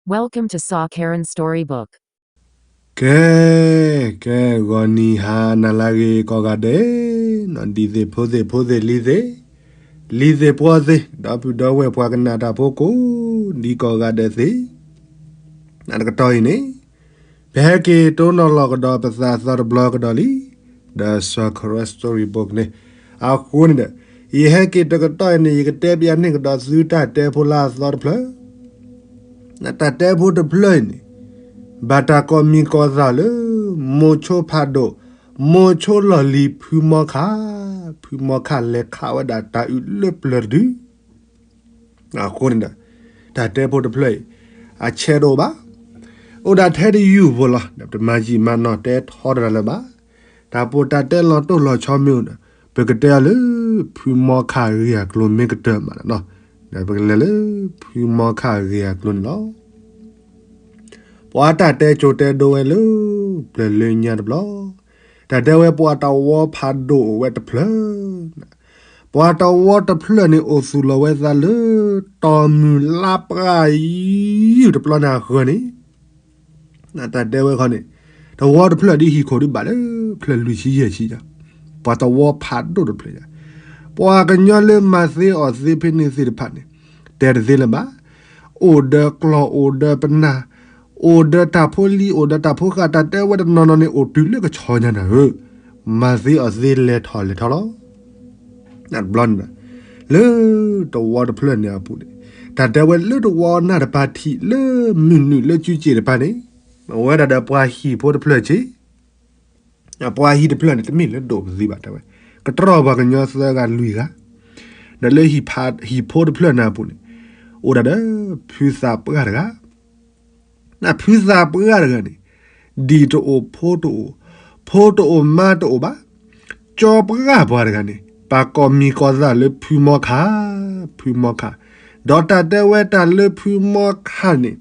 Welcome to Sa Karen Storybook. ကဲ, ကဲ, ဂီၤနံၤဟါနၤလၢအဂ့ၤကိးဂၤဒဲး, ဒ်သ့ၣ်ဖိသ့ၣ်ဖိသ့ၣ်လံၤသ့ၣ်, လံၤသ့ၣ်ပှီၢ်သ့ၣ်, ဒီပုၢ်ဒီဝဲၢ်ပှၤကနၣ်တၢ်ဖိကိးဒံကိးဂၤဒဲးသ့ၣ်, နတကတီၢ်အံၤန့ၣ်, ပဟဲက့ၤတိၢ်နီၣ်လီၤကဒီးပသးသီတဘျီကဒီးလံ, ဒီး Sa Karen Storybook န့ၣ်, အဃိန့ၣ်ဒီး, ယဟဲက့ၤတကတီၢ်အံၤန့ၣ် ယကတဲပျးန့ၢ်ကဒီးသုတၢ်တဲဖိလၢအသီတဖျၢၣ် တၢ်တဲဖိတဖျၢၣ်အံၤန့ၣ်, ဘၣ်တၢ်ကိးမံၤကိးသၣ်လၢ မိၤဆိဖးဒိၣ်, မိၤဆိလီၢ်လံၤဖုမီခၣ်, ဖုမီခၣ်လဲၤခးဝဲဒၣ်တၢ်အုးလၢပျၢၤတဒု, အဃိန့ၣ်ဒီး, တၢ်တဲဖိတဖျၢၣ်အံၤ, အဆဲးတအိၣ်ဘၣ်, အိၣ်ဒၣ်ထဲတယုၢ်ဖိလီၤ, ဒီးပတမၤယံာ်မၤနီၢ်တဲထီတၢ်လၢၤဘၣ်, တၢ်ပိာ်တၢ်တဲလီၤတိၢ်လီၤဆီမ့ၢ်အိၣ်ဒီး, ပကတဲအီၤလၢ ဖုမီခၣ်အဂ့ၢ်အကျိၤမ့ၢ်ကတၢၢ်မးလီၤ, ဒီးပကလဲၤလၢ ဖုမီခၣ်အဂ့ၢ်အကျိၤန့ၣ်လီၤ. ပှၤတၢ်တဲကၠိတဲဒိဝဲလၢ ပျၢၤလၢညါတဘျီ, တၢ်တဲဝဲပှၤတဝီဖးဒိၣ်အိၣ်ဝဲတဖျၢၣ်, ပှၤတဝီတဖျၢၣ်န့ၣ်အိၣ်သူၣ်လီၤဝဲသးလၢ တီၢ်မုၢ်လါပှၢ်ယုၢ်တဘျီန့ၣ်အဃၢၤန့ၣ် တၢ်တဲဝဲခီန့ၣ်, တဝီတဖျၢၣ်ဒ်ဟံၣ်ခိၣ်ဒ်ဘၣ်လၢ ဖျၢၣ်လွံၢ်ဆံယဲၢ်ဆံယါ, ပှၤတဝီဖးဒိၣ်တဖျၢၣ်ယါ, ပှၤကညီလၢမၤသ့အီၣ်သ့ဖဲန့ၣ်သ့ၣ်တဖၣ်န့ၣ်, တဲတသ့လၢၤဘၣ်, အိၣ်ဒီးကျီၢ်အိၣ်ဒီးပနၢ်, အိၣ်ဒီးတၢ်ဖိလံၤအိၣ်ဒီးတၢ်ဖိဃၢ် တၢ်တဲဝဲတနီၤနီၤန့ၣ် အိၣ်တုၤလၢကဆီညါနၤဧၢ, မၤသ့အီၣ်သ့လဲၤထီၣ်လဲၤထီလီၤ. တဘျီန့ၣ်, လၢတဝီတဖျၢၣ်န့ၣ်အပူၤန့ၣ်, တၢ်တဲဝဲလၢတဝီနၢ်တပၤထံးလၢမုၢ်နုာ်လၢစုစ့ၣ်တပၤန့ၣ်, အဝဲဒၣ်ဒီးပှၤဟံၣ်ဖိတဖျၢၣ်ဆ့, ပှၤဟံၣ်တဖျၢၣ်န့ၣ် တမ့ၢ်လၢဒိၣ်ပသံဘၣ်တဲဝဲ, ကတြီၢ်ပှၤကညီသၢဂၤလွံၢ်ဂၤ, ဒီးလၢဟံၣ်ဖိတဖျၢၣ်န့ၣ်အပူၤန့ၣ်, အိၣ်ဒၣ်ဒီးဖုသးပှၢ်တဂၤ ဖုသးပှၢ်တဂၤန့ၣ်, ဒံၣ်တအိၣ်ဖိတအိၣ်, ဖိတအိၣ်မါတအိၣ်ဘၣ်, ကၠီပှၢ်ပှၤတဂၤန့ၣ် ပာ်ကိးမံၤကိးသၣ်လၢဖုမီခၣ်, ဖုမီခၣ်, ဒီးတၢ်တဲဝဲတၢ်လၢဖုမီခၣ်န့ၣ်,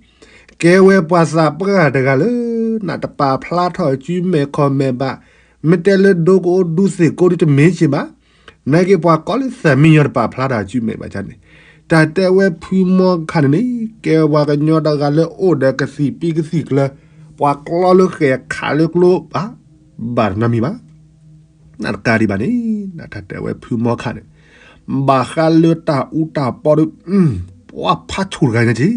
ကဲဝဲပှၤသးပှၢ်တဂၤလၢ နတပာ်ဖျါထီၣ်အစုမဲာ်ခီၣ်မဲာ်ဘၣ်, မ့ၢ်တဲလၢဒိကအိၣ်ဒူသ့ၣ်ကိးဒ်တမ့ၢ်က့ၤဘၣ်, နာ်က့ပှၤကိးလၢသးမံညီတပာ်ဖျါထီၣ်အစုမဲာ်ဘၣ်န့ၣ်, တၢ်တဲဝဲဖုမီခၣ်န့ၣ်န့ၣ် ကဲပှၤကညီတဂၤလၢအိၣ်ဒီးကသံၣ်ပံကသံၣ်ကျၢၤ, ပှၤကျီလၢဃဲၤခးလၢကျိဘၣ်, ဘၣ်တနီတမံၤဘၣ်. နတကးဒံးဘၣ်န့ၣ်, တၢ်တဲဝဲဖုမီခၣ်န့ၣ်, ဘၣ်ဃးလၢတၢ်အူတၢ်ပီဒီး, ပှၤဖးဆူၣ်တဂၤညါက့ၤ,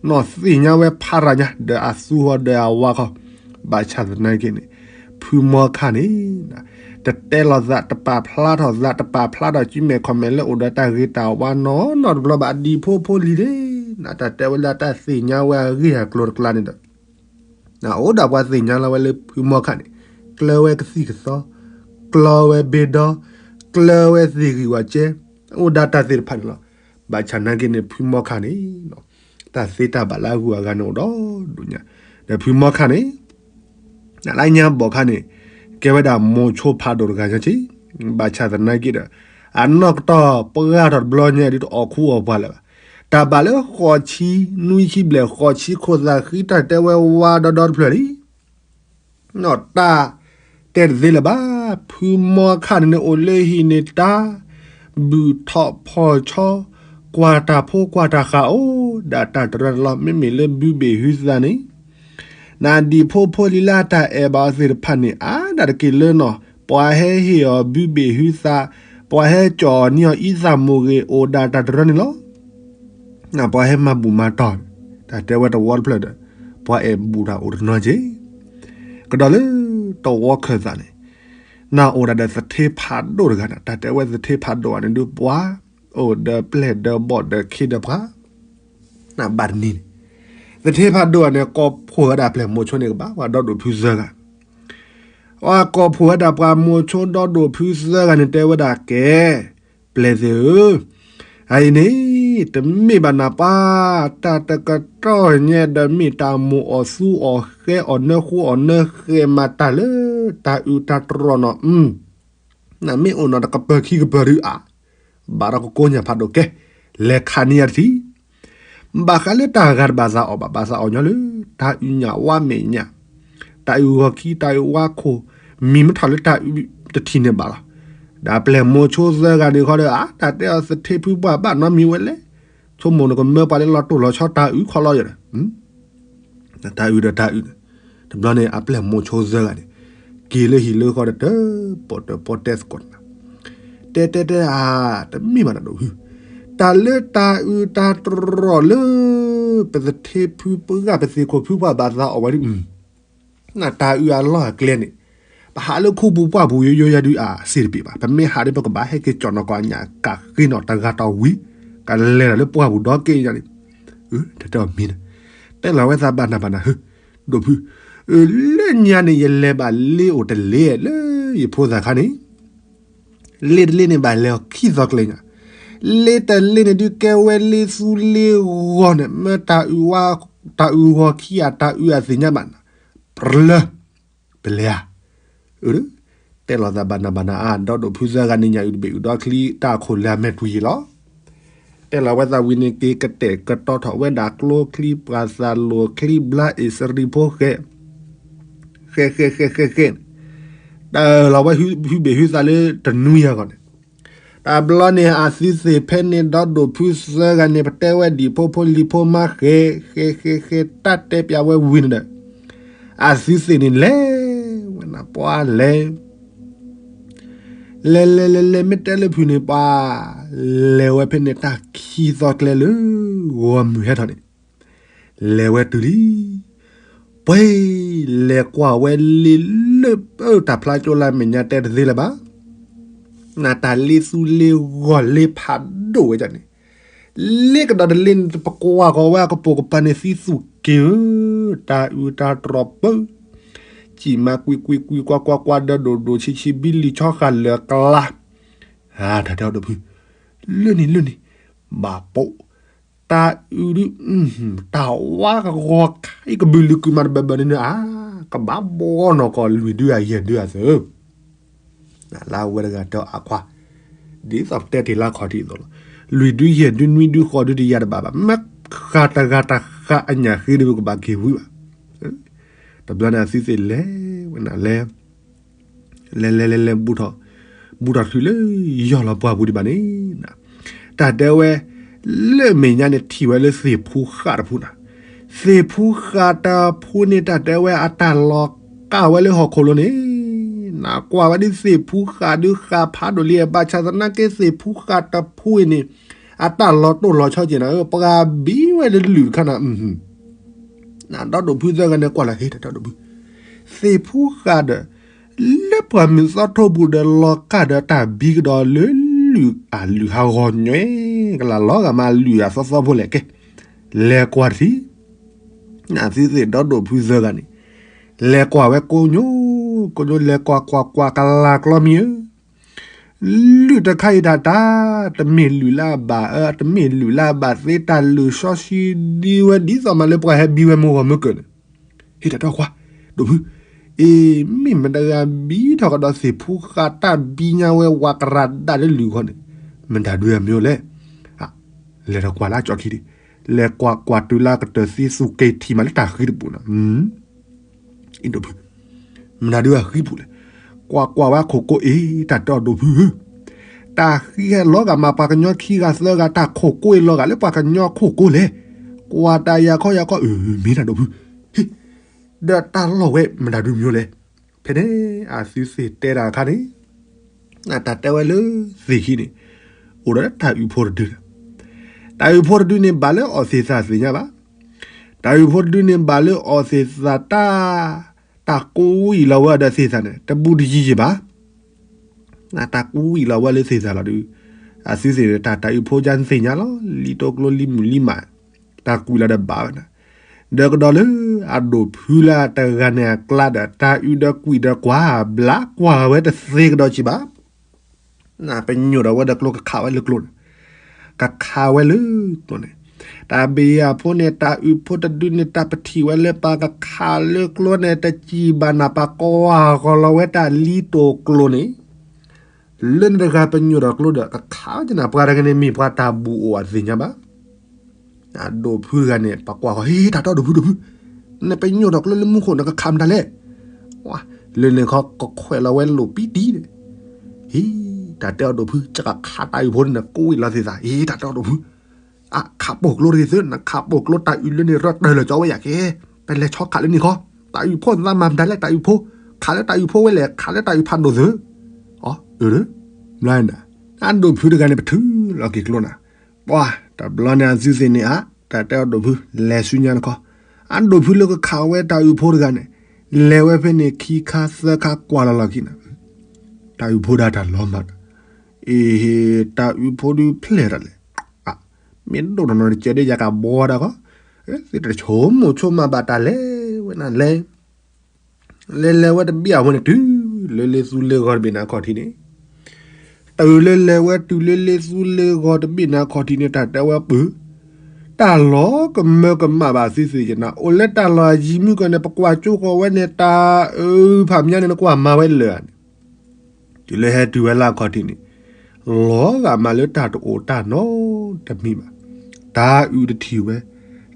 နီၢ်သ့ၣ်ညါဝဲဖးရၤညါ ဒီးအသူဃီဒီးအဝါဃီ, ဘၣ်ဆၣ်သနာ်က့န့ၣ်, ဖုမီခၣ်န့ၣ် တတဲလီၤသး တပာ်ဖျါထီၣ်သး တပာ်ဖျါထီၣ်စုမဲာ်ခီၣ်မဲာ်လၢအိၣ်ဒီးတၢ်ဂ့ၤတၢ်ဝါနီတဘျီဘၣ် ဒံၣ်ဖိဖိလံၤန့ၣ်, တၢ်တဲဝဲလၢတၢ်သ့ၣ်ညါဝဲအဂ့ၢ်အကျိၤတကျါန့ၣ်ဒီး, အိၣ်ဒၣ်ပှၤသ့ၣ်ညါလီၤဝဲလၢဖုမီခၣ်န့ၣ်, ကျၢၤဝဲကသံၣ်ကသီ, ကျီဝဲဘ့ဒီ, ကျၢၤဝဲသ့ၣ်ဂံၢ်ဝးကဲ, အိၣ်ဒၣ်တၢ်သ့ၣ်တဖၣ်န့ၣ်လီၤ. ဘၣ်ဆၣ်နာ်က့န့ၣ် ဖုမီခၣ်န့ၣ် တၢ်သ့တၢ်ဘၣ်လၢအဂုၤအဂၤန့ၣ်အိၣ်ဒီဒူၣ်ညါ, ဒီးဖုမီခၣ်န့ၣ် လၢညါဘီၣ်ခါန့ၣ်, ကဲဝဲဒၣ်မိၤဆိဖးဒိၣ်တဂၤညါက့, ဘၣ်ဆၣ်သနာ်က့ဒီး, အနီၢ်ကတီၢ်ပှၢ်ထီၣ်တဘျီညါဒ်တအီၣ်ခူအီၣ်ပှၤလၢၤဘၣ်, တၢ်ဘၣ်လၢဃိးဆံနွံဆံဘျဲၣ် ဃိးဆံခိၣ်သၣ်ဃံ တၢ်တဲဝဲဝါဒီဒီတဖျၢၣ်လံ နီၢ်တၢ်တဲတသ့လၢၤဘၣ်, ဖုမီခါန့ၣ်န့ၣ် အိၣ်လၢဟံၣ်န့ၣ်တၢ်, ဘုၣ်ထီၣ်ဖီၣ်ဆီ, ကွၢ်တၢ်ဖိကွၢ်တၢ်ဃာ်အိၣ်ဒၣ်တၢ်တရၢန့ၣ်လီၤ. မ့မ့ၢ်လၢဘုဘ့ၣ်ဟုသးန့ၣ်, နဒံၣ်ဖိဖိလံၤလၢအတၢ်အဲၣ်ဘၣ်အီၤသ့ၣ်တဖၣ်န့ၣ် အါဒၣ်တက့ၢ်လၢနီၢ်, ပှၤဟဲဟ့ၣ်အီၤဘုဘ့ၣ်ဟုသး, ပှၤဟဲကၠီၣ်အီၤနံၤအီၤအံသးမိၢ်ဂ့ၤ အိၣ်ဒၣ်တၢ်တရၢန့ၣ်လီၤ. ပှၤဟဲမၤဘူၣ်မၤတီၢ်, တၢ်တဲဝဲတဝီတဖျၢၣ်ဒီး, ပှၤအဲၣ်ဘူၣ်တၢ်အိၣ်တနီၤက့, ကဒီးလၢတဝီခၢၣ်သးန့ၣ်, နအိၣ်ဒၣ်ဒီးသထ့ဖးဒိၣ်တဂၤန့ၣ်, တၢ်တဲဝဲသထ့ဖးဒိၣ်အန့ၣ်ဒုးပှၤ, အိၣ်ဒီးပျဲၢ်ဒီးဘီၣ်ဒီးခ့ဒီးပှၤ, ဘၣ်တနံၤန့ၣ်, သထ့ဖးဒိၣ်အန့ၣ် ကိးဖှိၣ်ဝဲဒၣ်ပျဲၢ်မိၤဆိန့ၣ်ကဘၣ် ပှၤဒီဒိၣ်ဖုသၢဂၤ ပှၤကိးဖှိၣ်ဝဲဒၣ်ပှၤမိၤဆိဒီဒိၣ်ဖုသၢဂၤန့ၣ် တဲဝဲဒၣ်ကဲ, ပျဲၢ်သ့ၣ်ဧၢ, အအံၤန့ၣ်, တမ့ၢ်ဘၣ်နပၢ်, တၢ်တကတီၢ်ညါဒီးမ့ၢ်တၢ်မိၣ်အီၣ်သူအီၣ်ဃဲအီၣ်နၢဃိအီၣ်နၢဃဲမၤတၢ်လၢတၢ်အုးတၢ်တြီၢ်နီၤ, နမ့ၢ်အိၣ်နီၤတကပၤခံကပၤဒုးအါ, ဘၣ်ဒီးကကိးညၣ်ဖးဒိၣ်ကဲ, လဲၤခးန့ၢ်ယၤတထံၣ် ဘၣ်ဃးလၢတၢ်ဂၤတဘၣ်သးအီၣ်ဘၣ် ဘၣ်သးအီၣ်ညီလၢ တၢ်အုးညၣ်ဝါမဲာ်ညၣ်, တၢ်အုးဂီၤခံ တၢ်အုးဝါခိၣ်, မံၤမ့ၢ်ထီၣ်လၢတၢ်အုးတထံၣ်န့ၣ်ဘၣ်လီၤ. ဒီးပျဲၢ်မိၤဆိသၢဂၤန့ၣ်ခီဒီး အါ တၢ်တဲအီၤသထ့ဖုပှၢ်ဘၣ်နီတမံၤဝဲလဲၣ်, ဆိကမိၣ်နကမၢပှၤလၢလီၤတိၢ်လီၤဆီတၢ်အုးခီလီၤယၤဒီး တၢ်အုးဒီးတၢ်အုးန့ၣ်, တဘျီန့ၣ် အပျဲၢ်မိၤဆိသၢဂၤန့ၣ် က့ၤလၢဟံၣ်လၢဃီဒီး တၢ်ပီၣ်တၢ်ပီၣ်တဲသကိးန့ၣ်, တဲတဲတဲဧါ, တမ့ၢ်ဘၣ်နီၤဒိၣ်ဖု, တၢ်လၢတၢ်အုးတၢ်တြီၤလၢ ပသထ့ဖုပှၢ်ပသ့ၣ်ခိၣ်ဖုပှၢ်ဘၣ်သးအီၣ်ဝဲဒၣ် နတၢ်အုးအလီၢ်အကျဲန့ၣ်, ပဟးလၢခူပူၤပှၢ်ပူၤယိယိယၤဒုးအစ့တပ့ၤဘၣ်. ပမ့ၢ်ဟးဒ်ပကဘၣ်ဟဲက့ၤကၠီၣ်နီၢ်ကီၢ်အညၣ် ကးဃ့နီၣ်တဂၤတီၢ်ဝံၤ, ကလဲၤဒီးလၢပှၢ်ပူၤဒီက့ညါန့ၣ်, တၢ်တဲအီၤမ့ၢ်န့ၣ်, တဲလီၤဝဲသးဘၣ်နၤဘၣ်နၤဧၢ, ဒိၣ်ဖု, လၢညါန့ၣ် ယလဲၤဘၣ်လ့အိၣ်တလ့လၢယဖိသၣ်ခါန့ၣ် လ့တလ့န့ၣ်ဘၣ်လဲၤအီၤခံသီကျဲညါ, လ့တလ့န့ၣ်ဒုးကဲဝဲလ့သူလ့ဂီၤန့ၣ် မ့ၢ်တၢ်အုးဝါ, တၢ်အုးဂီၤခံဂၤ တၢ်အုးအသ့ၣ်ညါဘၣ်နၤ, ပျၢၤ, ပလဲၤဧါ, အၢ, တဲလီၤသးဘၣ်နၤဘၣ်နၤအါ, ဒီးဒိၣ်ဖုသၢဂၤန့ၣ်ညါအုးတဘ့ၣ်အုးဒီချံတၢ်အခိၣ်လၢအမဲာ်ကွံာ်ယံာ်လီၤ. တဲလီၤဝဲသးဝံၤန့ၣ် က့ၤကတဲာ်ကတီၤထီၣ်ဝဲဒၣ်ကျိချံပှၤသးလိၤချံဘျါအ့ၣ်စရံဖိဃဲ, ဃဲဃဲဃဲဃဲဃဲန့ၣ်, တၢ်လီၤဝဲဟုဘ့ၣ်ဟုသးလၢတနွံအဂီၢ်န့ၣ်, တဘျီန့ၣ် အသုသ့ၣ်ဖဲန့ၣ် ဒီးဒိၣ်ဖုသၢဂၤန့ၣ် ပတဲဝဲဒံၣ်ဖိဖိလံၤဖိမါဃဲ, ဃဲဃဲဃဲ တၢ်တဲပျးဝဲဝံၤန့ၣ်ဒီး, အသုသ့ၣ်န့ၣ်လဲၤဝဲနၤပှၤလဲၤ လဲၤလဲၤလဲၤလဲၤ မ့ၢ်တဲလၢဖုန့ၣ်ပှၤ, လဲၤဝဲဖဲန့ၣ်တၢ်ခံသီကျဲလၢ ဂီၤမုၢ်ဟဲထီၣ်န့ၣ်, လဲၤဝဲတုၤလံ, ပှဲၤ, လဲၤကွၢ်ဝဲလ့လၢပၢတၢ်ဖျါကၠိလၢမဲာ်ညါတဲတသ့လၢၤဘၣ်, နတၢ်လ့သူလ့ဂီၤလ့ဖးဒိၣ်ဝဲဒၣ်န့ၣ်, လ့ကဒီးတလ့န့ၣ် ပကွၢ်ကီးဝဲအကပိာ်ကပၤန့ၣ်သံသူၣ်က့ၤဧၢ, တၢ်အုးတၢ်တြီၤပၢ, စံၣ်မၤကွံာ်ကွံာ်ကွံာ်ကွၢ်ကွၢ်ကွၢ်ဒီးဒိၣ်ဒိၣ်ဆံးဆံးဘံလံၤဆီဃာ်လၢာ်ကျါ, တၢ်တဲအီၤဒိၣ်ဖု, လၢန့ၣ်လၢန့ၣ်, ဘၣ်ပိာ်, တၢ်အုးဒုး, တၢ်ဝါကဂီၤခါအံၤကဘုးလုာ်ကုာ်မးတဘၢဘၢန့ၣ်ဧါ, ကဘၣ်ဘှီနီၢ်ကီၢ်လွံၢ်ဒုအယဲၢ်ဒုအသိး လၢအဝဲတဂၤတဲအီၤအခွါ, ဒ်သိးပတဲတ့ၢ်လၢခီၣ်ထံးအသိးလီၤ, လွံၢ်ဒုယဲၢ်ဒုနွံဒုဃိးဒုတယၤတဘၣ်ဘၣ်, မ့ၢ်ဃးတဂၤတဃးအညၣ်ဃ့ဒီးပကဘၣ်က့ၤဝံဘၣ်, တဘျီန့ၣ်အသုသ့ၣ်လဲၤဝဲနၤလဲၤ, လဲၤလဲၤလဲၤလဲၤ, ဘူးထီၣ်ထုးလၢယီၢ်လီၤပှၢ်ပူၤဒံးဘၣ်န့ၣ်, တၢ်တဲဝဲ, လၢမဲာ်ညါန့ၣ်ထံၣ်ဝဲလၢသ့ၣ်ဖူဃးတဖုနၤ, သ့ၣ်ဖူဃးတဖုန့ၣ် တၢ်တဲဝဲအတၢ်လီၤကၢ်ဝဲလၢဟီၣ်ခိၣ်လိၤန့ၣ်, နကွၢ်ဝဲဒ်သ့ၣ်ဖူဃးဒုးဃးဖးဒိၣ်လံ ဘၣ်ဆၣ်သနာ်က့သ့ၣ်ဖူဃးတဖုအံၤန့ၣ်, အတၢ်လီၤတိၢ်လီၤဆီက့ၤနၤဧၢ, ပှၤဘံဝဲလၢလုၢ်တခါနၤ နဒီဒိၣ်ဖုသၢဂၤန့ၣ်ကွၢ်လၢဟ့ၣ်တၢ်ဒီဒိၣ်ဖု, သ့ၣ်ဖူဃးဒီး, လၢပှၢ်မုၢ်သီထိပူၤဒီးလီၤကၢ်ဒီးတၢ်ဘံကဒီးလၢလုၢ်အလုၢ်ဟးဂီၤညွဲၣ်ကလၢ်လီၤဂာ်မးလုၢ်အသီသီဖိလဲၣ်ကဲ, လဲၤကွၢ်တထံၣ်, နသုသ့ၣ်ဒီဒိၣ်ဖုသၢဂၤန့ၣ်, လဲၤကွၢ်ဝဲကိညိ, ကိညိလဲၤကွၢ်ကွၢ်ကွၢ်ကလၢ်ကျီမံၤဧၢ လုၢ်တခါအံၤတၢ်တၢ်, တမ့ၢ်လုၢ်လၢအဘၣ်အၢ, တမ့ၢ်လုၢ်လၢအဘၣ်သ့, တၢ်လုၢ်စီဆှံဒံဝဲဒ်သိးမးလၢပှၤဟဲဘံဝဲမုၢ်ဂီၤမုၢ်ကၢၢ်န့ၣ်, ဟ့ၣ်တၢ်တဲအီၤခွါ, ဒိၣ်ဖု, အ့, မ့ၢ်မတဂၤဘံထီၣ်ကဒီးသ့ၣ်ဖူဃးတၢ်ဘံညါဝဲဝးကရၤဒၣ်လၢလုၢ်ခီန့ၣ်, မတၤဒုးအမ့ၢ်လဲၣ်, လဲၤထီၣ်ကွၢ်လၢအကၠီခံဒံး, လဲၤကွၢ်ကွၢ်တုၤလၢကတၢၢ်သ့သူၣ်က့ၤထံၣ်မးလၢတၢ်ဃံတပူၤန့ၣ် ဒိၣ်ဖု, မတၤဒုးအဃံပူၤလဲၣ်, ကွၢ်ကွၢ်ဝဲအခိၣ်ကိးအ့ၣ် တၢ်တဲအီၤဒိၣ်ဖုဧၢ, တၢ်ဃံလီၤဂာ်မးပှၤကညီခံဂၤသၢဂၤတၢ်ခိၣ်ကိးအ့ၣ်လီၤဂာ်လၢပှၤကညီခိၣ်ကိးလဲၣ်, ကွၢ်တၢ်ယၤခီယၤခီ အၢ မ့ၢ်တၢ်ဒိၣ်ဖု, ဟ့ၣ်, ဒီးတၢ်လီၢ်ဝဲမတၤဒုးမ့ၢ်လဲၣ်, ဖဲန့ၣ် အသုသ့ၣ်တဲတၢ်အခါန့ၣ် တၢ်တဲဝဲလၢသ့ၣ်ခံန့ၣ် အိၣ်ဒီးတၢ်အုးဖိတဒု, တၢ်အုးဖိတဒုန့ၣ်ဘၣ်လၢအီၣ်သ့ၣ်သၣ်သ့ၣ်ညါဘၣ်, တၢ်အုးဖိတဒုန့ၣ်ဘၣ်လၢအီၣ်သ့ၣ်သၣ်တၢ်, တၢ်ကူဝံၣ်လီၤဝဲဒီးသ့ၣ်သၣ်န့ၣ် တဘူးတယံၤယံၤဘၣ်, တၢ်ကူဝံၣ်လီၤဝဲလၢသ့ၣ်သၣ်လီၤဒုး, အသုသ့ၣ်န့ၣ် တၢ်တၢ်အုးဖိဒ်သ့ၣ်ညါလီၤ လံာ်တိကျိလံာ်မုၢ်လံာ်မး, တၢ်ကွံာ်လီၤဒီးဘၣ်ဝဲနၤ, ဒီးကဒီးလၢအဒိၣ်ဖုလၢတဂၤန့ၣ်အကျါဒီး တၢ်အုးဒီးကွံာ်ဒီးကွၢ် ဘျးကွၢ်ဝဲတသ့ကဒီးကံဘၣ်, ပညိၣ်ဒီးဝဲဒီးကျိကခးဝဲလၢကျိန့ၣ်, ကခးဝဲလၢကျိန့ၣ်, တၢ်ဘ့ၣ်ယၤဖိန့ၣ် တၢ်အုးဖိတဒုန့ၣ် တၢ်ပထံၣ်ဝဲလၢပှၤကခးလၢကျိန့ၣ် တကံဘၣ်နၤ ပှၤကွၢ်ဃီၤလီၤဝဲတၢ်လံတိာ်ကျိန့ၣ်, လၢန့ၣ်တဂၤပညိၣ်ဒီးကျိဒီး ကခးဝဲကနၤ ပှၤတဂၤန့ၣ်မ့ၢ်ပှၤတၢ်ဘူၣ်အိၣ်အသ့ၣ်ညါဘၣ် အဒိၣ်ဖုဂၤန့ၣ် ပှၤကွၢ်ဃီၤ ဟ့ၣ် တၢ်တဲအီၤဒိၣ်ဖုဒိၣ်ဖု, နပညိၣ်ဒီးကျိလၢမူခိၣ် နကခးမတၤလဲၣ်, လၢန့ၣ်ခီကခွဲးလီၤဝဲလိာ်ပံတံၤ, ဟ့ၣ် တၢ်တဲအီၤဒိၣ်ဖု ကခးတၢ်အုးဖိန့ၣ် နကူဝံၣ်လီၤသ့ၣ်သး ဟ့ၣ် တၢ်တဲအီၤဒိၣ်ဖု, အခးပိာ်ကျိတဂ့ၤသု နခးပိာ်ကျိတၢ်အုးလၢန့ၣ် ရၢၢ်တၢၢ်လၢာ်ကၠီဝဲယၤကဲ ပလဲၤဆီခးလၢန့ၣ်ခီ, တၢ်အုၣ်ဖိသးမၤမတၤလဲၣ် တၢ်အုၣ်ဖိ, ခးလၢတၢ်အုၣ်ဖိဝဲလဲၣ် ခးလၢတၢ်အုၣ်ဖးဒိၣ်သု, အၢ, ဘျီန့ၣ်, အဒိၣ်ဖုတဂၤန့ၣ် ပထုးလီၤက့ၤကျိနၤ, ပှၤတဘျီန့ၣ် အသုသ့ၣ်န့ၣ်ဧါ, တၢ်တဲအီၤဒိၣ်ဖု, လဲၤဆူညါနခီ, အဒိၣ်ဖုလၢကခးဝဲတၢ်အုၣ်ဖိတဂၤန့ၣ်, လဲၤဝဲဖဲန့ၣ်ခံခါသၢခါ ကွၢ်လီၤလီၤခံနၤ တၢ်အုၣ်ဖိဒၣ်တၢ်လီၤမၢ်, အ့, တၢ်အုၣ်ဖိဒုးဖျဲၣ်တၢ်လဲၣ်, မ့ၢ်ဒိၣ်ထီၣ်နီတကဲဒ်ယကဘီဒၣ်ခီ, သ့ၣ်တဆိကမိၣ်ဆိကမးဘၣ်တၢ်လဲၤဝဲနၤလဲၤ, လဲၤလဲၤဝဲတဘ့ၣ်အဝဲန့ၣ် တုၤလၢလ့သူလ့ဂီၤတဘ့ၣ်န့ၣ်အခီၣ်ထံးန့ၣ်, တုၤလၢလဲၤဝဲတုၤလၢလ့သူလ့ဂီၤတဘ့ၣ်န့ၣ်အခီၣ်ထံးန့ၣ် တၢ်တဲဝဲပၢၢ်, တၢ်လီၤကမၢကမၣ်ဘၣ်သုသ့ၣ်ညါနၤ, အိၣ်လၢတၢ်လီၢ်ယံၤမုၢ်ကီၢ်န့ၣ် ပကွၢ်ကၠိဃီၤဝဲန့ၣ် တၢ်အုၣ်ဖးမၠါန့ၣ် နကွၢ်မၤဝဲလၢာ်န့ၣ် တုၤလၢဟဲတုၤဝဲလၢအခီၣ်ထံးန့ၣ်, လီၤဂာ်မးလၢတၢ်တအိၣ်တၢ်နီတမံၤဘၣ်, တၢ်အုၣ်တထံၣ်ဝဲ,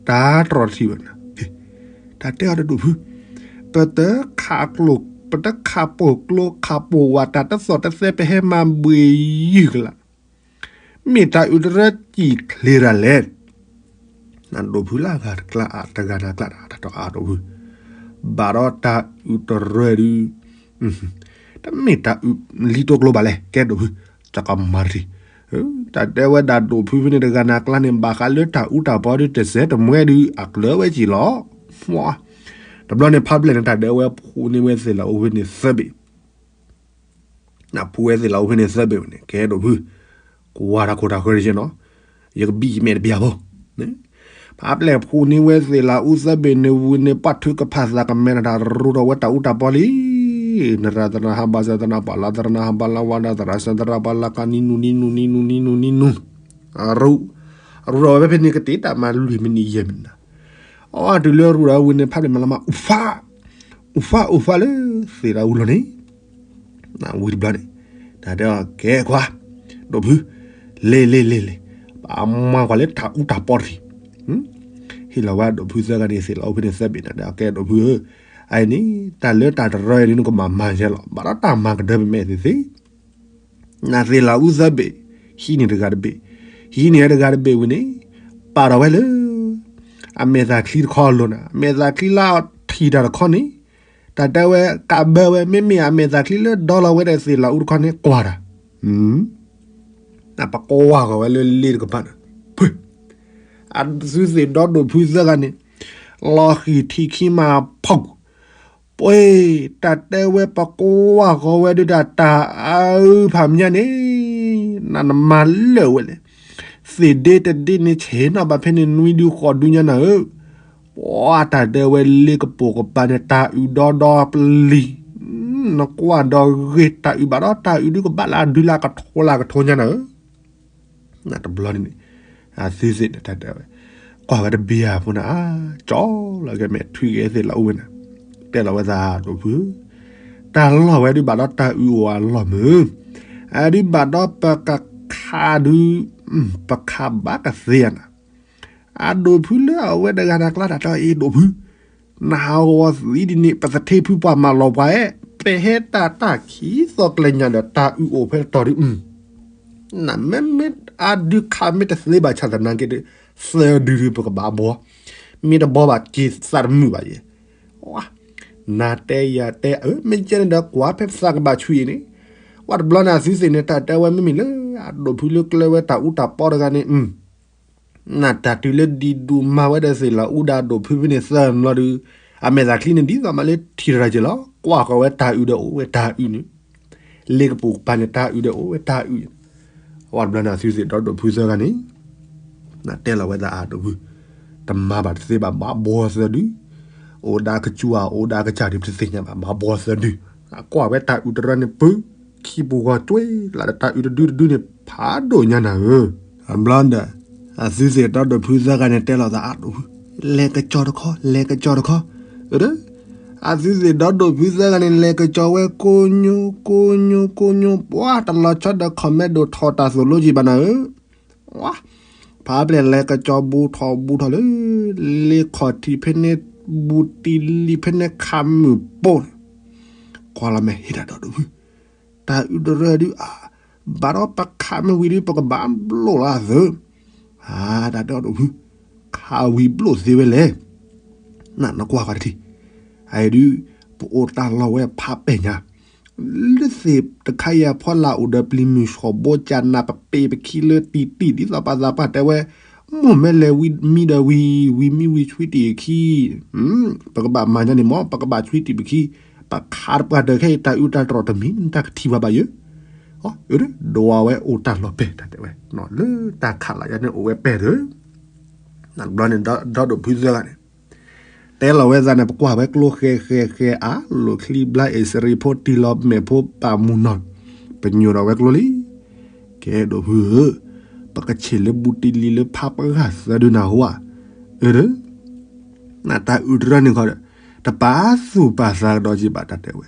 တၢ်တြီတထံၣ်ဝဲနၤ, တၢ်တဲအီၤတဒိၣ်ဖု, ပတခးကျိ, ပတခးပိာ်ကျိခးပိာ်ဝး တၢ်တသီၣ်တသဲ ပဟဲမၤဘှံးယုၢ်ကလာ်, မ့ၢ်တၢ်အုၣ်တရၢစံၣ်ချ့တၢ်လဲၣ် နဒိၣ်ဖုလၢအဂၤတကျါ တဂၤနၤကျါ တၢ်တအါဒိၣ်ဖု, ဘၣ်ဒီးတၢ်အုၣ်တရၢဒုး, တမ့ၢ်တၢ်အုၣ်လံတိကျိဘၣ်လဲၣ် ကဲဒိၣ်ဖု, တကမၤတထံၣ်, တၢ်တဲဝဲဒၣ်ဒိၣ်ဖုဖဲန့ၣ် တဂၤနၤကျါန့ၣ် ဘၣ်ဃးလၢတၢ်အူတၢ်ပီဒုး တစဲးတမှဲဒုး အကျၢၤဝဲက့ၤလီၤ, တဘျီန့ၣ် ဖးဘျဲၣ်န့ၣ် တၢ်ဒဲးဝဲဖှူန့ၢ်ဝဲသ့ၣ်လၢအိၣ်ဖဲန့ၣ်သၢဘ့ၣ် နဖှူဝဲသ့ၣ်လၢအိၣ်ဖဲန့ၣ်သၢဘ့ၣ်ဝဲန့ၣ် ကဲဒိၣ်ဖု, ကွၢ်တၢ်ခိၣ်တၢ်ဃၢၤတက့ၢ်နီၤ, ယကဘံၣ်ယမဲာ်တဘၣ်ဖိ, ဖးဘျဲၣ်ဖှူန့ၢ်ဝဲသ့ၣ်လၢအူသၢဘ့ၣ်န့ၣ်ဝံၤန့ၣ် ပှၤထုကဖၣ်သးကမဲထီၣ်တၢ်ရူးထီၣ်ဝဲတၢ်အူတၢ်ပီလံ, နရၤသရၣ်ဟးဘၣ်စၢၤသရၣ်ပှၤလၢသရၣ်နဟးဘၣ်လၢဝါဒၣ်သရၣ်စၢၤသရၣ်ပှၤလၢကနံနူနံနူနံနူနံနူနံနူ အရူး, အရူးထီၣ်ဝဲဖဲန့ၣ်ကတ့ၢ်တၢ်မၤလွံၢ်မံးနံးယဲၢ်မံးနံးနၤ, အဝဲတုၤလၢရူးထီၣ်ဝံၤန့ၣ် ဖးဘျဲၣ်မၤလီၤမၢ် အူဖး, အူဖးအူဖးလၢသ့ၣ်လၢအူလီၤန့ၣ်, ဝံၤတဘျီန့ၣ်, တၢ်တဲအီၤကဲကွၢ်, ဒိၣ်ဖု, လ့လ့လ့လ့, ပမၤကွၢ်လၢတၢ်အူတၢ်ပီတထံၣ် ဟ့ၣ်လီၤဝဲဒိၣ်ဖုသၢဂၤန့ၣ် သ့ၣ်လၢအိၣ်ဖဲန့ၣ်သၢဘ့ၣ်န့ၣ် တဲအီၤကဲဒိၣ်ဖုဧၢ, အအံၤန့ၣ် တၢ်လၢတၢ်တရၢအံၤန့ၣ် နကဘၣ်မၤယဲလီၤ, ဘၣ်ဒီးတၢ်မၤကဒၢပမဲာ်သ့ၣ်သ့ၣ် နသ့ၣ်လၢအူသၢဘ့ၣ်, ဟံးန့ၢ်တဂၤတဘ့ၣ်, ဟံးန့ၢ်တဂၤတဘ့ၣ်ဝံၤန့ၣ်, ပာ်ထီၣ်ဝဲလၢ အမဲာ်သၣ်ချံတခီအလိၤနၤ, အမဲာ်သၣ်ချံလၢအထံၣ်တၢ်တခီန့ၣ်, တၢ်တဲဝဲကးဘၢဝဲ မ့မ့ၢ်အမဲာ်သၣ်ချံလၢဒီလီၤဝဲဒီးသ့ၣ်လၢအူတခီန့ၣ် ကွၢ်တၢ် ပကွၢ်ဃီၤဝဲလၢလ့တကပၤန့ၣ်, ဖု, အသုသ့ၣ်ဒီဒိၣ်ဖုသၢဂၤန့ၣ်, လီၤဃံၢ်ထံခံမးဖီၣ်, ပှ့ၤ, တၢ်တဲဝဲပကွၢ်ဃီၤဝဲဒုးတၢ်တၢ်အုၣ်ဖးမၠါန့ၣ်, နနမၤလၢာ်ဝဲလဲၣ်, သ့ၣ်ဒ့တဒ့န့ၣ်ဆ့ၣ်နီၤဘၣ်ဖဲန့ၣ်နွံဒုဃိးဒုညါနၤဧၢ, ပှၤတၢ်တဲဝဲလ့ကပိာ်ကပၤန့ၣ် တၢ်အုၣ်ဒီဒီပလံၤ, နကွၢ်ဒီးဂ့ၤတၢ်အုၣ်ဘၣ်ဒီးတၢ်အုၣ်ဒုကဘၣ်လၢအဒုလၢကထိလၢကထိညါနၤဧၢ တဘျီန့ၣ်န့ၣ်, အသုသ့ၣ်န့ၣ်တၢ်တဲဝဲ, ကွၢ်ဝဲတဘ့ၣ်ဧါဖိနၤ, ကၠီလီၤက့ၤမဲာ်ထွံက့ၤသ့ၣ်လၢအူဝဲန့ၣ်, တဲလီၤဝဲသးဒိၣ်ဖု, တၢ်လီၢ်ဝဲဒုးဘၣ်ဒီးတၢ်အုၣ်အိၣ်အလီၢ်မုၢ်, အဒုးဘၣ်ဒီးပကခးဒုး, ပခးဘၣ်ကသ့ဧါနၤ အဒိၣ်ဖုလၢအဝဲတဂၤနၤကျါတၢ်တဲအီၤအ့ၣ်ဒိၣ်ဖု, နဟးဂီၤသံဒ်န့ၣ် ပသထ့ဖုပှၤမၤလီၤပှၤအဲၣ်, ပဟဲတၢ်တၢ်ခံသီကျဲညါဒီးတၢ်အုၣ်အိၣ်ဖဲတတီၤဒုး, နမ့မ့ၢ်အဒုးခးမ့ၢ်တသ့ဘၣ်ဆၣ်သနာ်က့ဒီး, သၢဒုဒုးပကဘၣ်ဘှီ, မ့ၢ်တဘှီဘၣ်က့ၤသးတမုာ်ဘၣ်ယဲၢ်, နတဲယၤတဲအၢ မ့ၢ်ကဲန့ၣ်ဒီးကွၢ်ဖဲသးကဘၣ်ဆူအံၤန့ၣ်, ဝဲတဘျီန့ၣ်အသုသ့ၣ်န့ၣ် တၢ်တဲဝဲမ့မ့ၢ်လၢအဒိၣ်ဖုလၢကျဲဝဲတၢ်အူတၢ်ပီတဂၤန့ၣ် နတၢ်တုၤလၢဒံးဒူၣ်မၤဝဲဒီးသ့ၣ်လီၤအူဒၣ်ဒိၣ်ဖုဖဲန့ၣ်သၢဘျီဒုး, အမဲာ်သၣ်ချံန့ၣ်ဒ်သိးမးလၢထံၣ်တရၢက့ၤလီၤ, ကွၢ်ဃီၤဝဲတၢ်အုၣ်ဒီးအိၣ်ဝဲတၢ်အုၣ်န့ၣ်, လ့ကပိာ်ကပၤန့ၣ်တၢ်အုၣ်ဒီးအိၣ်ဝဲတၢ်အုၣ်န့ၣ်, ဝဲတဘျီန့ၣ်အသုသ့ၣ်ဒီဒိၣ်ဖုသၢဂၤန့ၣ်, နတဲလီၤဝဲသးအဒိၣ်ဖု, တမၤဘၣ်တသ့ဘၣ်ဘၣ်ဘှီသၢဒု, အိၣ်ဒၣ်ကစူၢ်ဧါအိၣ်ဒၣ်ကစၢ်ဒုးပတသ့ၣ်ညါဘၣ် ဘၣ်ဘှီသၢဒု, အကွၢ်ဝဲတၢ်အုၣ်တရၢန့ၣ်ပၢ, ခံပူၤဂီၤကွ့လၢ်ဒီးတၢ်အုၣ်တဒုတဒုန့ၣ် ဖးဒိၣ်ညါနၤဧၢ, အဘျီဒီး, အသုသ့ၣ်ဒီဒိၣ်ဖုသၢဂၤန့ၣ်တဲလီၤသးအဒိၣ်ဖု, လဲၤကစီၤတခီ လဲၤကစီၤတခီ, အသုသ့ၣ်ဒီဒိၣ်ဖုသၢဂၤန့ၣ် လဲၤကစီၤဝဲကိညိ ကိညိ ကိညိ ပှၤတလီၤဆီဒီး comment ဒိၣ်ထီၣ်တၢ်သိၣ်လိကံဘၣ်နၤဧၢ, ဖးပျဲၢ်လဲၤကစီၤဘူးထီၣ်ဘူးထီၣ်လၢ, လ့ခီၣ်ထံးဖဲန့ၣ်, ဘူးတံၢ်လံဖဲန့ၣ်ခးမုၢ်ပိၢ်န့ၣ်, ကွၢ်လီၤမဲာ်ဟ့ၣ်တၢ်ဒီဒိၣ်ဖု, တၢ်အုၣ်တရၢဒုးအါ, ဘၣ်ဒီးပခးမ့ၢ်ဝံၤဒုး ပကဘၣ်ဘျိၣ်လီၤအသၢ, အတၢ်တဲအီၤဒိၣ်ဖု, ခးဝံၤဘျိၣ်သ့ဝဲလဲၣ် နကွၢ်ဃီတထံၣ်, အအံၤဒုး ပအိၣ်တၢ်လီၢ်ဝဲဖးပဲာ်ညါ, လၢသ့ၣ်တခါအံၤအဖီလာ်အိၣ်ဒီးပျံၤမုၢ်ဆှီၣ်ဘိကနၣ် ပပ့ၤပခံလၢတံၢ်တံၢ် ဒ်သိးပှၤသးပှၢ်တဲဝဲ, မိၢ်မ့ၢ်လဲၤဝံမံဒီးဝံ, ဝံမံဝံဆွံတံၢ်အခံ, ပကဘၣ်မၤညါန့ၣ်မ့ၢ် ပကဘၣ်ဆွံတံၢ်ပခံ, ပခးတပှၢ်တၢၢ်ခဲအံၤ တၢ်အုးတၢ်တြီၢ်တမံၤ တၢ်ကထံၣ်ဘၣ်ဘၣ်ယဲ, ဒိးဝဲအိၣ်တၢ်လီၢ်ပဲာ် တၢ်တဲဝဲ, လၢတၢ်ခးလၢ်ယါန့ၣ်အိၣ်ဝဲပဲာ်တၢၢ်, တဘျီန့ၣ် ဒီဒိၣ်ဖုသၢဂၤန့ၣ် တဲလီၤဝဲသးန့ၣ် ပကွၢ်ဝဲကျိဃဲဃဲဃဲအါလိာ်ချံဘျါအ့ၣ်စရံဖိတံၢ်လီၤမဲာ်ဖိပာ်မူနီၢ်, ပညိၣ်ဒီးဝဲကျိလံ, ကဲဒိၣ်ဖုဧၢ, ပကဆ့ၣ်လၢဘူးတံၢ်လံလၢဖးပဂၢ်သၢဒုနၢ်ဟူဧါ, အၢ နတၢ်အုးတရၢန့ၣ်ခီဒီး, တပာ်သူၣ်ပာ်သးကဒီးက့ၤဘၣ် တၢ်တဲဝဲ,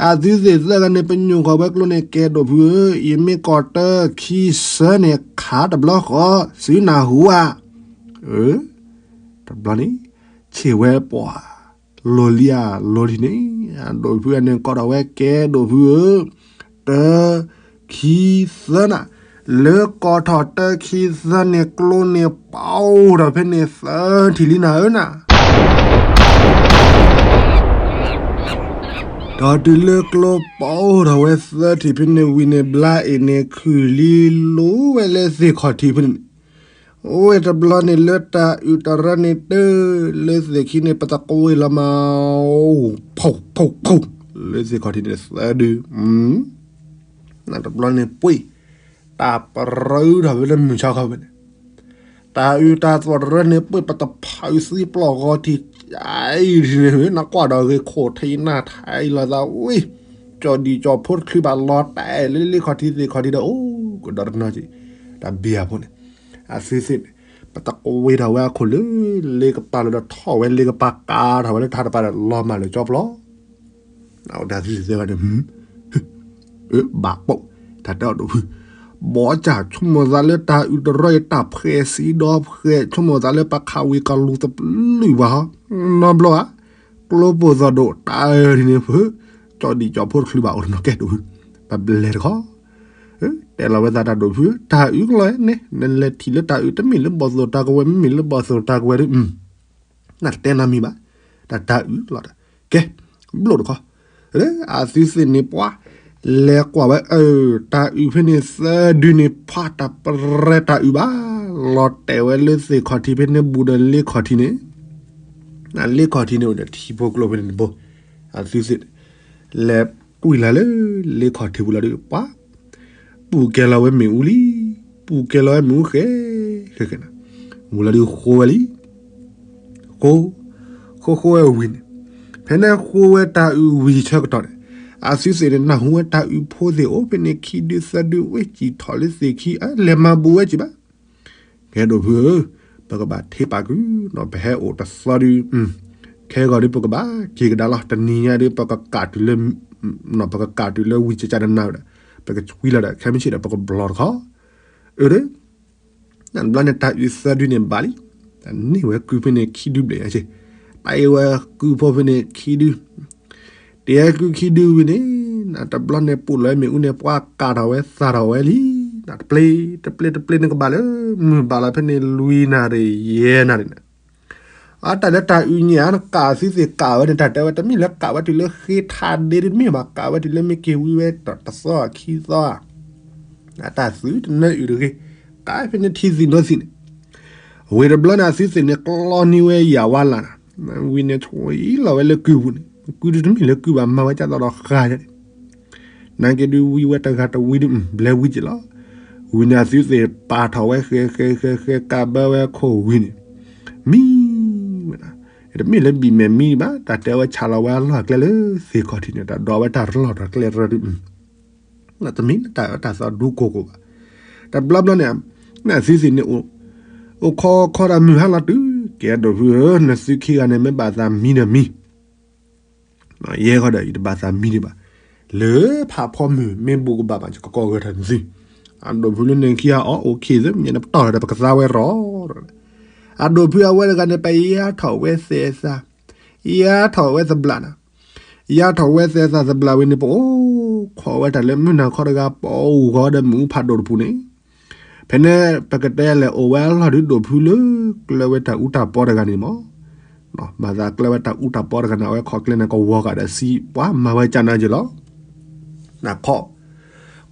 အသုသ့ၣ်သၢဂၤန့ၣ် ပညိၣ်ဃီၤဝဲကျိန့ၣ် ကဲဒိၣ်ဖုဧၢ, ယမ့ၢ်ကိးတၢ ခံ သၢန့ၣ် ခးတဘျီဃီ, သုနၢ်ဟူဧါ, အၢ တဘျီန့ၣ် ဆ့ၣ်ဝဲပှၤ, လီၤလံဧါ လီၤလံန့ၣ်, အဒိၣ်ဖုအန့ၣ်ကိးထီၣ်ဝဲ ကဲဒိၣ်ဖုဧၢ, တၢ ခံ သၢနၤ, လၢကိးထီၣ်တၢ ခံ သၢန့ၣ် ကျိန့ၣ်ပီၢ်အိၣ်ထီၣ်ဖဲန့ၣ်သၢထံၣ်လံနၤဧၢနၤ ဒီးတုၤလၢကျိပီၢ်အိၣ်ထီၣ်ဝဲသၢထံၣ်ဖဲန့ၣ်ဝံၤန့ၣ် ဘျါအ့ၣ်န့ၣ်ခုၣ်လံလိၤဝဲလၢသ့ၣ်ခီၣ်ထံးဖဲန့ၣ်, အိၣ်ဝဲတဘျီန့ၣ်လၢတၢ်အုးတရၢန့ၣ်တၢၢ် လၢသ့ၣ်ခံန့ၣ် ပသကွ့လီၤမး, ဖီၣ်ဖီၣ်ဖီၣ်, လၢသ့ၣ်ခီၣ်ထံးန့ၣ်သၢဒု, နတဘျီန့ၣ်ပှ့ၤ, တၢ်ပရၢထီၣ်ဖဲလၢမုၢ်ဆါခီဖဲန့ၣ် တၢ်အုးတၢ်သီၣ်တရၢန့ၣ် ပှ့ၤပတဖၣ်အုးသံပျီၢ်ဂီၤထံး, အံၤန့ၣ် နကွၢ်ဒီးဂ့ၤခိၣ်ထံးနၢ်ထံးလီၤသးဝံၤ, ကၠီၣ်ဒံၣ်ကၠီၣ်ဖိတချုးဘၣ်လီၤတဲာ်လၢလ့ခီၣ်ထံးသ့ၣ်ခီၣ်ထံးဒီး အိၣ်ကဒီးတနီၤက့ၤ, တၢ်ဘံယၤဖိန့ၣ်, အသုသ့ၣ်န့ၣ်, ပသကွ့ထီၣ်ဝဲအခိၣ်လၢ လ့ကပၤလၢဒီးထီၣ်ဝဲလ့ကပၤကးထီၣ်ဝဲလၢထးတပၤဒီးလီၤမၢ်လၢကၠီပျီ အဝဲဒၣ်သုသ့ၣ်သၢဂၤန့ၣ်, ဘၣ်ပိာ်, တၢ်တဲအီၤဒိၣ်ဖု, ဘီကၢ်ဆိကမိၣ်သးလၢတၢ်အုးတရၢအံၤတၢ်ဖှဲးစံးဒီဖှဲး ဆိကမိၣ်သးလၢပခးဝံၤကလူၤသပျုၢ်ဘၣ်ဟီ, နီတဘျီဧါ, ကျိပိၢ်သီၣ်ဒိၣ်တၢ်အၢထံးန့ၣ်ဖု, ကၠီၣ်ဒံၣ်ကၠီၣ်ဖိတချုးဘၣ်အိၣ်တနီၤကဲဒိၣ်ဖု, ပဘျဲတခီ, တဲလီၤဝဲသးတၢ်ဒိၣ်ဖု, တၢ်အုးကလီၤန့ၣ် နလဲၤထံၣ်လၢတၢ်အုး တမ့ၢ်လၢဘီၣ်သိၣ်တၢ်ကဝဲၤ မ့မ့ၢ်လၢဘီၣ်သိၣ်တၢ်ကဝဲၤဒီး နတတဲနီတမံၤဘၣ်, တၢ်တၢ်အုးလီၤဒီး, ကဲ, ဘျိၣ်တခီ, အသုသ့ၣ်န့ၣ်ပှၤ, လဲၤကွၢ်ဝဲအၢ, တၢ်အုးဖဲန့ၣ်သၢဒုန့ၣ် ဖးတၢ်ပရဲတၢ်အုးဘၣ်, လီၤတဲာ်ဝဲလၢသ့ၣ်ခီၣ်ထံးဖဲန့ၣ်ဘူးဒီးလ့ခီၣ်ထံးန့ၣ်, လ့ခီၣ်ထံးန့ၣ်အိၣ်ဒီးထံဖိကျိဖဲန့ၣ်တဘိ, အသုသ့ၣ်, လဲၤကွံာ်လၢ်လၢ လ့ခီၣ်ထံးပူၤလီၤဒီးပှၤ ပူၤကဲလီၤဝဲမ့ၣ်အူလံ, ပူၤကဲလီၤဝဲမ့ၣ်အူဃဲ, ဃဲဃဲနၤ, မူလီၤဒုးဃိဝဲလံ, ဃိ, ဃိဃိဝဲဝံၤန့ၣ်, ဖဲန့ၣ်ဃိဝဲတၢ်အုးဝံၤဆၢကတီၢ်န့ၣ်, အသုသ့ၣ်န့ၣ် နၢ်ဟူဝဲတၢ်အုးဖိသ့ၣ်အိၣ်ဖဲန့ၣ်ခံဒုသၢဒုဝဲစံၣ်ထီၣ်လၢသ့ၣ်ခံ အလဲၤမၤဘူးဝဲကံဘၣ် ကဲဒိၣ်ဖုဧၢ, ပကဘၣ်ထ့ပာ်ကုၢ်နီၤ ပဟဲအိၣ်တသီဒု, ခဲဂီၤဒုး ပကဘၣ်က့ၤကဒါလီၤ တနံၤညါဒုး ပကကးတုၤလၢ, ပကကးတုၤလၢဝံၤကကနၤဒီး, ပကဆွံလီၤဒီး ခဲမုၢ်ဆ့ၣ်ဒီး ပကဘျီတခီ, အၢဒုး, နဘျီန့ၣ်တၢ်အုးသၢဒုန့ၣ်ဘၣ်လံ, တၢ်န့ၢ်ဝဲကုၢ်ဖဲန့ၣ်ခံဒုဘျဲၣ်ညါက့, တၢ်အ့ၣ်ဝဲကုၢ်ဖိဖဲန့ၣ်ခံဒု တ့ဝဲကုၢ်ခံဒုဝံၤန့ၣ်, နတဘျီန့ၣ်ပူၤလီၤမ့ၣ်အူန့ၣ် ပှၤကးထီၣ်ဝဲသးထီၣ်ဝဲလံ, တပျ့ၤ, တပျ့ၤ, တပျ့ၤန့ၣ်ကဘၣ်လၢ မုၢ်ဘၣ်လီၤဖဲန့ၣ်လွံၢ်နၣ်ရံၣ်ယဲၢ်နၣ်ရံၣ်န့ၣ်, အတၢ်လၢတၢ်အုးညါ နကးသုသ့ၣ်ကးဝဲန့ၣ် တၢ်တဲဝဲတမ့ၢ်လၢကးဝဲတုၤလၢဃ့ထါဒ့ဒုတမ့ၢ်ဘၣ် ကးဝဲတုၤလၢမ့ၢ်က့ၤဝံဝဲတသီခံသီဧါ အတၢ်သုတနၢအုးတဂ့ၤ, ကးဖဲန့ၣ်ထံသံးနိသံးန့ၣ်, ဝံၤတဘျီန့ၣ် အသုသ့ၣ်န့ၣ် ကျီန့ၢ်ဝဲယၤဝါလၢ်နၤ, ဝံၤန့ၣ် ဆွံလီၤဝဲလၢကုၢ်ပူၤန့ၣ် ကုၢ်ဒုတမ့ၢ်လၢကုၢ်ဘၣ် မၤဝဲကၢ်သိးဒီးဃါန့ၣ်, နာ်က့ဒုးဝံဝဲတဂၤတဝံဒုး ဘျဲဝံက့ၤလီၤ, ဝံၤန့ၣ်အသုသ့ၣ်ပာ်ထီၣ်ဝဲဃဲဃဲဃဲဃဲ ကးဘၢဝဲခိၣ်ဝံၤန့ၣ်, မံဝဲဒၣ်, တမ့ၢ်လၢဘံၣ်မဲာ်မံဘၣ် တၢ်တဲဝဲဆးလီၤဝဲအလီၢ်အကျဲလၢသ့ၣ်ခီၣ်ထံးန့ၣ် တၢ်ဒိးဝဲတၢ်ရၢၢ်တၢ်ကျဲတရၢၢ်ဒုး တမ့ၢ်လၢတၢ်အၢတၢ်သီဒူကိၢ်ကိၢ်ဘၣ်, တဘျီဘျီန့ၣ်, နသုသ့ၣ်န့ၣ်, အိၣ်ခိးခီဒီးမုၢ်ဟါလီၤတုၤ ကဲဒိၣ်ဖုဧၢ နသုခံဂၤန့ၣ် မ့ၢ်ဘၣ်သးမံဒီးမံ ယဲဃီဒီး ယတဘၣ်သးမံဒံးဘၣ်, လၢဖးဖီမုၢ်မ့ၢ်ဘူးကဘၣ်မး ယကကိးဂဲၤထီၣ်နသု, အဒိၣ်ဖုလၢန့ၣ်ခံဂၤအီၣ်အိၣ်ခ့သၢ မ့ၢ်န့ၣ်ပတီၢ်လီၤဒီး ပကသါဝဲရီၤ, အဒိၣ်ဖုအဝဲတဂၤန့ၣ် ပယါထီၣ်ဝဲသဲးသး, ယါထီၣ်ဝဲသဘျးနၤ, ယါထီၣ်ဝဲသဲးသးသဘျးဝံၤန့ၣ် ပအိၣ်ခိးဝဲတၢ်လၢမုၢ်နၤခီတဂၤ ပအိၣ်ဂီၤဒီးမုၢ်အူဖးဒိၣ်တပူၤန့ၣ်, ဖဲန့ၣ်ပကတဲလဲၣ်အိၣ်ဝဲအလီၢ်ဒုးဒိၣ်ဖုလၢ ကျၢၤဝဲတၢ်အူတၢ်ပီတဂၤန့ၣ်မး မၤသးကျဲဝဲတၢ်အူတၢ်ပီတဂၤန့ၣ် အဝဲခိးကျဲန့ၣ် ကဝီၤဃာ်ဒီးစံး ပှၤမၤဝဲကၢ်နၤယ့ၢ်လီၤ. နခီ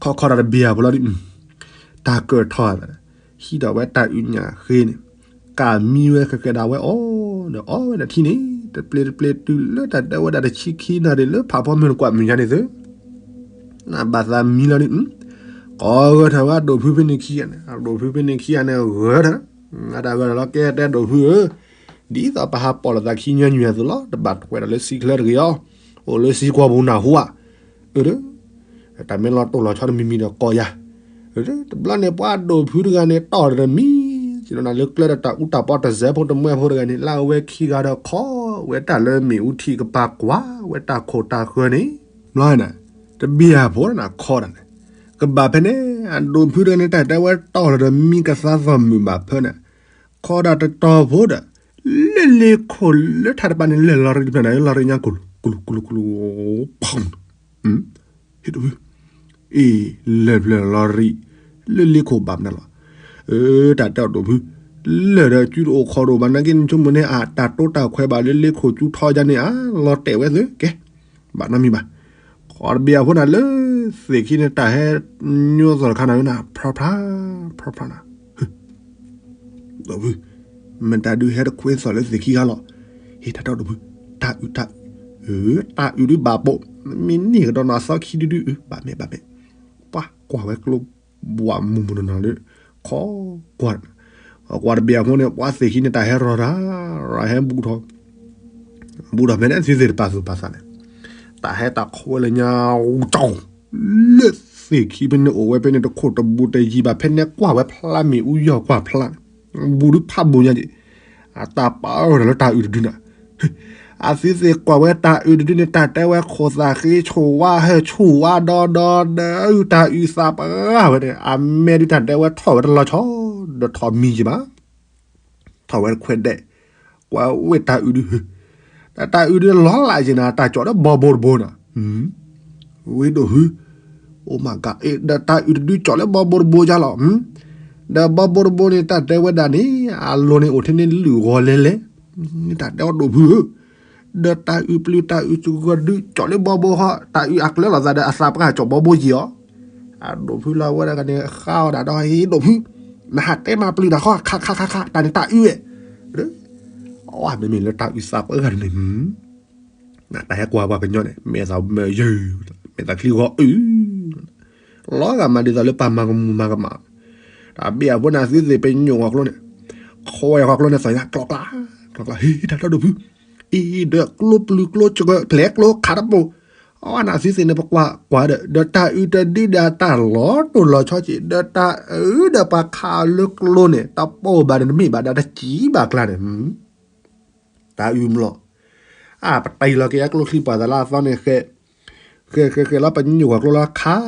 ခီခီဒီးတဘ့ၣ်အဖိလီၤဒ် တၢ်ကၢၢ်ထီၣ်သး ဟံးဒီးဝဲတၢ်အုးညၣ်ဃ့န့ၣ် ကၢ်မံဝဲဃဲးဃဲးဒီးဝဲအီၤဒီးအီဝဲဒီးထံန့ၣ် တပျ့တပျ့တုၤလၢတၢ်တဲဝဲဒၣ်တဆံခံနၣ်ရံၣ် လၢဖးဖီမုၢ်နကွၢ်မုၢ်ညါန့ၣ်သု နဘၣ်သးမံလီၤဒ် ကိးဂၢၢ်ထၢၣ်ဝဲဒိၣ်ဖုဖဲန့ၣ်ခံဂၤန့ၣ် အဒိၣ်ဖုဖဲန့ၣ်ခံဂၤန့ၣ်ဂၢၢ်ထၢၣ် အတၢ်ဂၢၢ်ထၢၣ်လီၤ ကဲတဲဒိၣ်ဖုဧၢ, ဒ်သိးပဟးပိာ်လိာ်သးခံညီနုၢ်အသိးလီၤ, တဘၣ်ထွဲဒီးလၢစံချၢတဂ့ၤအီၤ, အိၣ်လၢစံကွီၢ်ပူၤနၢ်ဟူဧါ, အၢ တၢ်မ့ၢ်လီၤတိၢ်လီၤဆီတမံၤမံၤဒီးကိးယၤ, တဘျီန့ၣ် ပှၤဒိၣ်ဖုတဂၤန့ၣ် တီၢ်ဒီးတမံၤ, စံးလီၤနၤလၢကျဲဒီးတၢ်အူတၢ်ပီတစဲးဖိတမှဲဖိတဂၤန့ၣ် လၢအဝဲခံဂၤဒီးခီဝဲတၢ်လၢမ့ၣ်အူထံကပၤကွၢ်ဝဲတၢ်ခိၣ်တၢ်ဃၢၤန့ၣ်, ဘျီန့ၣ် တဘ့ၣ်အဖိန့ၣ်ခီဒၣ်န့ၣ်, ကဘၣ်ဖဲန့ၣ် အဒိၣ်ဖုတဂၤန့ၣ် တၢ်တဲဝဲတီၢ်လီၤဒီးမံကသါသီၣ်မုာ်ဘၣ်ဖၢန့ၣ်, ခီဒၣ်တတီၤဖိဒီး လၢလ့ခိၣ်လၢထးတပၤန့ၣ် လဲၤလီၤရံၣ်တဖျၢၣ်န့ၣ် လီၤရံၣ်ညါကလူးကလူးကလူးကလူး, ဖီၣ် ဟ့ၣ်တဖု, အ့ၣ် လဲၤဖျၢၣ်လီၤရံၣ် လၢလ့ခိၣ်ဘၣ်မနုၤလီၤ, အၢ တၢ်တဲအီၤဒိၣ်ဖု, လၢာ်ဒီးကၠူတအိၣ်ခီၣ်တအိၣ်ဘၣ်နာ်က့ နဆိကမိၣ်န့ၣ် အတၢ်တိတၢ်ခွဲးဘၣ်လၢလ့ခိၣ်ကၠူထီယါန့ၣ် အလီၤတဲာ်ဝဲသု ကဲ ဘၣ်နီတမံၤဘၣ်, ခီတဘ့ၣ်အဖိန့ၣ်လၢ သ့ၣ်ခံန့ၣ် တၢ်ဟဲညိသီၣ်တခါန့ၣ် ဖျီဖျါ ဖျီဖျါနၤ ဒိၣ်ဖု, မ့ၢ်တၢ်ဒုးဟဲတခွဲသီၣ်လၢသ့ၣ်ခံဂၤလီၤ, ဟ့ၣ်တၢ်တဲအီၤဒိၣ်ဖု, တၢ်အုးတၢ်အုး, တၢ်အုးဒုးဘၣ်ပိာ်, မ့ၢ်န့ၢ်ကဒီးနီၤသီခံဒုဒု, ဘၣ်မ့ၢ်ဘၣ်မ့ၢ်, ပှၤကွၢ်ဝဲကျိ ဘှၣ်မူမူနီၢ်နီၢ်လၢ ခီကွၢ်, ကွၢ်တဘ့ၣ်အဖိန့ၣ် ပှၤသ့ၣ်ခံန့ၣ် တၢ်ဟဲရီၤတၢ်, ရီၤဟဲဘူးထီၣ်, ဘူးထီၣ်ဖဲန့ၣ် သုသ့ၣ်တပာ်သူၣ်ပာ်သးန့ၣ်, တၢ်ဟဲတၢ်ခွဲးလၢညါ, လၢသ့ၣ်ခံဖဲန့ၣ်အိၣ်ဝဲဖဲန့ၣ် တခိၣ်တဘူးတယံၤဘၣ် ဖဲန့ၣ်ကွၢ်ဝဲဖျါမ့ၣ်အူယီၢ်ကွၢ်ဖျါ, ဘူးဒုးဖးဘူးညါက့ၤ, အတၢ်ပာ်အီၤဒီးလၢတၢ်အုးတဒုန့ၣ် အသုသ့ၣ်ကွၢ်ဝဲတၢ်အုးတဒုန့ၣ် တၢ်တဲဝဲခိၣ်သၣ်ဃ့ဆိၣ်ဝါဟၢဆိၣ်ဝါဒီဒီဒီး တၢ်အုးသးပှၢ်ဝဲန့ၣ် အမဲာ်ဒုးတၢ်တဲဝဲထီၣ်ဝဲတလီၤဆီ, ဒီးထီၣ်မံၤက့ၤဘၣ်, ထီၣ်ဝဲတခွဲးဒဲး, ကွၢ်ဝဲတၢ်အုးဒု, တၢ်အုးဒုလီၤလးက့ၤနၤ တၢ်ကၠီၣ်လၢဘီဘိတဘိနၤ, ဝ့ၢ်ဒိၣ်ဖု, အိၣ်မးကၤ ဒီးတၢ်အုးတဒုကၠီၣ်လၢဘီဘိတဘိယါလီၤ, ဒီးဘီဘိတဘိန့ၣ် တၢ်တဲဝဲဒၣ်န့ၣ် အလိၤန့ၣ်အိၣ်ထဲန့ၣ်လုၢ်ဂီၤလဲလဲၣ်, တၢ်တဲအီၤဒိၣ်ဖုဧၢ, ဒီးတၢ်အုးပျုၤတၢ်အုးစဂီၤဒုကၠီၣ်လၢဘီဘိဃီ, တၢ်အုးအကျဲလိာ်သးဒီးအသးပှၢ်ကၠီၣ်ဘီဘိယံၤအီၤ, အဒိၣ်ဖုလၢဝဲဒၣ်ကန့ၣ် ဃါအီၤဒၣ်ဒီးဟ့ၣ်ဒိၣ်ဖု, နဟးတဲမၤပျုၤတၢ်ဃီ ခးခးခးခး တၢ်န့ၣ်တၢ်အုးဝဲ, အဝဲမ့မ့ၢ်လၢတၢ်အုးသးပှၢ်ဂၤန့ၣ် နတၢ်ဟဲကွၢ်ပှၤကညီန့ၣ် မဲာ်သးမုာ်ယၢၤ, မဲာ်သးချံဂီၤအုး, လီၤဂာ်မးဒ်သိးလၢပှၤမၤကမူၤမၤကမၣ်, တၢ်ဘ့ၣ်အဖိန့ၣ် သုသ့ၣ်ပညိၣ်ဂီၤကျိန့ၣ်, ခိးဝဲဂီၤကျိန့ၣ် သီၣ်ညါကျီကျီ, ကျီကျီ ဟ့ၣ်တၢ်တဲဒိၣ်ဖု, အံၤဒီးကျိပျုၤကျိစှၢၤ ပျဲကျိခးတပိၢ်, အဝဲန့ၣ်သုသ့ၣ်န့ၣ် ပကွၢ်ကွၢ်ဒီး ဒီးတၢ်အုးတဒုဒီးတၢ်လီၤတိၢ်လီၤဆီက့ၤ ဒီးတၢ်အုးဒီးပှၤခးလၢကျိန့ၣ် တပိၢ်ဘၣ်ဒီးတမ့ၢ်ဘၣ်ဒီးတစံးဘၣ်ကျါန့ၣ် တၢ်အုးမျိာ်, အပတံၤလီၤက့ၤအကျိချံပှၤသးလၢအသီန့ၣ် ဃဲဃဲဃဲလီၤ ပညိၣ်ဂီၤကျိလီၤခး,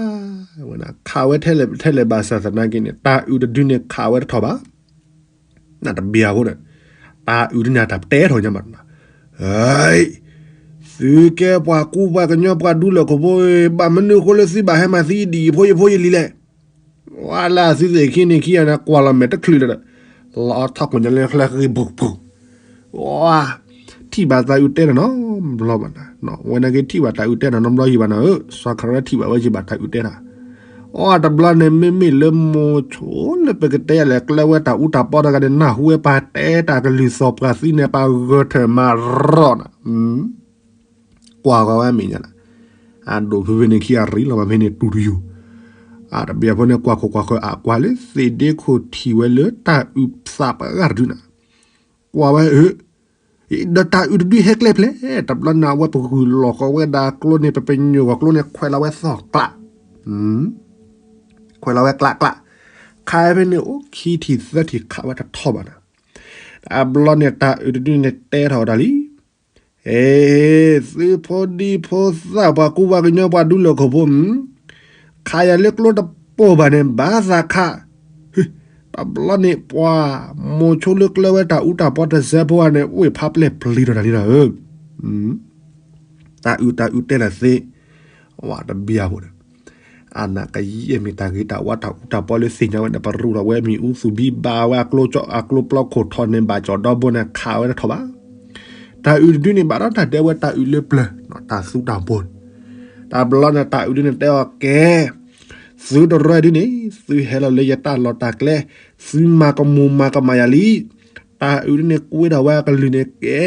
ဝဲန့ၣ် ခးဝဲထဲလဲၣ်ထဲလဲၣ်ဘၣ်ဆၣ်သနာ်က့န့ၣ် တၢ်အုးတဒုန့ၣ်ခးဝဲတထီၣ်ဘၣ်, နတဘ့ၣ်အဃိန့ၣ်, တၢ်အုးတန့ၣ်တၢ်တဲထီၣ်ညါမး, သုကဲပှၤကူပှၤကညီပှၤဒူလၢာ်ခိၣ်ဖိ, ဘၣ်မနုၤအဃိလၢသုဘၣ်ဟဲမၤသံဒ်အံၤဖိယဖိယလံၤလဲၣ် ဝဲလၢသုသ့ၣ်ခံန့ၣ်ခံဂၤန့ၣ် ကွၢ်လီၤမဲာ်တချုးလၢၤဒီး လီၤထီၣ်ခိၣ်ညါလၢကျဲဃ့ပူၤပူၤ, ဝဲ ထံၣ်ဘၣ်တၢ်အုးတဲတၢ်နီတဘျီဘၣ်နၤ, ဝဲနာ်က့ထံၣ်ဘၣ်တၢ်အုးတဲတၢ်နီတဘျီယံၤဘၣ်နၤဧၢ, စီၤခရၢထံၣ်ဘၣ်ဝဲယံၤဘၣ်တၢ်အုးတဲတၢ်, အီတဘျီန့ၣ် မ့မ့ၢ်လၢမိၤဆိလၢပကတဲယၤလဲၣ် ကျဲဝဲတၢ်အူတၢ်ပီတဂၤန့ၣ် နၢ်ဟူဝဲပှၤတဲတၢ်ကလုၢ်သီၣ်ပှၤသံန့ၣ် ပှၤဂၢၢ်ထၢၣ်မၤရီၣ်နၤ ကွၢ်ဂီၤဝဲမဲာ်ညါလီၤ, အဒိၣ်ဖုဖဲန့ၣ်ခံအရံၣ်လီၤမးဖဲန့ၣ်တူၢ်တယိာ်, အတဘ့ၣ်အဖိန့ၣ် ကွၢ်ခိၣ်ကွၢ်ဃၢၤအကွၢ်လၢ သ့ၣ်ဒ့ခိၣ်ထံၣ်ဝဲလၢတၢ်အုးသးပှၢ်ဂၤတဒုနၤ, ကွၢ်ဝဲဧၢ, ဒီးတၢ်အုးတဒုဟဲကျဲဖျဲး, တဘျီန့ၣ် အဝဲပဂုာ်လီၤဃီၤဝဲဒၣ်ကျိန့ၣ် ပပညိၣ်ဂီၤကျိန့ၣ် ခွဲးလီၤဝဲသီၣ်ကျး ခွဲးလီၤဝဲကျးကျး, ခးဖဲန့ၣ်အိၣ်ခံထံၣ်သၢထံၣ်ခးဝဲတထီၣ်ဘၣ်နၤ, တဘျီန့ၣ် တၢ်အုးတဒုန့ၣ်တဲထီၣ်ဝဲဒၣ်လံ, ဟ့ သုဖိဒံဖိသၣ်ပှၤကူပှၤကညီပှၤဒူလၢာ်ခိၣ်ဖိ, ခးယၤလၢကျိတပိၢ်ဘၣ်န့ၣ် ဘၣ်သးခး, တဘျီန့ၣ်ပှၤ မိၤဆိလၢကျဲဝဲတၢ်အူတၢ်ပီတစဲးဖိဧါန့ၣ် အိၣ်ဖးပျဲၢ်ပျံၤထီၣ်တၢ်လံနၤဧၢ တၢ်အုးတၢ်အုးတဲနၤသ့, ဝဲတဘ့ၣ်အဃိဒီး, အနၢ်ကယဲၢ်မ့ၢ်တၢ်ဂ့ၤတၢ်ဝါတၢ်အူတၢ်ပီလၢသ့ၣ်ညါဝဲန့ၣ် ပရူၢ်ထီၣ်ဝဲမ့ၣ်အူသူၣ်ဘံဘၣ်ဝဲအကျိ အကျိပျီခိၣ်ထီၣ်န့ၣ် ဘၣ်ကၠီၣ်ဒီဘိန့ၣ် ခးဝဲတထီၣ်ဘၣ်, တၢ်အုးတဒုန့ၣ် ဘၣ်ဒီးတၢ်တဲဝဲတၢ်အုးလၢပျၢၤ တၢ်သူတၢ်ပှီၤန့ၣ်, တဘျီန့ၣ် တၢ်အုးဒုန့ၣ်တဲအီၤကဲ, သုတရၢဒုန့ၣ် သုဟဲလီၤလၢယတၢ်လီၢ်တၢ်ကျဲ, သုမၤကမူၤမၤကမၣ်ယၤလံ. တၢ်အုးဒုန့ၣ်ကွၢ်ထီၣ်ဝဲအကလုၢ်န့ၣ်ကဲ,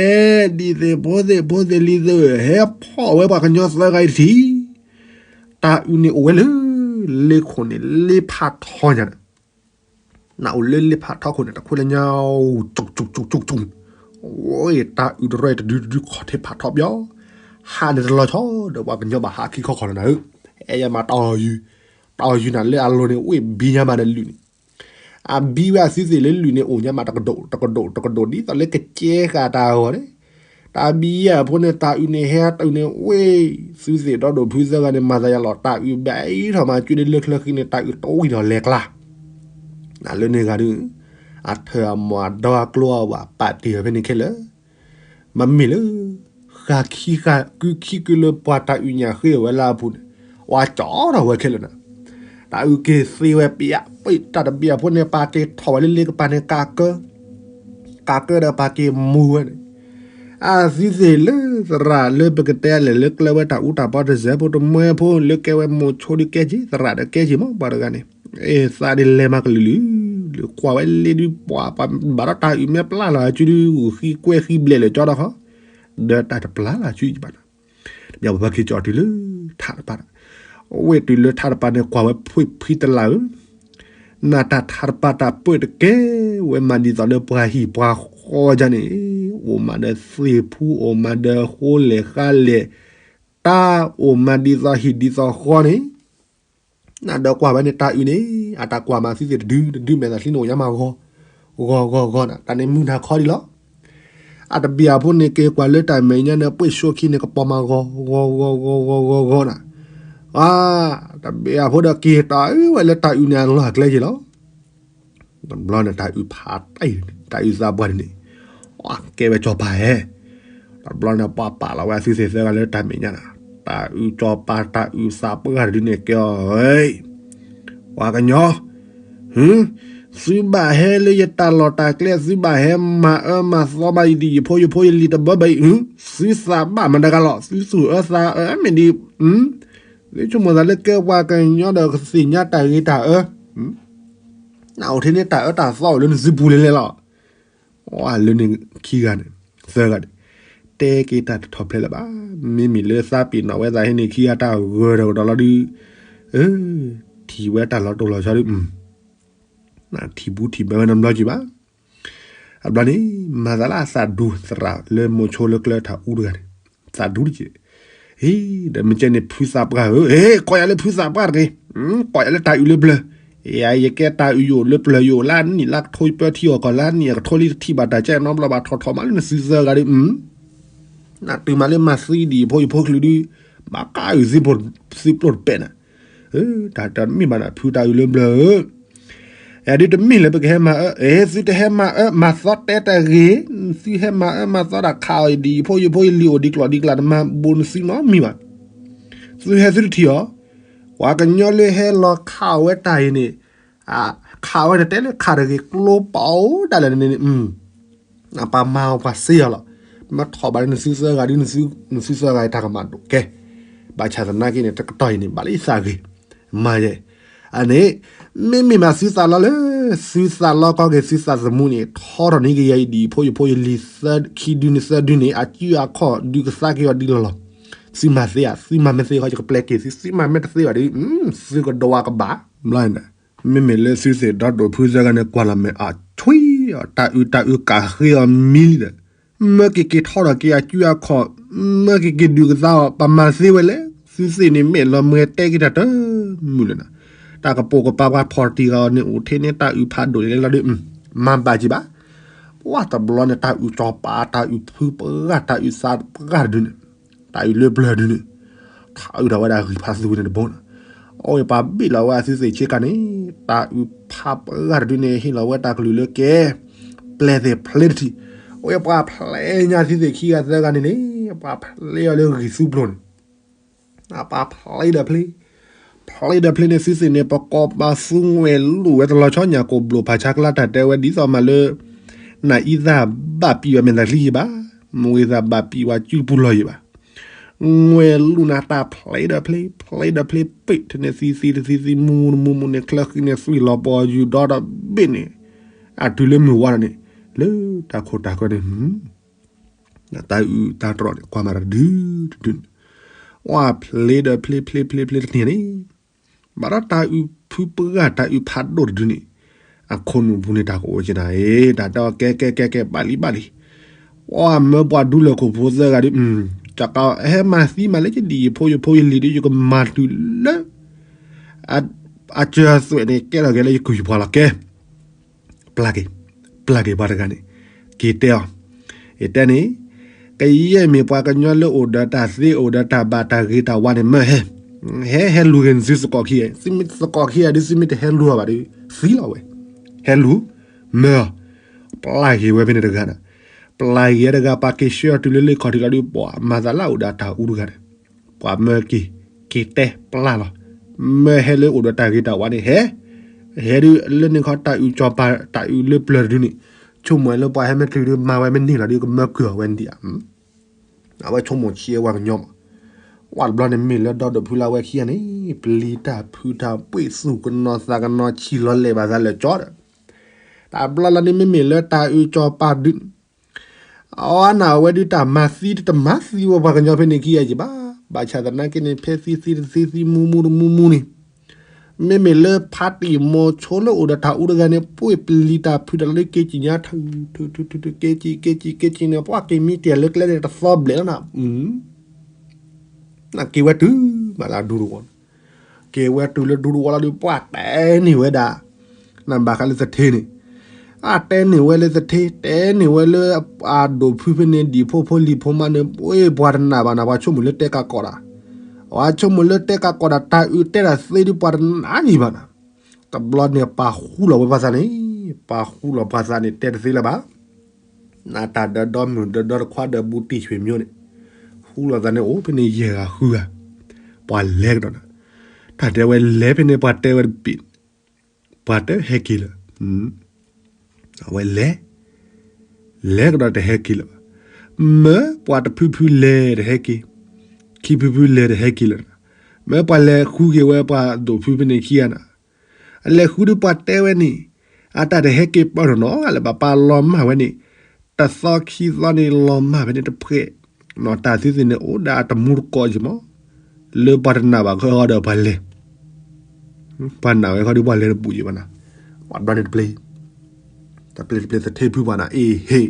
ဒ်သိးဖိသ့ၣ်ဖိသ့ၣ်လံၤသ့ၣ်ဧၢ, ဟဲဖီၣ်ဝဲပှၤကညီသၢဂၤအံၤတထံၣ်. တၢ်အုးန့ၣ်အိၣ်ဝဲလၢ လ့ခိၣ်န့ၣ် လ့ဖးထီညါန့ၣ်, နအိၣ်လၢလ့ဖးထီခိၣ်န့ၣ် တခွဲလၢညါ, တၢ်အုးတရၢတဒုတဒုခီၣ်ထံးဖးထီပယီၤ, ဟးန့ၣ်တလီၤဆီဒီးပှၤကညီဘၣ်ဟးခံခီခီလီၤနၤဧၢ, အဲၣ်ယမၤတီၢ်ယူၤ, တီၢ်ယူၤနၤလၢအလိၤန့ၣ် အိၣ်ဘံညါမးဒီးလုာ်န့ၣ်, အဘံဝဲအသုသ့ၣ်လၢလုာ်န့ၣ် အိၣ်ညါမးတကဒိၣ်တကဒိၣ်တကဒိၣ် ဒ်သိးလၢကကဲဃာ်တၢ်အဂီၢ်န့ၣ်, တၢ်ဘံယၤအဖိန့ၣ် တၢ်အုးန့ၣ်ဟဲတၢ်အုးန့ၣ်ဝ့ၢ်, သုသ့ၣ်ဒီးဒိၣ်ဖုသၢဂၤန့ၣ် မၤသးယၤလီၤ တၢ်အုးဘၣ်အံၤထီၣ်မး ကၠူဒ်လၢချၢဃံန့ၣ် တၢ်အုးတဝံၣ်ထီၣ်လဲၤကျါ, နလၢန့ၣ်ဂၤဒုး, အထၢၣ်အမီၢ်အဒီအကျိအဝဲ ပာ်တ့ၢ်အီၤဖဲန့ၣ်ခဲလၢာ်, မ့မ့ၢ်လၢ ဃာ်ခံဃာ်ကုခံကုလၢပှၤတၢ်အုးညၣ်ဃ့အဝဲလၢအပူၤန့ၣ်, ဝဲကၠီထီၣ်ဝဲခဲလၢာ်နၤ, တၢ်အုးက့ၤသ့ဝဲပယါ, ပတၢ်တဘ့ၣ်အဖိန့ၣ် ပာ်တ့ၢ်ထီၣ်ဝဲလၢလ့ကပၤန့ၣ် ကးကၢ, ကးကၢဒီးပာ်က့ၤမူၤဝဲန့ၣ်, အသုသ့ၣ်လၢသရၣ်လၢပကတဲလဲၣ်လၢကျဲဝဲတၢ်အူတၢ်ပီတစဲးဖိတမှဲဖိလၢကဲဝဲမိၤဆိဒုးကဲက့ၤ သရၣ်ဒီးကဲက့ၤမး ပှၤတဂၤန့ၣ်, အသးဒ်လဲၤမၤကလုာ်လုာ်, လၢကွၢ်ဝဲလ့ဒုးပှၤ ပှၤဘၣ်ဒီးတၢ်အုးမ့ၢ်ပျၢ်လီၤအစုဒုး ဃုဃံကွဲဃံဘျဲးလၢာ်ကၠီဒီးဃီ, ဒီးတၢ်တပျၢ်လီၤအစုဘၣ်နၤ, တဘျီပဘၣ်က့ၤကၠီတုၤလၢထးတပၤ, အဝဲတုၤလၢထးတပၤန့ၣ် ကွၢ်ဝဲဖှ့ဖှံတလးဧၢ နတၢ်ထးတပၤတၢ်ပၢၢ်တကဲဝဲမးဒ်သိးလၢပှၤဟံၣ်ပှၤဃီဒ်န့ၣ်, အိၣ်မးဒီးသ့ၣ်ဖူ အိၣ်မးဒီးဃိလဲၣ်ဃါလဲၣ်, တၢ်အိၣ်မးဒ်သိးဟံၣ်ဒ်သိးဃီန့ၣ်, နဒီးကွၢ်ဝဲန့ၣ်တၢ်အုးန့ၣ်, အတၢ်ကွၢ်မးသုသ့ၣ်တဒုတဒုမဲာ်သးချံန့ၣ်အိၣ်ညါမးဂီၤ, ဂီၤဂီၤဂီၤနၤ, တၢ်န့ၣ်မုၢ်နၤခီဒံးလီၤ အတဘ့ၣ်အဖိန့ၣ်က့ၤကွၢ်လၢတၢ်မဲာ်ညါန့ၣ် ပှ့ၢ်ဆိခံန့ၣ် ကပီၤမၤဂီၤ, ဂီၤဂီၤဂီၤဂီၤဂီၤဂီၤနၤ, တဘ့ၣ်အဖိဒီးက့ၤတၢ်အုးဝဲလၢတၢ်အုးန့ၣ်အလီၢ်အကျဲက့ၤလီၤ. တဘျီန့ၣ် တၢ်အုးဖးတၢ်အံၤ, တၢ်အုးသးပှၢ်န့ၣ်, ကဲဝဲစီၤပၤဧၢ, တဘျီန့ၣ် ပှၤပာ်လီၤဝဲအသုသ့ၣ်သၢဂၤလၢတၢ်မဲာ်ညါနၤ, တၢ်အုးစီၤပၤ တၢ်အုးသးပှၢ်တဒုန့ၣ်ကဲအီၤ, ပှၤကညီ သုဘၣ်ဟဲလၢယတၢ်လီၢ်တၢ်ကျဲ သုဘၣ်ဟဲမၤအၢမၤသီဘၣ်ယဒ်ယဖိယဖိယလံၤတဘၣ်ဘၣ်အံၤ, သုသးဘၣ်မတၤတဂၤလီၤ, သုသူၣ်အၢသးအၢမ့ၢ်ဒ်, သုဆိကမိၣ်သးလၢကဲပှၤကညီဒီးကသ့ၣ်ညါတၢ်ဂ့ၤတၢ်အၢ, နအိၣ်ထဲန့ၣ်တၢ်အၢတၢ်သီအိၣ်လၢနစုပူၤလဲၣ်လဲၣ်လီၤ. လၢန့ၣ်ခံဂၤန့ၣ်, သၢဂၤန့ၣ်, တဲက့ၤတၢ်တထီၣ်ဖျဲးလၢၤဘၣ်, မ့မ့ၢ်လၢသးပ့ၤနီၣ်ဝဲသးဟဲန့ၣ်ခံဂၤတၢ်ဂၢၢ်တကဒီးလီၤဒုး, ထံၣ်ဝဲတၢ်လီၤတိၢ်လီၤဆီဒုး, ထံၣ်ဘူးထံၣ်ဘၢဝဲနီတဘျီက့ၤဘၣ်. အဘျီန့ၣ် မၤသးလၢအသးဒူသရၣ်လၢမိၤဆိလၢကျဲတၢ်အူတဂၤန့ၣ်, သးဒူတက့ၢ်, ဒီးမ့ၢ်ကဲန့ၣ်ဖုသးပှၢ်ဧၢ, ကိးယၤလၢဖုသးပှၢ်တဂ့ၤ, ကိးယၤလၢတၢ်အုးလၢပျၢၤ, ယကဲတၢ်အုးယအိၣ်လၢပျၢၤယအိၣ်လၢအနံၣ်လၢကထိယပၢထံအီၤကီၢ်လၢအနံၣ်အကထိလံတထံၣ်ဘၣ်တၢ်ကဲနီတဘျီဘၣ်ထီၣ်ထီၣ်မးလၢနသုသၢဂၤဒုး, နတုၤမးလၢမၤသံဒ်ယဖိယဖိကလုာ်ဒုး, ဘၣ်ကးအုးသုးပျိၢ်တပဲာ်နၤ, တၢ်တမ့ၢ်ဘၣ်နၤ ဖုတၢ်အုးလၢပျၢၤဧၢ အဲဒုးတမ့ၢ်လၢပကဟဲမၤအၢ, အဲ သုတဟဲမၤအၢမၤသီတဲတၢ်ဂ့ၤ, သုဟဲမၤအၢမၤသီတၢ်ခးအီၤအံၤဒ်ယဖိယဖိယလံၤအိၣ်ဒံးကျိၤဒံးကျၢ်တမၤဘူးနသုနီတမံၤဘၣ်. သုဟဲသုတထံၣ်အီၤ, ပှၤကညီလၢဟဲလီၤခးအီၤဝဲတၢ်အံၤန့ၣ်, ခးဝဲတတဲလၢခးတဂ့ၤ ကျိပာ်အိၣ်ဒၣ်လဲာ်န့ၣ် ပှၤမၤအီၤပှၤစ့အီၤလီၤ. မ့ၢ်ထီၣ်ဘၣ်လၢနသုသၢဂၤဒုး, နသုသၢဂၤအံၤတၢ်ကမၣ်ဒိၣ်ကဲ, ဘၣ်ဆၣ်သနာ်က့န့ၣ် တကတီၢ်အံၤန့ၣ် ဘၣ်လၢယသးဂ့ၤ, မၤယဲ, အန့ၣ်, မ့မ့ၢ်မးသုသးလီလၢ, သုသးလီကီက့ၤသုသးသမူန့ၣ် ထီထီၣ်န့ၢ်က့ၤယၤအံၤဒ်ယဖိယဖိယလံၤ, ခံဒုန့ၣ်သၢဒုန့ၣ် အကုအခီၣ်ဒုးကသါက့ၤအီၤဒ်လီၤလီၤ. သုမၤသ့ဧါ, သုမၤမ့ၢ်သ့ဃီ ယကပျဲက့ၤသု, သုမၤမ့ၢ်တသ့ဘၣ်ဒုး, သုကဒိးဝါကဘၣ်, ဘျီန့ၣ် မ့မ့ၢ်လၢသုသ့ၣ်ဒီးဒိၣ်ဖုသၢဂၤန့ၣ် ကွၢ်လီၤမဲာ်အဆွံအီၤ, တၢ်အုးတၢ်အုးကးဃ့အီၤမံလံဒီး, မၢက့ၤက့ၤထီၣ်ဒီးက့ၤအကုအခီၣ်, မၢက့ၤက့ၤဒုးကသါအီၤ ပမၤသ့ဝဲလဲၣ်. သုသ့ၣ်န့ၣ်မ့ၢ်လီၤမွဲတဲက့ၤတၢ်တမုာ်လၢၤနၤ, တၢ်ကပိာ်ကပၤပှၤဖီၣ်တံၢ်ဂၤအီၤန့ၣ် အိၣ်ထဲန့ၣ်တၢ်အုးဖးဒိၣ်န့ၣ်လီၤဒုး, မၤဘၣ်က့ၤဘၣ်. ပှၤတဘျီန့ၣ် တၢ်အုးစီၤပၤ တၢ်အုးဖုပှၢ် တၢ်အုးသးပှၢ်တဒုန့ၣ်, တၢ်အုးလၢပျၢၤဒုန့ၣ်, ထးအုးထီၣ်ဝဲဒၣ်ဂံၢ်ဖးသူဝဲန့ၣ်တဘိန့ၣ်, အဝဲပှၤဘ့ၣ်လီၤဝဲအသုသ့ၣ်ဆ့ကၤန့ၣ်, တၢ်အုးဖးပှၢ်တဒုန့ၣ် ဟ့ၣ်လီၤဝဲတၢ်ကလုၢ်လၢကဲ, ပျဲသ့ၣ်ဖျ့တထံၣ်, အဝဲပှၤဖျ့ညါသုသ့ၣ်ခံဂၤသၢဂၤန့ၣ်န့ၣ်, ပှၤဖျ့အီၤလၢဂံၢ်သူပျိၢ်န့ၣ် ပှၤဖျ့ဒီးဖျ့, ဖျ့ဒီးဖျ့န့ၣ် သုသ့ၣ်န့ၣ် ပကိးပသူငွဲၣ်လိာ်ဝဲတလီၤဆီညါ ကိးဘျိၣ်ဖးဆါကျါတၢ်တဲဝဲဒ်သိးမးလၢ နအံသၣ်ဘၣ်ပံးဝဲမဲာ်သးချံယဘၣ်, မ့ၢ်ဂ့ၤသးဘၣ်ပံၤဝဲစုပူၤလီၢ်ယံၤဘၣ်. ငွဲလူၤနၤတၢ်ဖျ့ဒီးဖျ့ ဖျ့ဒီးဖျ့ ပ့ၢ်ထန့ၣ်သံသံတသံသံ မူမူတမူမူန့ၣ် ချၢဃံန့ၣ်သွံၣ်လီၤပီၤယူၤဒီဒီဘ့ၣ်န့ၣ် အတုၤလၢမုၢ်ဝါဒီးန့ၣ် လၢတၢ်ခိၣ်တၢ်ဃၢၤန့ၣ် တၢ်အုၣ်တၢ်တြီၢ်န့ၣ် ကွၢ်မးတဒုတဒုန့ၣ် ဝဲဖျ့ဒီးဖျ့ဖျ့ဖျ့ဖျ့တနံၤန့ၣ် ဘၣ်ဒီးတၢ်အုၣ်ဖုပှၢ်တၢ်အုၣ်ဖးဒိၣ်တဒုန့ၣ် အခိၣ်နူာ်ပူၤန့ၣ် တၢ်ကအိၣ်က့ၤနၤအံၤ တၢ်တဲအီၤ ကဲကဲကဲကဲ ဘၣ်လံဘၣ်လံ အမၢပှၤဒူလၢၢ်ခိၣ်ဖိသၢဂၤဒု ကဟဲမၤသံမးလၢယဒံၣ်ယဖိယဖိယလံၤဒု ယကမၤတုၤလၢ အစၢၤသွဲၣ်န့ၣ် ကဲထီၣ်က့ၤလၢယကုၢ်ယပှၤလီၤ ကဲ ပျၢ်က့ၤ ပျၢ်က့ၤပှၤတဂၤန့ၣ် က့ၤတဲအီၤ ယတဲန့ၣ် ကယဲၢ်မ့ၢ်ပှၤကညီလၢအိၣ်ဒီးတၢ်သ့အိၣ်ဒီးတၢ်ဘၣ်တၢ်ဂ့ၤတၢ်ဝါန့ၣ် မၢဟဲ ဟဲဟဲလူၤက့ၤနသုသကိးခံဂၤ သုမ့ၢ်သကိးခံဂၤဒု သုမ့ၢ်တဟဲလူၤအီၤဘၣ်ဒီး သံလီၤဝဲ ဟဲလူၤ မၢအီၤ ပျၢ်က့ၤဝဲဖဲန့ၣ်တဂၤန့ၣ် ပျၢ်က့ၤဝဲတဂၤ ပှၤက့ၤဆှၢအီၤတုၤလၢလ့ၣ်ခီၣ်ထံးလီၤဒု ပှၤမၤသးလၢအအိၣ်ဒီးတၢ်အူတဂၤန့ၣ် ပှၤမၢက့ၤ က့ၤတဲပျၢ်လီၤ မၢဟဲလၢအိၣ်ဒီးတၢ်ဂ့ၤတၢ်ဝါန့ၣ် ဟဲ ဟဲဒုလၢန့ၣ်ခီ တၢ်အုၣ်ကၠီၤပၤ တၢ်အုၣ်လၢပျၢၤတဒုန့ၣ် ဆိကမိၣ်လၢပှၤဟဲမ့ၢ်တုၤဒု မၤဝဲမ့ၢ်န့ၢ်လီၤဒု ကမၢကုၢ်အီၤဝဲန့ၣ်ဒံးဧါ အဝဲဆိကမိၣ်ဆံးဝဲပှၤကညီမး ဝဲတဘျီန့ၣ်မ့ၢ်လၢဒီဒိၣ်ဖုလၢအဝဲခံဂၤန့ၣ် ပျံၤတၢ်ဖုးတၢ် ပှ့ၢ်သူၣ်ကနီၤသးကနီၤ ဆံးလီၤလဲာ်ဘၣ်သးလၢာ်ကၠီဒီး တဘျီလီၤန့ၣ် မ့မ့ၢ်လၢတၢ်အုၣ်ကၠီၤပၤဒု အဝဲန့ၣ် အဝဲဒုတၢ်မၤသံတမၤသံဝဲပှၤကညီဖဲန့ၣ်ခံဂၤယံၤဘၣ်. ဘၣ်ဆၣ်သနာ်က့န့ၣ် ဖဲသံသံတသံသံမူမူတမူမူန့ၣ် မ့မ့ၢ်လၢဖးတံၢ်မိၤဆိလၢအိၣ်ဒီးတၢ်အူတဂၤန့ၣ် ပှ့ၢ်ပျံၤတၢ်ဖုးတၢ်လၢက့ၤကံၣ်ညါ ထုထုထုထု က့ၤကံၣ် က့ၤကံၣ် က့ၤကံၣ်န့ၣ် ပှၤက့ၤမံတ့ၢ်လၢကျဲန့ၣ်တသီဘျဲၣ်လီၤနၤ နက့ၤဝဲတုၤမးလၢဒူတဝီန့ၣ် က့ၤဝဲတုၤလၢဒူတဝီလီၤဒုး ပှၤတဲန့ၢ်ဝဲဒၣ် နဘၣ်ဃးလၢသထ့န့ၣ် အတဲန့ၢ်ဝဲလၢသထ့ တဲန့ၢ်ဝဲလၢအဒိၣ်ဖုဖဲန့ၣ် ဒံၣ်ဖိဖိလံၤဖိမးန့ၣ် ပှၤတနာ်ဘၣ်နၤ ပှၤဆိကမိၣ်လၢတဲကးကီးတၢ် ပှၤဆိကမိၣ်လၢတဲကးကီးတၢ် တၢ်အုၣ်တဲတၢ်သ့ဒုး ပှၤတနာ်ယံၤဘၣ်နၤ တဘျီန့ၣ် ပှၤဃူလီၤဝဲပှၤသးန့ၣ် ပှၤဃူလီၤပှၤသးန့ၣ် တဲတသ့လၢၤဘၣ် နတၢ်ဒၢဒီမုၢ်ဒၢဒီတခွါဒီးဘူးတံၢ်ဆွေမျိုးန့ၣ် ဃူလီၤသးန့ၣ်အိၣ်ဖဲန့ၣ်ယဲၢ်ဂၤဃုဂၤ ပှၤလဲၤကဒီးနၤ တၢ်တဲဝဲလဲၤဖဲန့ၣ် ပှၤတဲဝဲတဘ့ၣ် ပှၤတဟဲက့ၤလၢၤ အဝဲလဲၤ လဲၤကဒီးတဟဲက့ၤလၢၤဘၣ် မၢပှၤတဖုဖုလဲၤတဟဲက့ၤ ခံဖုဖုလဲၤတဟဲက့ၤလၢၤနၤ မၢပှၤလဲၤဃုက့ၤဝဲပှၤဒိၣ်ဖုဖဲန့ၣ်ခံဂၤနၤ အလဲၤဃုဒုးပှၤတဲဝဲန့ၣ် အတၢ်တဟဲက့ၤပၢၢ်ထီၣ်နီၤလၢၤဘၣ် ပှၤလီၤမၢ်ဝဲန့ၣ် တသီခံသီန့ၣ်လီၤမၢ်ဝဲန့ၣ်တဖှဲး နီၢ်တၢ်သုသ့ၣ်န့ၣ် အိၣ်ဒၣ်တမူတကိးက့ၤမး လၢပှၤတနာ်ဘၣ်ခီဒီးပှၤလဲၤ ပှၤနာ်ဝဲခီဒုးပှၤလဲၤတဘူးက့ၤဘၣ်နၤ ပှၤဘျီန့ၣ်တပျ့ၤ တပျ့ၤတပျ့ၤသထ့ဖုပှၤနၤ အ့ဟ့ၣ်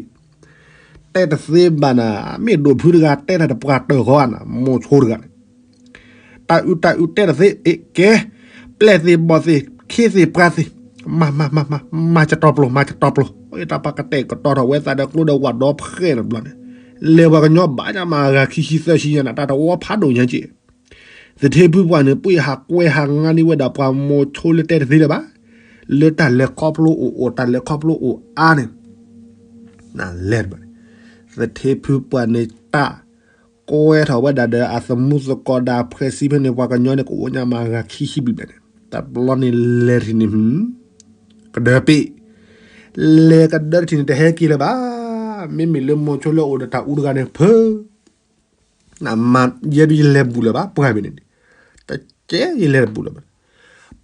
တဲတသ့ဘၣ်နၤ မ့ၢ်ဒိၣ်ဖုတဂၤတဲတၢ်တပှၤတၢၢ်ဃီနၤ မိၤဆိတဂၤန့ၣ် တၢ်အုၣ်တၢ်အုၣ်တဲတသ့ အ့ၣ်ကဲ ပျဲၢ်သ့ၣ်ဘီၣ်သ့ၣ် ခ့သ့ၣ်ပှၤသ့ၣ် မၤမၤမၤမၤ မၤကတီပျိ မၤကတီပျိ တၢ်ပှၤကတဲာ်ကတီၤထီၣ်ဝဲသးဒီးကျိဒီးဝၣ်ဒီဖှဲးတဘျီန့ၣ် လဲၤပှၤကညီဘၣ်ညါမၤဂၤခံဆံသၢဆံညါနၤ တၢ်တဝီဖးဒိၣ်ညါက့ၢ် သထ့ဖုပှၤန့ၣ် ပှ့ၤဟးကွဲဟးငါန့ၢ်ဝဲဒၣ်ပှၤမိၤဆိလၢတဲတသ့လၢၤဘၣ် လၢတၢ်လဲၤခီဖျိအိၣ်အိၣ် တၢ်လဲၤခီဖျိအိၣ်အါန့ၣ် နလဲၤတဘျီန့ၣ် သထ့ဖုပှၤန့ၣ်တၢ် ကွဲထီၣ်ဝဲဒၣ်ဒီးအသမူသကိးဒီးအဖှဲးစံဖဲန့ၣ် ပှၤကညီန့ၣ် ကအိၣ်ညါမၤဂၤခံဆံဘျီဘျီန့ၣ် တဘျီန့ၣ်လဲၤတထံၣ်န့ၣ် ကဒၢပ့ၣ် လဲၤကဒၢတထံၣ်န့ၣ် တဟဲက့ၤလၢၤဘၣ် မ့မ့ၢ်လၢမိၤဆိလၢအိၣ်ဒီးတၢ်အူတဂၤန့ၣ် ဖု နမၤယဲဒုးယလဲၤဘူးလၢၤဘၣ် ပှၢ်ဘ့ၣ်န့ၣ် တကဲယလဲၤတဘူးလၢၤဘၣ်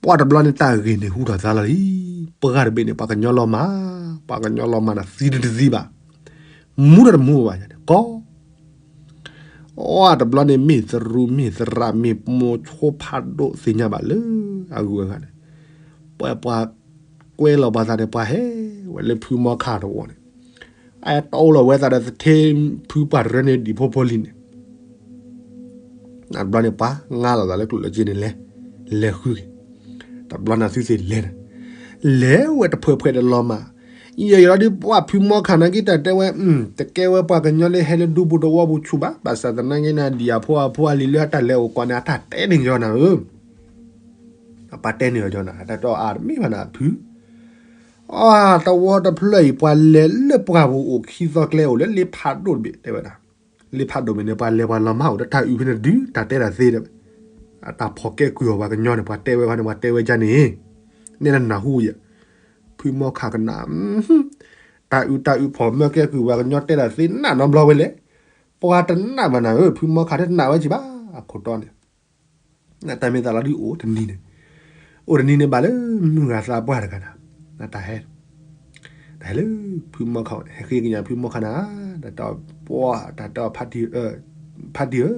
ပှၢ်တဘျီန့ၣ် တၢ်ဂ့ၢ်န့ၣ်ဟူထီၣ်သါလီၤလံ ပှၢ်တဘ့ၣ်န့ၣ် ပှၤကညီလီၤမၢ် ပှၤကညီလီၤမၢ်န့ၣ် သံတသံဘၣ် မူတၢ်တမူဘၣ်ယၤန့ၣ် ကီ အတဘျီန့ၣ် မ့ၢ်သရူးမ့ၢ်သရၣ်မ့ၢ်မိၤဆိဖးဒိၣ်သ့ၣ်ညါဘၣ်လၢအဂုၤအဂၤန့ၣ် ပှၤပှၤကွဲလီၤပှၤသးန့ၣ် ပှၤဟဲဝဲလၢဖုမီခါတဝီန့ၣ် အတအိၣ်လီၤဝဲသးဒီးသထ့ဖုပှၤတရၢန့ၣ် ဒံၣ်ဖိဖိလံၤန့ၣ် အတဘျီန့ၣ် ပှၤငါလီၤသးလၢကျိၣ်လၢစ့န့ၣ်လဲၤ လဲၤဃုက့ၤ တဘျီန့ၣ်သုသ့ၣ်လဲၤ လဲၤဝဲတဖှဲးဖှဲးဒီးလီၤမၢ် ယဲယဲဒီးဒုးပှၢ်ဖုမီခါနာ်က့တၢ်တဲဝဲ တကဲဝဲပှၤကညီလၢဟဲလၢဒူပူၤတဝီပူၤဆူၣ်ဘၣ် ဘၣ်ဆၣ်သနာ်က့န့ၣ် ဒံၣ်အဖိအဖိအလံၤလၢအတၢ်လဲၤအိၣ်ကီးန့ၣ် အတၢ်တဲန့ၢ်ယီၤနၤဧၢ အပၢ်တဲန့ၢ်အီၤယီၤနၤ တၢ်တဲအီၤအါတမ့ၢ်ဘၣ်နၤဖု အတဝီတဖျၢၣ်အံၤ ပှၤလဲၤလၢပှၢ်ပူၤအိၣ်ခံသီကျဲအိၣ်လၢလ့ဖးဒိၣ်တဘ့ၣ်တဲဝဲဒၣ် လ့ဖးဒိၣ်မ့ၢ်န့ၣ် ပှၤလဲၤပှၤလီၤမၢ်အိၣ်လၢတၢ်အုၣ်ဖဲန့ၣ်ဒုး တၢ်တဲတၢ်သ့ဒီး အတၢ်ဖီၣ်ကဲကုၢ်အီၤပှၤကညီန့ၣ် ပှၤတဲဝဲခီန့ၣ် ပှၤတဲဝဲဒ်န့ၣ် နဲနနၢ်ဟူယၤ ဖုမီခါကနၣ် တၢ်အုၣ်တၢ်အုၣ်ဖီၣ်မၢကဲကုၢ်ပှၤကညီတဲတၢ်သ့နးနီတဘျီဝဲလဲၣ် ပှၤတနာ်ဘၣ်နၤဧၢ, ဖုမီခါတနာ်ဝဲက့ၤဘၣ်, အခိၣ်တီန့ၣ် နတၢ်မ့ၢ်သးလီၤဒုးအိၣ်တနံၤန့ၣ်, အိၣ်တနံၤန့ၣ်ဘၣ်လၢမုၢ်ဂၤသးပှၢ်တဂၤနၤ, နတၢ်ဟဲ, တၢ်ဟဲလၢဖုမီခါန့ၣ် ဟဲဃ့ကညးဖုမီခါနၤ, တၢ်တဲပှၢ် တၢ်တဲဖါတံၢ်ဧၢ, ဖါတံၢ်ဧၢ,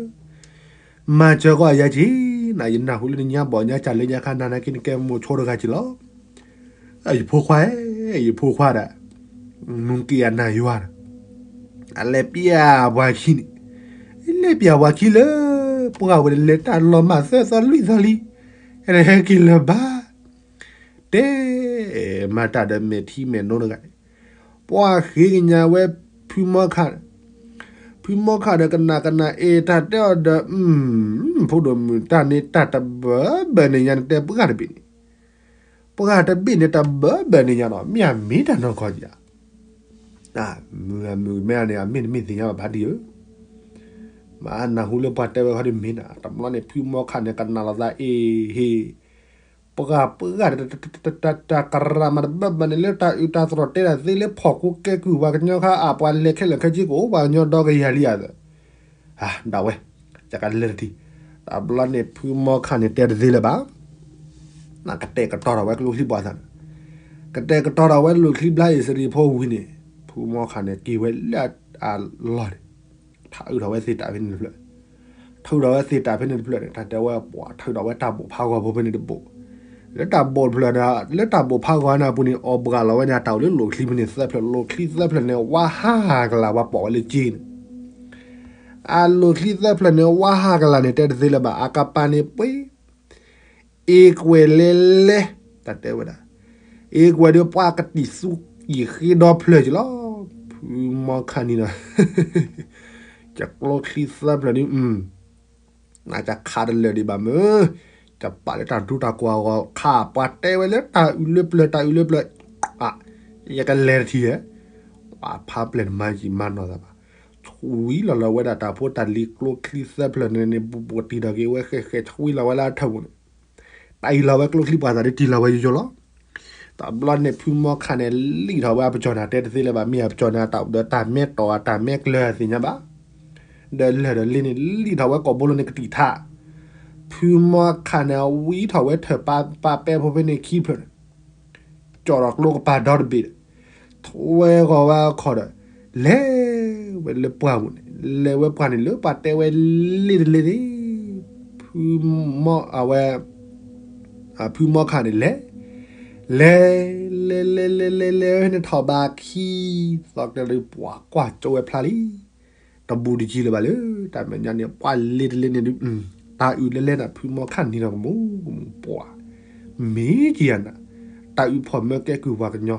မၤစၢၤကွၢ်ယၤက့ၤ, နယနၢ်ဟူလၢနညါဘီၣ်ညါကၢ်လၢညါခါနၤနာ်က့နကဲမိၤဆိတဂၤက့ၤလီၤ. ယဖိခွါဧၢ, ယဖိခွါဒီး မုၢ်က့ၤအနၢ်ယွၤဒီး အလဲၤပျၢ်ပှၤခံန့ၣ်, လဲၤပျၢ်ပှၤခံလၢ ပှၢ်ဝဲန့ၣ် လဲၤတၢ်လီၤမၢ်သၢသီလွံၢ်သီလံ, ဟဲဟဲက့ၤလၢၤဘၣ်, တဲ မၤတၢ်ဒီးမဲာ်ထံမဲာ်နိတဂၤန့ၣ်, ပှၢ်ဃ့ကညးဝဲဖုမီခါန့ၣ်, ဖုမီခါဒီးကနၣ်ကနၣ်အ့ၣ်တၢ်တဲအီၤဒီး ဖိဒိၣ်မုၣ်တၢ်န့ၣ်တၢ်တဘၢဘၢန့ၣ်ညါ နတဲပှၢ်တဘ့ၣ်န့ၣ် ပှၢ်တဘ့ၣ်န့ၣ်တၢ်ဘၢဘၢန့ၣ်ညါနီၤ မ့ၢ်အမ့ၢ်တၢ်နီၢ်ကီၢ်ဧါ, မုၢ်မုၢ်မ့ၢ်န့ၣ် အမ့ၢ်တမ့ၢ်သ့ၣ်ညါဘၣ်ဖါတံၢ်ဧၢ, မၤနၢ်ဟူလၢပှၢ်တဲဝဲခီဒ်မ့ၢ်နၤ တဘျီန့ၣ် ဖုမီခါန့ၣ် ကနၣ်လီၤသးအ့ၣ်ဟ့ၣ်, ပှၢ်ပှၢ်တၢ် တၢ်ကရၢမၤတဘၢဘၢန့ၣ် လၢတၢ်အုးတၢ်သရိာ်တဲတၢ်သ့လၢဖီၣ်ကူကဲကုၢ်ပှၤကညီခါအပှၤလဲၤခဲလၢာ်ခဲဆ့ကအိၣ်ပှၤကညီဒီကယၤလံဧါ ဒၣ်ဝဲ, ယကလဲၤတထံၣ်, တဘျီန့ၣ်ဖုမီခါန့ၣ်တဲတသ့လၢၤဘၣ်, ကတဲာ်ကတီၤထီၣ်ဝဲကျိချံပှၤသးန့ၣ်, ကတဲာ်ကတီၤထီၣ်ဝဲလိၣ်ချံဘျါအ့ၣ်စရံဖိဝံၤန့ၣ်, ဖုမီခါန့ၣ်က့ၤဝဲလၢအလီၢ်န့ၣ်, ထးအုးထီၣ်ဝဲသ့ၣ်တၢ်ဖဲန့ၣ်တဖျၢၣ်, ထးအုးထီၣ်ဝဲသ့ၣ်တၢ်ဖဲန့ၣ်တဖျၢၣ်န့ၣ် တၢ်တဲဝဲပှၤထးအုးထီၣ်ဝဲတၢ်ဘိၣ်ဖးဂီၤဖိဖဲန့ၣ်တဘိၣ်, လၢတၢ်ဘိၣ်တဖျၢၣ်န့ၣ် လၢတၢ်ဘိၣ်ဖးဂီၤန့ၣ်အပူၤန့ၣ် အီၣ်ဘှးလီၤဝဲန့ၣ် အတၢ်အိၣ်လၢလိၣ်ချံဖဲန့ၣ်သၢဖျၢၣ် လိၣ်ချံသၢဖျၢၣ်န့ၣ် ဝါဟးကလၤဝဲပိာ်ဝဲလၢက့န့ၣ် အလိၣ်ချံသၢဖျၢၣ်န့ၣ် ဝါဟးကလၤန့ၣ် တဲတသ့လၢၤဘၣ် အကပၤန့ၣ်ပှ့ၤ, အ့ကွဲးလဲၤလဲၤ, တၢ်တဲဝဲဒၣ်, အ့ကွဲးဒီးပှၤကတံၢ်သူကံၢ်ဃ့ဒီဖျၢၣ်က့ၤလီၤ, ဖုမီခါန့ၣ်ဒီး, ယကျိချံသၢဖျၢၣ်ဒ် နကခးတလၢာ်ဒံးဘၣ်မ့ၢ်, ယပာ်လၢတၢ်ဒူတၢ်ကွၢ်ဂီၤခါ ပှၤတဲဝဲလၢတၢ်အုးလၢပျၢၤ တၢ်အုးလၢပျၢၤ, ယကလဲၤတထံၣ်ဧါ, ပှၤဖးပျဲၢ်တမၤယံာ်မၤနီၢ်သးဘၣ်, ဆွံလီၤလီၤဝဲဒၣ်တၢ်ဖိတၢ်လံၤကျိချံသၢဖျၢၣ်န့ၣ်န့ၣ် ဘူးဘူးတံၢ်ဒီးက့ၤဝဲဃဲဃဲ ဆွံလီၤဝဲလၢအထၢၣ်ပူၤန့ၣ်, တၢ်အံၤလီၤဝဲကျိချံပှၤသးဒ်တံၢ်လီၤဝဲယိယိလီၤ. တဘျီန့ၣ်ဖုမီခါန့ၣ် လံၣ်ထီၣ်ဝဲအပစီၢ်န့ၣ် တဲတသ့လၢၤဘၣ် မ့ၢ်အပစီၢ်န့ၣ် အတၢ်အိၣ်ဒီးတၢ်မဲတီၢ်အတၢ်မဲကျၢၤသ့ၣ်ညါဘၣ်, ဒီးလၢၢ်ဒီးလ့န့ၣ် လံၣ်ထီၣ်ဝဲကိာ်ဘိလိန့ၣ်ကတံာ်ထါ, ဖုမီခါန့ၣ် ဝံထီၣ်ဝဲထၢၣ်ပာ်ပာ်ပဲဖိဖဲန့ၣ်ခံဖျၢၣ်န့ၣ်, ကၠီၣ်ထီၣ်ကျိကပၤဒီတဘ့ၣ်ဒီး, ထွဲဂီၤဝဲအခီၣ်ဒီး, လဲၤဝဲလၢပှၢ်ပူၤန့ၣ် လဲၤဝဲပှၢ်န့ၣ်လၢပှၤတဲဝဲလ့တလ့န့ၣ်, ဖုမီအဝဲ ဖုမီခါန့ၣ်လဲၤ, လဲၤ, လဲၤလဲၤလဲၤလဲၤလဲၤဝဲန့ၣ်ထီၣ်ဘးခံ, သီကျဲဒီးပှၤကွၢ်ကၠိဝဲဖျါလံ, တဘူးတယံၤလၢၤဘၣ်လၢ တၢ်မဲာ်ညါန့ၣ် ပှၤလ့တလ့န့ၣ်ဒုး, တၢ်အုးလဲၤလဲၤန့ၣ် ဖုမီခါန့ၣ်ဒီးကမူကမူပှၤ, မ့ၢ်ကယၤနၤ, တၢ်အုးဖီၣ်မၢကဲကုၢ်ပှၤကညီ,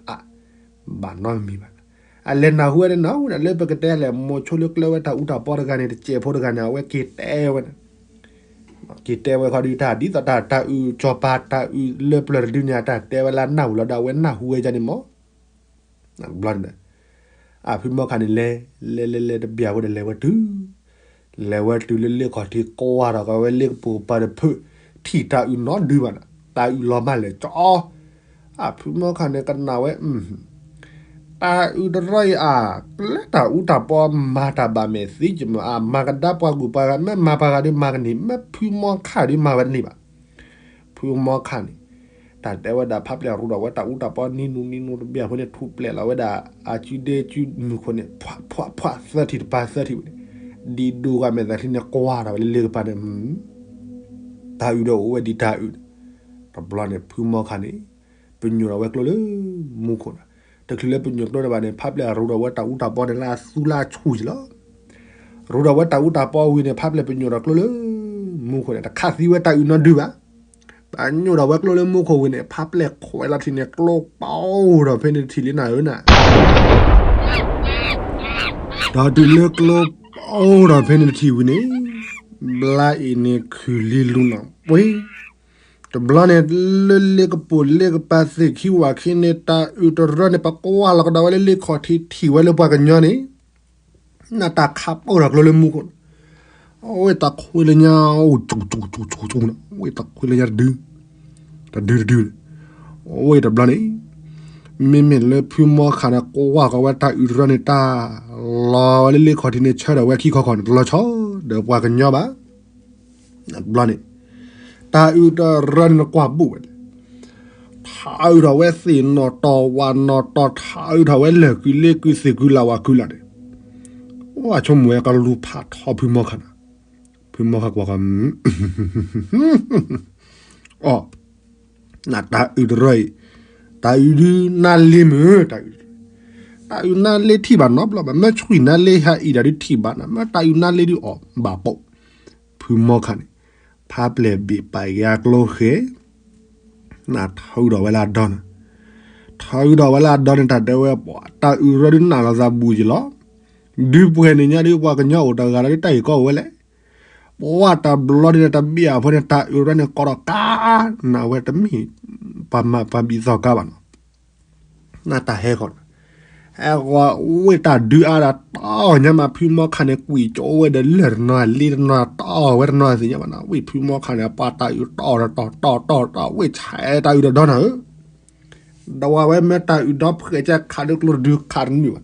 အ, ဘၣ်နီတမံၤဘၣ်, အလဲၤနၢ်ဟူဝဲဒၣ်နၢ်ဟူဒၣ်လၢပကတဲလဲၣ် မိၤဆိလၢကျၢၤဝဲတၢ်အူတၢ်ပီတဂၤန့ၣ် တစဲးဖိတဂၤန့ၣ် အဝဲက့ၤတဲဝဲန့ၣ် က့ၤတဲဝဲခီဒုးတၢ်ဒ်သိးတၢ် တၢ်အုးကၠီၤပၤ တၢ်အုးလၢပျၢၤတဒုန့ၣ် အတၢ်တဲဝဲလၢနၢ်ဟူလီၤဒီး အဝဲနၢ်ဟူဝဲဒ်န့ၣ်မး, ဘျီန့ၣ်ဒီး, အဖုမီခါန့ၣ်လဲၤ, လဲၤလဲၤလဲၤ တဘျီဝဲဒီးလဲၤဝဲတုၤ, လဲၤဝဲတုၤလၢလ့ၣ်ခီၣ်ထံးကွၢ်ဒီးကဝဲလ့ၣ်ကပိာ်ကပၤတဖု, ထံၣ်တၢ်အုးနီတဒုဘၣ်နၤ, တၢ်အုးလီၤမၢ်လဲၤကၠီ အဖုမီခါန့ၣ်ကနၣ်ဝဲ, တၢ်အုးတရီအံၤအါ, ကျဲတၢ်အူတၢ်ပီမၤတၢ်ဘၣ်မဲာ်သံကမၢ်အါ, မၤကဒါပှၤကူၣ်ပှၤဂၤ မ့ၢ်မၤပှၤဂၤဒုးမၤကန့ၢ်, မ့ၢ်ဖုမီခါဒုးမၤဝဲတန့ၢ်ဘၣ်. ဖုမီခါန့ၣ်, တၢ်တဲဝဲဒၣ်ဖးပျဲၢ်ရူဒီးဝဲတၢ်အူတၢ်ပီနံၤနူနံၤနူတဘျီအဃိန့ၣ် ထူၣ်ပျဲၢ်လီၤဝဲဒၣ် အစုဒ့စုမုၢ်ခိၣ်န့ၣ် ဖှးဖှးဖှးသၢထံၣ်တပၤသၢထံၣ်ဝဲန့ၣ်, ဒ်ဒိဂၤမဲာ်သးချံန့ၣ်ကွၢ်ထီၣ်ဝဲလၢလ့ကပၤန့ၣ် တၢ်အုးဒီးအိၣ်ဝဲဒ်တၢ်အုးန့ၣ်, တဘျီန့ၣ် ဖုမီခါန့ၣ်, ပညိၣ်ထီၣ်ဝဲကျိလၢမူခိၣ်ဒီး, တချုးလၢပညိၣ်ကျိန့ၣ်ဘၣ်န့ၣ် ဖးပျဲၢ်ရူဒီးဝဲတၢ်အူတၢ်ပီန့ၣ်လၢအသူလၢအဆူၣ်က့ၤလီၤ. ရူဒီးဝဲတၢ်အူတၢ်ပီဝံၤန့ၣ် ဖးပျဲၢ်ပညိၣ်ထီၣ်ကျိလၢမူခိၣ်န့ၣ် တခးသံဝဲတၢ်အုးနီတဒုဘၣ်. ပညိၣ်ထီၣ်ဝဲကျိလၢမူခိၣ်ဝံၤန့ၣ် ဖးပျဲၢ်ခွဲးလီၤထံးန့ၣ် ကျိပီဒီးဖဲန့ၣ်တထံၣ်လံနၤဧၢနၤ ဒီးတုၤလၢကျိပီဒီးဖဲန့ၣ်တထံၣ်ဝံၤန့ၣ်, ဘျါအံၤန့ၣ်ခုၣ်လံလူနၤပှ့ၤ, တဘျီန့ၣ် လၢလ့ကပိာ်လ့ကပၤသ့ၣ်ခံဝၣ်ခံန့ၣ် တၢ်အုးတရီန့ၣ် ပကွၢ်လီၤကဒီးဝဲလၢလ့ခီၣ်ထံးထံၣ်ဝဲလၢပှၤကညီန့ၣ် နတၢ်ခးပီၢ်ထီၣ်ကျိလၢမူခိၣ်န့ၣ်, အဝဲတၢ်ခွ့လၢညါ, အဝဲတၢ်ခွ့လၢညါတဒု, တဒုတဒု, အဝဲတဘျီန့ၣ်, မ့မ့ၢ်လၢဖုမီခးန့ၣ် ကွၢ်ဃီၤဝဲတၢ်အုးတရၢန့ၣ် တၢ်လီၤဝဲလၢလ့ခီၣ်ထံးန့ၣ် ဆၢထၢၣ်ဝဲခံခီခီန့ၣ် တလီၤဆီဒီးပှၤကညီဘၣ်. ဘျီန့ၣ် တၢ်အုးတရၢန့ၣ် နကွၢ်ဘူးဝဲန့ၣ် ထးအုးထီၣ်ဝဲသ့ၣ်နီၣ်တီၢ်ဝၣ်နီၣ်တီၢ် ထးအုးထီၣ်ဝဲလၢၢ်ကုလ့ကုသ့ၣ်ကုလၢ်ဝၣ်ကုလၢ်န့ၣ်, ဝဲဆိကမိၣ်ဝဲကလူၤဖးထီဖုမီခးန့ၣ်, ဖုမီခးကွၢ်ဃီၤ အီၤ နတၢ်အုးတရၢအံၤ တၢ်အုးဒုးနါလ့မုၢ် တၢ်အုး, တၢ်အုးနါလ့ထံၣ်ဘၣ်နီတဘျီဘၣ်, မ့ၢ်ဆွံၣ်နါလ့ဟဲအံၤဒၣ်ဒုးထံၣ်ဘၣ်နၤ, မ့ၢ်တၢ်အုးနါလ့ဒုးအီၤဘၣ်ပိာ်. ဖုမီခးန့ၣ် ဖးပျဲၢ်ဘ့ၣ်ပာ်က့ၤအကျိဃဲၤ, နထးအုးထီၣ်ဝဲလၢအဒီန့ၣ်, ထးအုးထီၣ်ဝဲလၢအဒီန့ၣ် တၢ်တဲဝဲပှၤ တၢ်အုးတရၢဒုးနးလီၤသးဘူးက့ၤလီၤ. ဒုးပှဲၤန့ၣ်ညါဒုး ပှၤကညီအိၣ်တဂၤလၢဒုးတၢ်အုးကီအိၣ်ဝဲလဲၣ်. ပှၤတဘျီဒုးန့ၣ် တဘ့ၣ်အဖိန့ၣ် တၢ်အုးတရၢန့ၣ်ကီဒီးကါ, နဝဲတမ့ၢ်ပှၤမၤပှၤဘံၣ်သီၣ်ကါဘၣ်နီၤ, နတၢ်ဟဲဃီၤန့ၣ်, ဟဲဃီၤဝ့ၢ်တၢ်ဒုးအါဒီး တီၢ်ညါမး ဖုမီခးန့ၣ် ကွံာ်ကၠိဝဲဒီးလၢၢ်တနီၤလ့တနီၤ တီၢ်ဝဲတနီၤသ့ၣ်ညါဘၣ်နီၤ, ဝ့ၢ်ဖုမီခးန့ၣ် ပှၤတၢ်အုးတီၢ်တီၢ်တီၢ်တီၢ် ဝ့ၢ်ဆဲးတၢ်အုးတဒီနၤဧၢ ဒီးဝဲမ့ၢ်တၢ်အုးဒီဖှဲးကဲခးဒုးကျိတဒုခးတနုာ်ဘၣ်,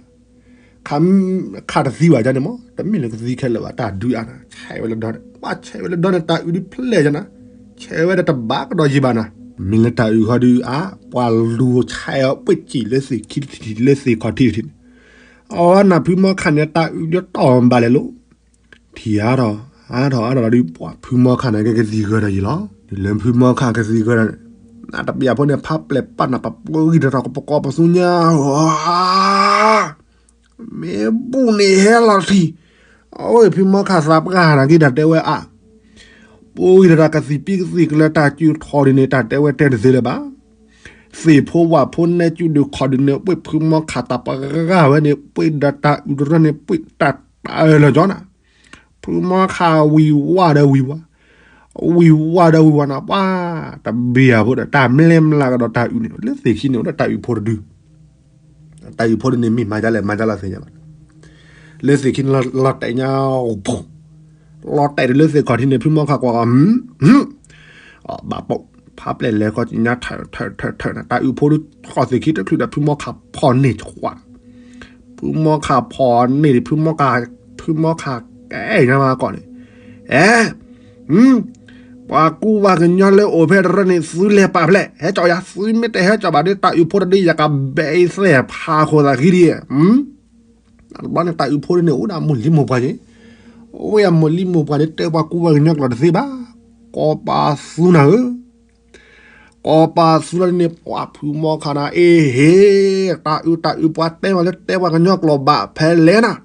ခး, ခးတသံဘၣ်န့ၣ်မး တမ့ၢ်လၢကသံခဲလၢာ်ဘၣ် တၢ်ဒုးအါန့ၣ် ဆဲးဝဲလၢဒီန့ၣ် ပှၤဆဲးဝဲလၢဒီန့ၣ် တၢ်အုးဒုးဖျဲၣ်ကန့ၣ်, ဆဲးဝဲဒီးတဘၣ်ကဒီးယံာ်ဘၣ်နၤ, မ့ၢ်လၢတၢ်အုးဃီဒုးအါ ပှၤလူၤဆဲးအီၤပှ့ၢ်စံၣ်လၢသ့ၣ်ခံတထံၣ်လၢသ့ၣ်ခီၣ်ထံးတထံၣ်န့ၣ်, အဝဲနၤဖုမီခးန့ၣ် တၢ်အုးဒုးတီၢ်ဘၣ်လဲၣ်လိၤ ထံၣ်အါထီၣ် အါထီၣ်အါထီၣ်ဒီး ပှၤဖုမီခးန့ၣ်ကကသံၣ်ဃၢဒီးယံာ်လီၤ. တုၤလၢဖုမီခးကသံၣ်ဃၢဒီး နတပျၢ်ဖိန့ၣ် ဖးပျဲၢ်ပာ်နၤပှၤပှဲၤဂံၢ်တထီၣ်ကပကီၢ်ပသူညါ မ့ၢ်ဘူၣ်န့ၣ်ဟဲလီၤထံၣ်, အဝဲဖုမီခးသးပှၢ်နၤက့ၤတၢ်တဲဝဲအါ, ပှဲၤဂံၢ်တထီၣ်ကသံၣ်ပံကသံၣ်ကလၢတၢ်စုထီၣ်ဒ်န့ၣ် တၢ်တဲဝဲတဲတသ့လၢၤဘၣ်. သ့ၣ်ဖိဝၣ်ဖိနဲကၠူဒုးခီဒုးန့ၣ် ပှ့ၢ်ဖုမီခးတၢ်ပှၢ်ဂၤဝဲန့ၣ် ပှ့ၢ်ဒီးတၢ်အုးတရၢန့ၣ် ပှ့ၢ်တၢ်တၢ်အၢၣ်လီၤကၠီနၤ ဖုမီခးဝံၤဝါဒီးဝံၤဝါ, ဝံၤဝါဒီးဝံၤဝါနၤ ပှၤတဘ့ၣ်အဖိဒီး တၢ်မျဲမျးကဒီးတၢ်အုးန့ၣ် လၢသ့ၣ်ခံန့ၣ်အိၣ်ဒီးတၢ်အုးဖိတဒု, တၢ်အုးဖိတဒုန့ၣ် မ့ၢ်မၤဒ်လဲၣ်မၤဒ်လဲၣ်သ့ၣ်ညါဘၣ်, လၢသ့ၣ်ခံန့ၣ်လီၤတဲာ်ညါ, လီၤတဲာ်တုၤလၢသ့ၣ်ခီၣ်ထံးန့ၣ် ဖုမီခးကွၢ်အီၤ ဘၣ်ပိာ်, ဖးပျဲၢ်လဲၤခီညါထၢၣ်ထၢၣ်ထၢၣ်ထၢၣ်နၤ တၢ်အုးဖိဒုးထီၣ်သ့ၣ်ခံတချုးဒီး ဖုမီခးဖီၣ်န့ၢ်ကွၢ်, ဖုမီခးဖီၣ်န့ၢ်ဒီး ဖုမီခး, ဖုမီခးကဲညါမးကီးန့ၣ်, အဲ, ပှၤကူပှၤကညီလၢအိၣ်ဖဲတရၢန့ၣ် သုလဲၤပာ်ဖျဲး ဟဲကၠီယၤ သုမ့ၢ်တဟဲကၠီဘၣ်ဒီး တၢ်အုးဖိတဒု ယကဘဲအသဲၣ်ဖးခိၣ်သးဃံဒံး, တဘျီန့ၣ် တၢ်အုးဖိဒုန့ၣ် အိၣ်ဒၣ်မိၢ်လံၤမိၢ်ပှၢ်က့ၤ, အိၣ်ဝဲအမိၢ်လံၤမိၢ်ပှၢ်န့ၣ် တဲပှၤကူပှၤကညီကျိာ်တသ့ဘၣ်, ကီးပာ်သူနၤဧၢ ကီးပာ်သူလီၤန့ၣ် ပှၤဖုမီခးနၤ အ့ဟ့, တၢ်အုးတၢ်အုး ပှၤတဲမးလၢတဲပှၤကညီကျိာ်ဘၣ်ဖဲလဲၣ်နၤ,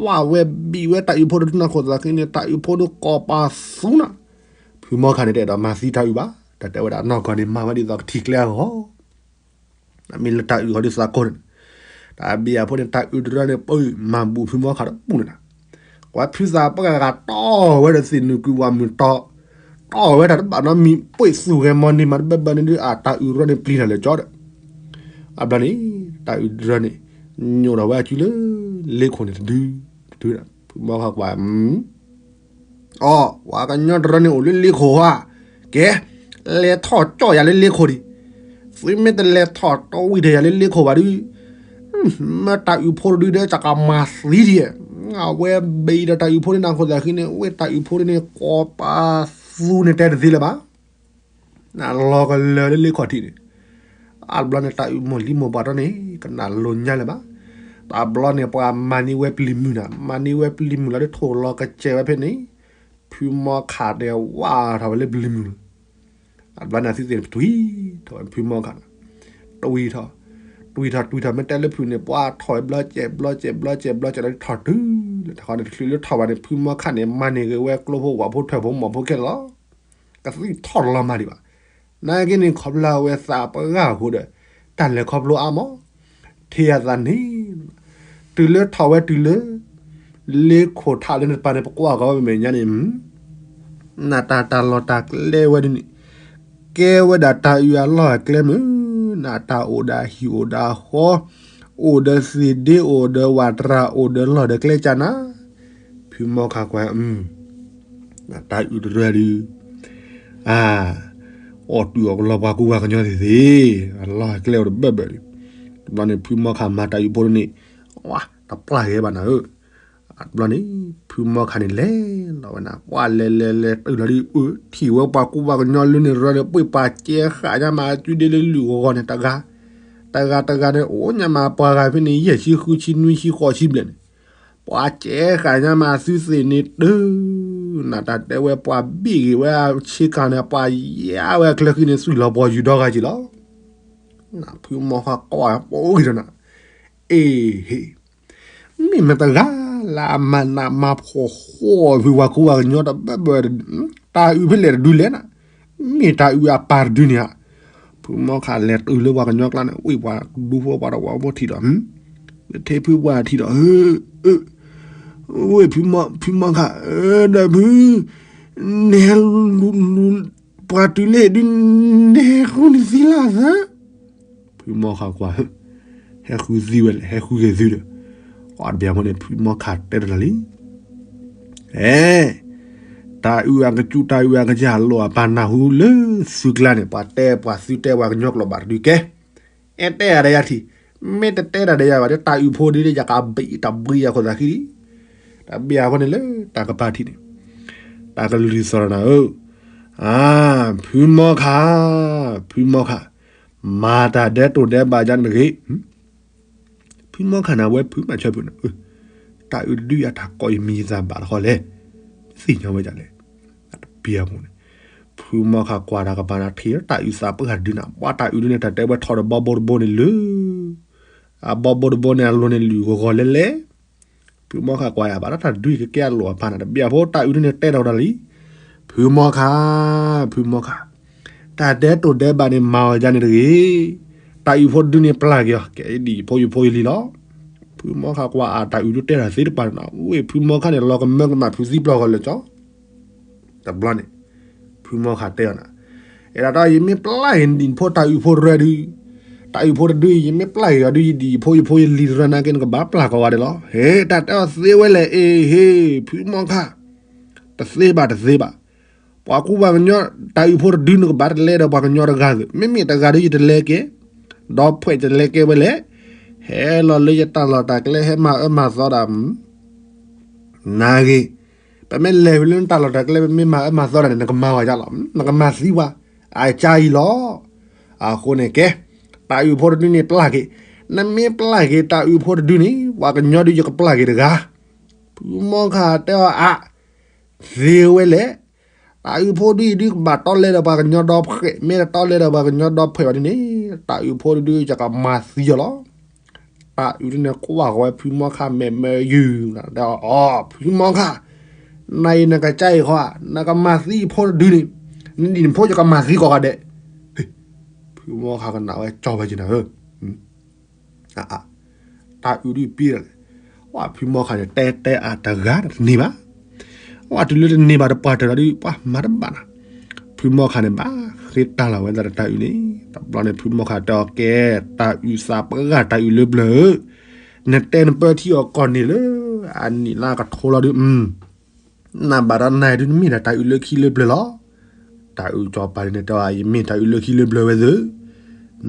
ဝဲဝဲဘံၣ်ဝဲတၢ်အုးဖိတဒုနၤခိၣ်သးဃံန့ၣ် တၢ်အုးဖိဒုကီးပာ်သူနၤ, ဖုမီခးန့ၣ် တအဲၣ်ဒိးမၤသံတၢ်အုးဘၣ်, တၢ်တဲဝဲဒၣ်နီၢ်ကီၢ်န့ၣ် မၤဝဲဒ်သိးကထံၣ်ကျဲအဂီၢ် မ့ၢ်လၢတၢ်အုးဃီဒုးသးကိးန့ၣ်, တၢ်ဘံၣ်အဖိန့ၣ် တၢ်အုးတရၢန့ၣ် ပမၤဘူးဖုမီခးတပူၤန့ၣ်နၤ, ကွၢ်ဖုသးပှၢ်ဂၤတီၢ်ဝဲဒီးသ့ၣ်နုာ်ကွံာ်ဝၣ်မုၢ်တီၢ်, တီၢ်ဝဲတၢ်တဘၣ်နီတမံၤ ပှ့ၢ်သူၣ်ဂဲၤမီၤန့ၢ်မးတဘၢဘၢန့ၣ်ဒုး အတၢ်အုးတရၢန့ၣ်ပျံၤတၢ်လၢာ်ကၠီဒီး, အဘျီန့ၣ် တၢ်အုးတရၢန့ၣ် ညိးထီၣ်ဝဲအစုလၢ လ့ခိၣ်န့ၣ်တဒု, တဒု, ဖုမီခးကွၢ် အီ, ပှၤကညီတရၢန့ၣ်အိၣ်လၢလ့ခိၣ်ဧါ, ကဲ, လဲၤထီၣ်ကၠီၣ်ယၤလၢလ့ခိၣ်ဒံး, သုမ့ၢ်တလဲၤထီၣ်တဝံၢ်ထီၣ်ယၤလၢလ့ခိၣ်ဘၣ်ဒုး, မ့ၢ်တၢ်အုးဖိတဒုဒီး ကကမၤသံဒံး, အဝဲဘံၣ်ဒီးတၢ်အုးဖိန့ၣ်နၤခိၣ်သးဃံန့ၣ် ဝဲတၢ်အုးဖိန့ၣ် ကီးပာ်သူန့ၣ်တဲတသ့လၢၤဘၣ် နလီၤကလၢာ်လၢလ့ခီၣ်ထံးန့ၣ်, အါတဘျီန့ၣ် တၢ်အုးမိၢ်လံၤမိၢ်ပှၢ်တၢ်န့ၣ် ကနၣ်လိၤညါလၢၤဘၣ်. တဘျီန့ၣ် ပှၤမၤန့ၢ်ဝဲပျံၤမုၢ်နၤ, မၤန့ၢ်ဝဲပျံၤမုၢ်လီၤ ဒ်ထိၣ်လီၤကစဲးဝဲဖဲန့ၣ်, ဖုမီခးဒီးဝၢ်ထီၣ်ဝဲလၢပျံၤမုၢ်လီၤ. အါတဘျီန့ၣ် အသုသ့ၣ်န့ၣ် ပတွံၢ်ထီၣ်ဝဲဖုမီခးန့ၣ်, တွံၢ်ထီၣ်, တွံၢ်ထီၣ် တွံၢ်ထီၣ် မ့ၢ်တဲလၢဖုးန့ၣ် ပှၤထီၣ်ဝဲဘျီကဲး ဘျီကဲး ဘျီကဲး ဘျီကဲး လီၤထီၣ်တုၤလၢတၢ်ခီန့ၣ် တချုးလၢထီၣ်ဘၣ်န့ၣ် ဖုမီခးန့ၣ် မၤန့ၢ်က့ၤဝဲကျိဖိဝၣ်ဖိထွဲၣ်ဖိမီၢ်ဖိခဲလၢာ်လီၤ. ကသံၣ်ထီၣ်တလီၤမၤဒံးဘၣ်. နာ်က့န့ၣ် ခီဖျိဝဲသးပှၢ်ဂၤအဃိဒီး တၢ်လဲၤခီဖျိအါမး, ထံၣ်အသးန့ၣ်, တုၤလၢထီၣ်ဝဲတုၤလၢ လ့ခိၣ်ထးလၢနတပၤန့ၣ် ပကွၢ်ကီဝဲမဲာ်ညါန့ၣ်, နတၢ်တၢ်လီၢ်တၢ်ကျဲဝဲဒၣ်န့ၣ်, ကဲဝဲဒၣ်တၢ်အုးအလီၢ်အကျဲမုၢ်, နတၢ်အိၣ်ဒီးဟံၣ်အိၣ်ဒီးဃီ, အိၣ်ဒီးသ့ၣ်ဒ့ အိၣ်ဒီးဝးတြၢ် အိၣ်ဒီးလီၢ်ဒီးကျဲကၢ်နၤ, ဖုမီခးကွၢ် တၢ်အုးတရၢဒုး, အါ, အီၣ်တုၤအီၣ်ကလီပှၤကူပှၤကညီသ့ၣ်သ့ၣ်, အလီၢ်အကျဲအိၣ်တဘၢဘၢဒုး တဘျီန့ၣ် ဖုမီခးမၤတၢ်အုးဖိဒုန့ၣ် ဝါ တပျၢ်က့ၤဘၣ်နၤဧၢ. တဘျီန့ၣ် ဖုမီခးန့ၣ်လဲၤလီၤဝဲနၤ ပှၢ်လဲၤလဲၤလဲၤတုၤလီၤဒုး ထံၣ်ဝဲပှၤကူပှၤကညီလၢန့ၣ်ရၢဒီး ပှ့ၤပှၤကဲဃာ်ညါမး အစုဒ့လၢလုၢ်ဂီၤဂီၤန့ၣ် တဂၤ တဂၤတဂၤန့ၣ် အိၣ်ညါမးပှၤဂၤဖဲန့ၣ် ယဲၢ်ဆံဃုဆံနွံဆံဃိးဆံဘျဲၣ်န့ၣ် ပှၤကဲဃာ်ညါမးသုသ့ၣ်န့ၣ်တုၤ နတၢ်တဲဝဲပှၤဘံၣ်ဂ့ၤဝဲဆ့ကၤန့ၣ် ပှၤယါဝဲအချၢဃံန့ၣ် သွံၣ်လီၤပှီၤယူၤဒီဂၤက့ၤလီၤ. ဖုမီခးကွၢ်ပအိၣ်ဂ့ၤဒီးနၤ အ့ဟ့ၣ် မ့ၢ်မတၤတဂၤလၢအမၤနးမၤဖှီၣ်ဃီၣ်ဖုပှၤကူပှၤကညီတဘၣ်ဘၣ် တၢ်အုးဖဲလဲၣ်တဒုလဲၣ်နၤ မ့ၢ်တၢ်အုးအပၢ်တဒုန့ၣ်ဧါ. ဖုမီခးလဲၤတုၤလၢပှၤကညီကျါန့ၣ် ဝ့ၢ်ပှၤဒူဖိပှၤတဝီဖိထံၣ်ဒီး ဝ့ၢ်ထဲဖုပှၢ်ထံၣ်ဒီး ဝ့ၢ်ဖုမီခး ဒီးဖု နဟဲလူၤလူၤ ပှၤတုၤလၢဒု နဟဲဃုနသံလၢသၢ ဖုမီခးကွၢ် ဟဲဃုသံဝဲလဲၣ် ဟဲဃုက့ၤသုဒီး အတဘျီဖိန့ၣ် ဖုမီခးတဲဒီးလီၤလံ အဲ တၢ်အုးအကစူၣ် တၢ်အုးအကစၢ်လိာ်အပၢ်နၢ်ဟူလၢသုကျါန့ၣ် ပှၤတဲပှၤသုတဲပှၤကညီကျိာ်ဘၣ်တဒုကဲ အဲတဲအါဒီးယၤထံၣ် မ့ၢ်တတဲတၢ်ဒီးယၤဘၣ်ဒီး တၢ်အုးဖိဒုန့ၣ် ယကဘံၣ်တၢ်ဘှံးယၤခိၣ်သးခံလံ တၢ်ဘံၣ်အဃိန့ၣ်လၢတၢ်ကပၤထံၣ်န့ၣ် တၢ်ကလုၢ်သီၣ်ဒီးနၤဧၢ အါ ဖုမီခး ဖုမီခး မၤတၢ်ဒဲးတိၢ်ဒဲးဘးယါန့ၣ်တဂ့ၤ ဖုမီခးန့ၣ် အဝဲဖုမၤဆၢဖုန့ၣ် တၢ်အုးတဒုအတၢ်ကိးယမံၤယသးဘၣ်တခီလဲၣ် သ့ၣ်ညါဝဲဒ်လဲၣ် တပျၢ်ဖိန့ၣ် ဖုမီခးကွၢ်တၢ်ကပၤန့ၣ် ထံၣ်တၢ်အုးသးပှၢ်တဒုန့ၣ် ပှၤတၢ်အုးဒုန့ၣ် တၢ်တဲဝဲထီၣ်ဒီးဘီဘိတဘိန့ၣ်လၢ အဘီဘိတဘိန့ၣ် အလိၤန့ၣ်လုၢ်ဂီၤဂီၤလဲၤလဲၤ ဖုမီခးကွၢ်ယၤဘၣ်ဒီးတၢ်ဒုအံၤကကဲအလိာ်အပၢ်န့ၣ် တဘျီဖိတၢ်အုးဒုန့ၣ်တဲဒီးဒီးလံ ဖုမီခး ဖုမီခး တၢ်ဒဲးတိၢ်ဒဲးဘးန့ၣ် မၤအီၤယါန့ၣ်တဂ့ၤ တၢ်အုးဖိတဒုန့ၣ်ပျၢ်က့ၤအီၤ ကဲဒ်ယဖိယဖိယလံၤလီၤ ဖုမီခးကွၢ်အတၢ်အုးဒုတဲတၢ်သ့တပၤန့ၣ် ဝ့ၢ်ဖုမီခးန့ၣ် လီၤကမၢကမၣ်ဖုသံပျီၢ်ဂီၤလၢာ်ကၠီ တဘျီန့ၣ် ဖုမီခးတဲအီၤန့ၣ် အဲၣ်ဒိးယမ့ၢ်ပျၢ်က့ၤနဒံၣ်ဖိတၢ်အုးဖိတရၢဒု တၢ်အုးဖိတဒု ယမ့ၢ်ပျၢ်က့ၤအီၤဒု ယဒံၣ်ယဖိယဖိယလံၤတရၢနာ်က့ နကဘၣ်ပျၢ်ကိးဂၤဒဲးလီၤ ဟဲ တၢ်တဲအီၤသ့ဝဲလဲၣ် အ့ဟ့ၣ် ဖုမီခး တသ့ဘၣ်တသ့ဘၣ် ပှၤကူပှၤကညီ တၢ်အုးဖိတဒု နကဘၣ်တလဲဒီးပှၤကညီတဂၤသုး မ့မ့ၢ်တဂၤဒု ယတလဲကဲ ဒီးဖှဲးတလဲကဲဝဲလဲၣ် ဟဲလီၤလၢယတၢ်လီၢ်တၢ်ကျဲ ဟဲမၤအၢမၤသီဒၣ် နာ်ဂ့ၤ, ပမ့ၢ်လဲၤဝံၤလၢနတၢ်လီၢ်တၢ်ကျဲ ပမ့ၢ်မၤအၢမၤသီတၢ်န့ၣ် နကမၤဝဲဒ်လဲၣ်, နကမၤသံဝဲ, အကါအံၤလီၤ. အဃိန့ၣ်ကဲ, တၢ်အုးဖိတဒုန့ၣ်ပျၢ်က့ၤ, နမ့ၢ်ပျၢ်က့ၤတၢ်အုးဖိတဒုန့ၣ် ပှၤကညီဒုးယကပျၢ်က့ၤတဂၤ. ဖုမီခါတဲအီၤအါ, သ့ဝဲလဲၣ်, တၢ်အုးဖိဒုအံၤဒုးကဘၣ်တီလဲဒီးပှၤကညီဒီဖှဲး, မ့ၢ်တတီလဲဒီးပှၤကညီဒီဖှဲးဘၣ်ဒ်န့ၣ်, တၢ်အုးဖိတဒုယကမၤသံအီၤလီၤ. တၢ်အုးဒုန့ၣ်ကွၢ်ဃီၤဝဲဖုမီခါမဲာ်မၢယုၢ်, တဲအီၤ, ဖုမီခါ, နၤအံၤနကစၢ်အံၤဃီ, နကမၤသံယဖိတဒုန့ၣ်, နဒံၣ်နဖိယကမၤသံကိးဂၤဒဲး. ဖုမီခါကနၣ်ဝဲကၠီဝဲက့ၤနၤဧၢ, တၢ်အုးဒုးပံလဲၣ်, ဝဲဖုမီခါန့ၣ် တဲတဲအါတဂၤတန့ၢ်ဘၣ်. ဝဲတုၤလၢတန့ၢ်ဘၣ်တပှၢ်တၢၢ်ဒီး ပှၤမၤတဘၣ်နၤ. ဖုမီခါန့ၣ် ဘၣ်ဃ့တၢ်လီၤဝဲဒၣ်ဒီးတၢ်အုးန့ၣ်, တဘျီန့ၣ် ဖုမီခါတဲအီၤကဲ, တၢ်အုးသးပှၢ်တၢ်အုးလၢပျၢၤဧၢ, နတဲနပၢထံအီၤကီၢ်န့ၣ်လၢ အနံၣ်လၢကထိလီၤဒုး နဘၣ်ဒီးနၤဒုး နမ့ၢ်ဒၣ်တၢ်အုးလၢခံလၢပျၢၤလီၤ. တၢ်အုးစီၤပၤန့ၣ်တဲအီၤ ယမ့ၢ်တၢ်အုးလၢခံလၢပျၢၤဝဲသ့ၣ်,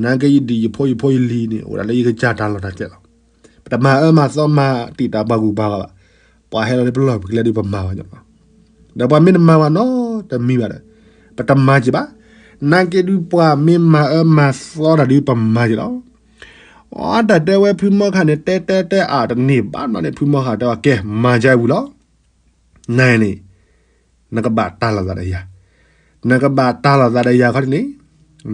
နာ်က့ယဒံၣ်ယဖိယဖိယလံၤန့ၣ် အိၣ်ဒၣ်လၢယကစၢ်တၢ်လီၢ်တၢ်ကျဲလီၤ. ပတမၤအၢမၤသီမၤတံာ်တာ်ပှၤဂုၤပှၤဂၤဘၣ်. ပှၤဟဲလီၤလၢပလီၢ်ပကျဲဒုးပမၤဝဲန့ၣ်လီၤ. ဒီးပှၤမ့ၢ်တမၤဝဲနီတမံၤဘၣ်ဒီး ပတမၤက့ၤဘၣ်. နာ်က့ဒုးပှၤမ့ၢ်မၤအၢမၤသီတၢ်ဒုးပမၤက့ၤလီၤ. အတၢ်တဲဝဲဖုမီခါန့ၣ် တဲတဲတဲအါတန့ၢ်ဘၣ်နီၣ်န့ၣ် ဖုမီခါတဲအီၤကဲ မၤကဝံၤလီၤ. နၤန့ၣ် နကဘၣ်တၢ်လီၤသးဒီးယၤ, နကဘၣ်တၢ်လီၤသးဒီးယၤခီဒ်န့ၣ်,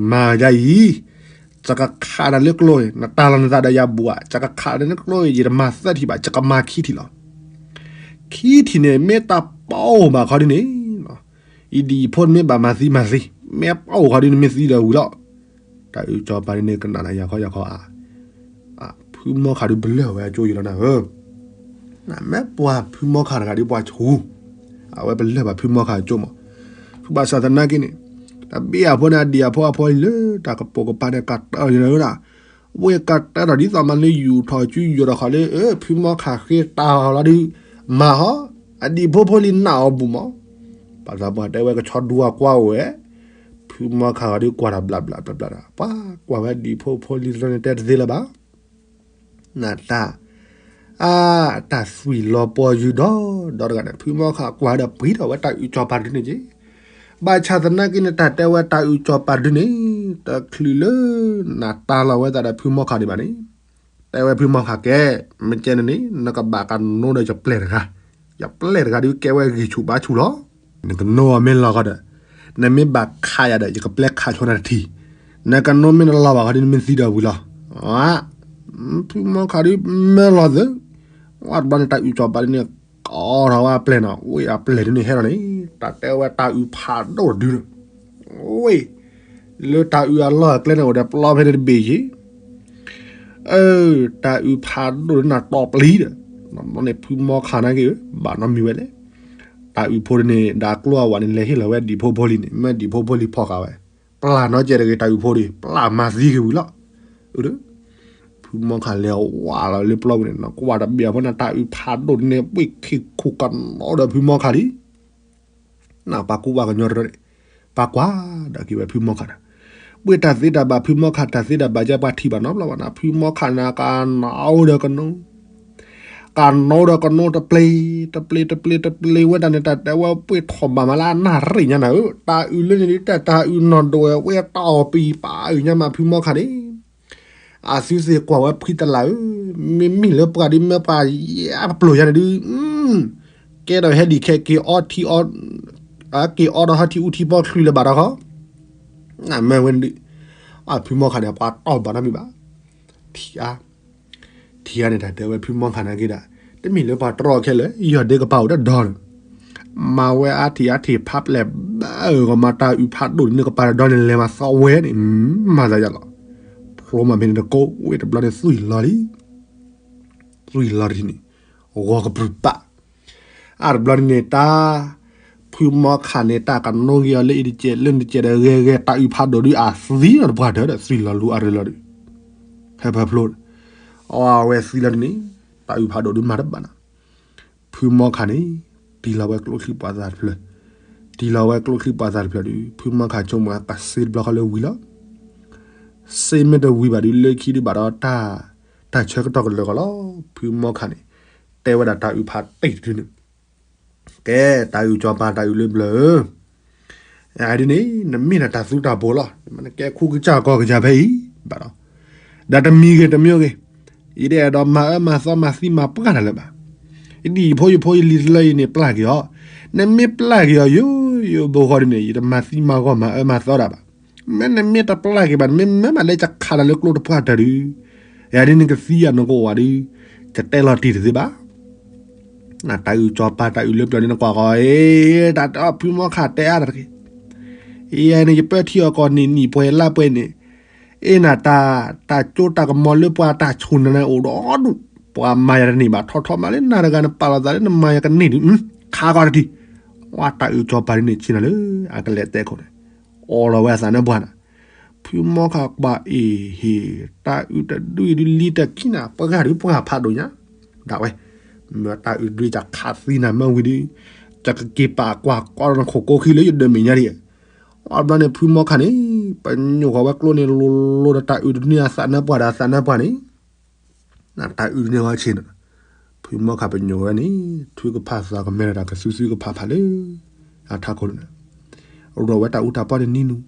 မၤယၤအံၤ, ယကခးနၤလၢကျိအံၤ, နတၢ်လီၤနသးဒီးယၤဘူးဧါ, ယကခးနၤလၢကျိအံၤ ယတမၤသၢထံၣ်ဘၣ်, ယကမၤခံထံၣ်လီၤ. ခံထံၣ်န့ၣ် မ့ၢ်တၢ်ပီၣ်ဘၣ်ခီဒ်န့ၣ်, ယဒံၣ်ယဖိန့ၣ်မ့ၢ်ဘၣ်မၤသံမၤသံ, မ့ၢ်ပီၣ်ခီဒ်န့ၣ်မ့ၢ်သံဒီးဝံၤလီၤ. တၢ်အုးစီၤပၤဒ်န့ၣ်ကနၣ်နၤယၤခီယၤခီဧါ. ဖုမီခါဒုးပလၢၢ်ဝဲအကၠိယံၤလီၤနၤဧၢ, မ့ၢ်ပှၤဖုမီခါတဂၤဒုးပှၤဆူၣ်, အဝဲပလၢၢ်ဘၣ်ဖုမီခါအကၠိမး. ဖုဘၣ်ဆၣ်သနာ်က့န့ၣ်, တၢ်ဘ့ၣ်အဖိန့ၣ် အဒံၣ်အဖိအဖိအံၤလၢတၢ်ကပိာ်ကပၤန့ၣ် ကးတၢ်အီၤယံၤလီၤဝဲဒၣ်, ဝ့ၢ်ကးတၢ်ဒီးဒ်သိးမးလၢယူာ်ထီၣ်စုယိာ်ထီၣ်ဃီလၢ ဖုမီခါဃ့တၢ်အီၤလီၤဒုး, မၤဟီ, အဒံၣ်ဖိဖိလံၤနာ်အီၤဘူးမး. ဘၣ်ဆၣ်ပှၤတဲဝဲကဆီဒူအကွၢ်အိၣ်ဝဲ, ဖုမီခါဂၤဒုးကွၢ်တၢ်ဘျးဘျးဘျးဘျးဒီး ပှၤကွၢ်ဝဲဒံၣ်ဖိဖိလံၤတရၢန့ၣ်တဲတသ့လၢၤဘၣ်. နတၢ် အ တၢ်သွံၣ်လီၤပီၤယုၢ်ဒီး ဒီးတဂၤန့ၣ် ဖုမီခးကွၢ်ဒီးပှ့ၤထီၣ်ဝဲတၢ်အုၣ်ကၠီၤပၤတဒုန့ၣ်က့ၤ, ဘၣ်ဆၣ်သနာ်က့န့ၣ် တၢ်တဲဝဲတၢ်အုၣ်ကၠီၤပၤတဒုန့ၣ် တချုးလၢ နတၢ်လီၤဝဲသးဒီးဖုမီခးဒံးဘၣ်န့ၣ် တဲဝဲဖုမီခးကဲ, မ့ၢ်ကဲန့ၣ်န့ၣ် နကဘၣ်ကနိဒီးယပျဲၢ်တဂၤ, ယပျဲၢ်တဂၤဒုးကဲဝဲဂံၢ်ဆူၣ်ဘါဆူၣ်လီၤ. နကနိမ့ၢ်လီၤဃီဒီး နမ့ၢ်ဘၣ်ခးယၤဒီး ယကပျဲခးဆိနၤတထံၣ်, နကနိမ့ၢ်နလီၤဘၣ်ဃီဒီး နမ့ၢ်သံဒီးဝံၤလီၤ. ဖုမီခးဒုးမ့ၢ်လီၤသၢ, ဝဲတဘျီန့ၣ် တၢ်အုၣ်ကၠီၤပၤဒုးန့ၣ် ကိးထီၣ်ဝဲအပျဲၢ်နီၤ, ဝဲအပျဲၢ်ဒုးန့ၣ်ဟဲလီၤန့ၣ် တၢ်တဲဝဲတၢ်အုၣ်ဖးဒိၣ်တဒုန့ၣ် ဝဲ လၢတၢ်အုၣ်အလီၢ်အကျဲန့ၣ် အိၣ်ဒီးပျီဖဲန့ၣ်တဘ့ၣ်ယ့ၣ်, အၢ တၢ်အုၣ်ဖးဒိၣ်ဒုးန့ၣ်တီၢ်ပျံၤဒီး, န့ၣ်ဖုမီခးနာ်က့ ဘၣ်နီတမံၤဝဲလဲၣ်, တၢ်အုၣ်ဖိဒုးန့ၣ် ဒီးကျိအဝဲန့ၣ် လဲၤဟ့ၣ်လီၤဝဲဒံၣ်ဖိဖိလံၤန့ၣ် မ့ၢ်ဒံၣ်ဖိဖိလံၤဖီၣ်ဃာ်ဝဲ, ပျၢ်နီတစဲးတဂ့ၤ တၢ်အုၣ်ဖိဒုး ပျၢ်မၤသံက့ၤဝံၤလီၤ. ဖုမီခးလဲၤဝးလီၤလၢပျီပူၤန့ၣ် နကွၢ်တဘ့ၣ်အဖီန့ၣ် တၢ်အုၣ်ဖးဒိၣ်ဒုးန့ၣ် ပှ့ၤခံခိၣ်ကနီဒီးဖုမီခးလံ နပှၤကူပှၤကညီတရၢန့ၣ် ပှၤကွၢ်ဒီးက့ၤဝဲဖုမီခးနၤ, ပှ့ၤတၢ်သ့တၢ်ဘၣ်ဖုမီခး တၢ်သ့တၢ်ဘၣ်ကဲပှၤထံၣ်ဘၣ်နီတဘျီဘၣ်နၤ, ဖုမီခးန့ၣ် ကနိဒီးကနိ, ကနိဒီးကနိတပျ့ၤ, တပျ့ၤ တပျ့ၤ တပျ့ၤဝဲဒၣ်န့ၣ် တၢ်တဲဝဲပှ့ၤထီၣ်ဘၣ်မးလၢအနၣ်ရံၣ်ညါနၤဧၢ, တၢ်အုၣ်လၢန့ၣ်ဒုး တၢ်တၢ်အုၣ်နီၢ်ဒိၣ်ဝဲ ဝဲတီၢ်ပံၤပာ်အုၣ်ညါမးဖုမီခးန့ၣ် အသုသ့ၣ်ကွၢ်ဝဲဖှံတလးဧၢ, မ့မ့ၢ်လၢပှၤဒ်မၢပှၤယပျိာ်ယါန့ၣ်ဒုး, ကဲဒီးဟဲဒံးခဲက့ၤအီထံအီ, က့ၤအီဒီးဟီထံအူထံဖီချုးလၢၤဘၣ်ဒီးဃီ, နမ့ၢ်ဝဲန့ၣ်ဒုး, အဖုမီခးန့ၣ် ပှၤတီၢ်ဘၣ်နီတမံၤဘၣ်, ထံအါ ထံအါန့ၣ် တၢ်တဲဝဲဖုမီခးနာ်က့ဒၣ်, တမ့ၢ်လၢပှၤတြီခဲလၢာ် ယီၢ်ဒ့ကပၤအိၣ်တဒီဒီး, မၤဝဲအါထံၣ်အါထံၣ်ဖးပျဲၢ်ဘၣ်အၢၣ်ဂီၤမၤတၢ်အုၣ်ဖးဒိၣ်န့ၣ် ကပၤတဒီန့ၣ် လဲၤမၤသီဝဲန့ၣ်, မၤသးယါလီၤ, ဖျိမးဖဲန့ၣ်တကိးဝဲတဘျီန့ၣ်သွံၣ်လီၤလံ, သွံၣ်လီၤတထံၣ်န့ၣ်, ဂီၤကပြုၢ်ပာ် အါတဘျီန့ၣ်န့ၣ် တၢ် ဖုမီခးန့ၣ် တၢ်ကနိက့ၤအီၤလၢအံၤတကဲး လၢန့ၣ်တကဲးဒီး ဂဲၤဂဲၤ တၢ်အုၣ်ဖးဒိၣ်ဒုးအသံလီၤတပှၢ်တၢၢ်ဒီး သွံၣ်လီၤလူၤအါတလီၤဒုး, ဟဲဖၢဖျိ, အဝဲသံလီၤဒုးန့ၣ် တၢ်အုၣ်ဖးဒိၣ်ဒုးမၤတဘၣ်နၤ, ဖုမီခးန့ၣ် တံၢ်လီၤဝဲကျိချံပှၤသးတဖျၢၣ်, တံၢ်လီၤဝဲကျိချံပှၤသးတဖျၢၣ်ဒုး ဖုမီခးဆိကမိၣ်အကစ့တဘျီဃီလၢဝံၤလီၤ စ့မ့ၢ်တဝံၤဘၣ်ဒုး လၢခံဒုးဘၣ်ဒီးတၢ် တၢ်ဆၢကတီၢ်ကလၢာ်ကီးလီၤ. ဖုမီခးန့ၣ် တဲဝဲဒၣ်တၢ်အုၣ်ဖးတံၢ်တဒုန့ၣ်, ကဲ တၢ်အုၣ်ကၠီၤပၤ တၢ်အုၣ်လၢပျၢၤဧၢ, အဒုန့ၣ် နမ့ၢ်ဒၣ်တၢ်သူတၢ်ပှီၤလီၤ. နကဲခူကစၢ်ကီၢ်ကစၢ်ဖဲအံၤ ဘၣ်ဒီး ဒီးတမံၤဂ့ၤတမံၤဂ့ၤ, ယတအဲၣ်ဒိးမၤအၢမၤသီမၤသံမၤပှၢ်တၢ်လၢၤဘၣ်. ဒ်ယဖိယဖိယလံၤတလၢအံၤန့ၣ် ပျၢ်က့ၤအီၤ, နမ့ၢ်ပျၢ်က့ၤအီၤယိယိဘိဃီဒုန့ၣ် ယတမၤသံမၤဂီၢ်မၤအၢမၤသီတၢ်ဘၣ်. မ့ၢ်နမ့ၢ်တပျၢ်က့ၤဘၣ်န့ၣ် မ့ၢ်မ့ၢ်မးလၢယခးတၢ်လၢကျိတပှၢ်တၢၢ်ဒုး, ယၤဒ်နကသံယၤနကအိၣ်ဝဲဒုး, ယတဲလီၤတံၢ်တသ့ဘၣ်. နတၢ်အုၣ်ကၠီၤပၤ တၢ်အုၣ်လၢပျၢၤဒုး နကွၢ်ဃီ, တၢ်တဲအီၤဖုမီခးတဲအါတၢ်တဂ့ၤ, ယဲန့ၣ် ယပၢထံအီၣ်ကီၢ်နံၣ်နံၣ်ပှဲၤလါပှဲၤန့ၣ်, အ့ၣ်နတၢ်, တၢ်ကၠိတၢ်ကမီၤလၢပှၤတၢ်ဆိၣ်နၤန့ၣ်အိၣ်ဒီးဒူၣ်, ပှၤမၤယၤတန့ၢ်ဘၣ် ထီထီမးလၢနၤတဂၤနပာ်လီၤသးလၢနမၤယၤကန့ၢ်ဒုး, ခးဃီတထံၣ်, ဝဲတၢ်အုၣ်ကၠီၤပၤဒုးန့ၣ်ဆ့ၣ်နီၤလၢ အကလဲၤတဲခိၣ်န့ၣ်, အိးလီၤဝဲအသးနၢပှၢ်နၤ, ဖုမီခးကွၢ်အ့ၣ်ဟ့ၣ်, တၢ်အုၣ်တဒုအံၤဒုးလံတကံနၤ ပှၤဂၤဒုးပှၤဖးဒိၣ်ညါ, ဒၣ်ဝဲ, မ့ၢ်တၢ်အုၣ်တဒုယခးသံနၤမ့ၢ်ဝံၤဒုး, ယကက့ၤပာ်ကွၢ်ကီဒီးနခိၣ်ကိးခံလၢယဒၢးမဲာ်ညါဒံး, အဘျီန့ၣ် ဖုမီခးန့ၣ် ပညိၣ်ဃီၤဝဲကျိန့ၣ် လိၤလိၤဒီးတၢ်အုၣ်တဒုန့ၣ်အသးနၢပှၢ်ဒီးအသးနၢပှၢ်န့ၣ်, နတၢ်အုၣ်တဒုန့ၣ်ဝဲဆ့ၣ်နီၤ, ဖုမီခးပညိၣ်ဝဲန့ၣ် ထုကဖၣ်သးကမဲဒီးတၢ်ကသူသုကဖၣ်ဖးလၢ အထးခိၣ်န့ၣ်, ရူးဒီးဝဲတၢ်အူတၢ်ပီၢ်န့ၣ်နံၤနူၤ,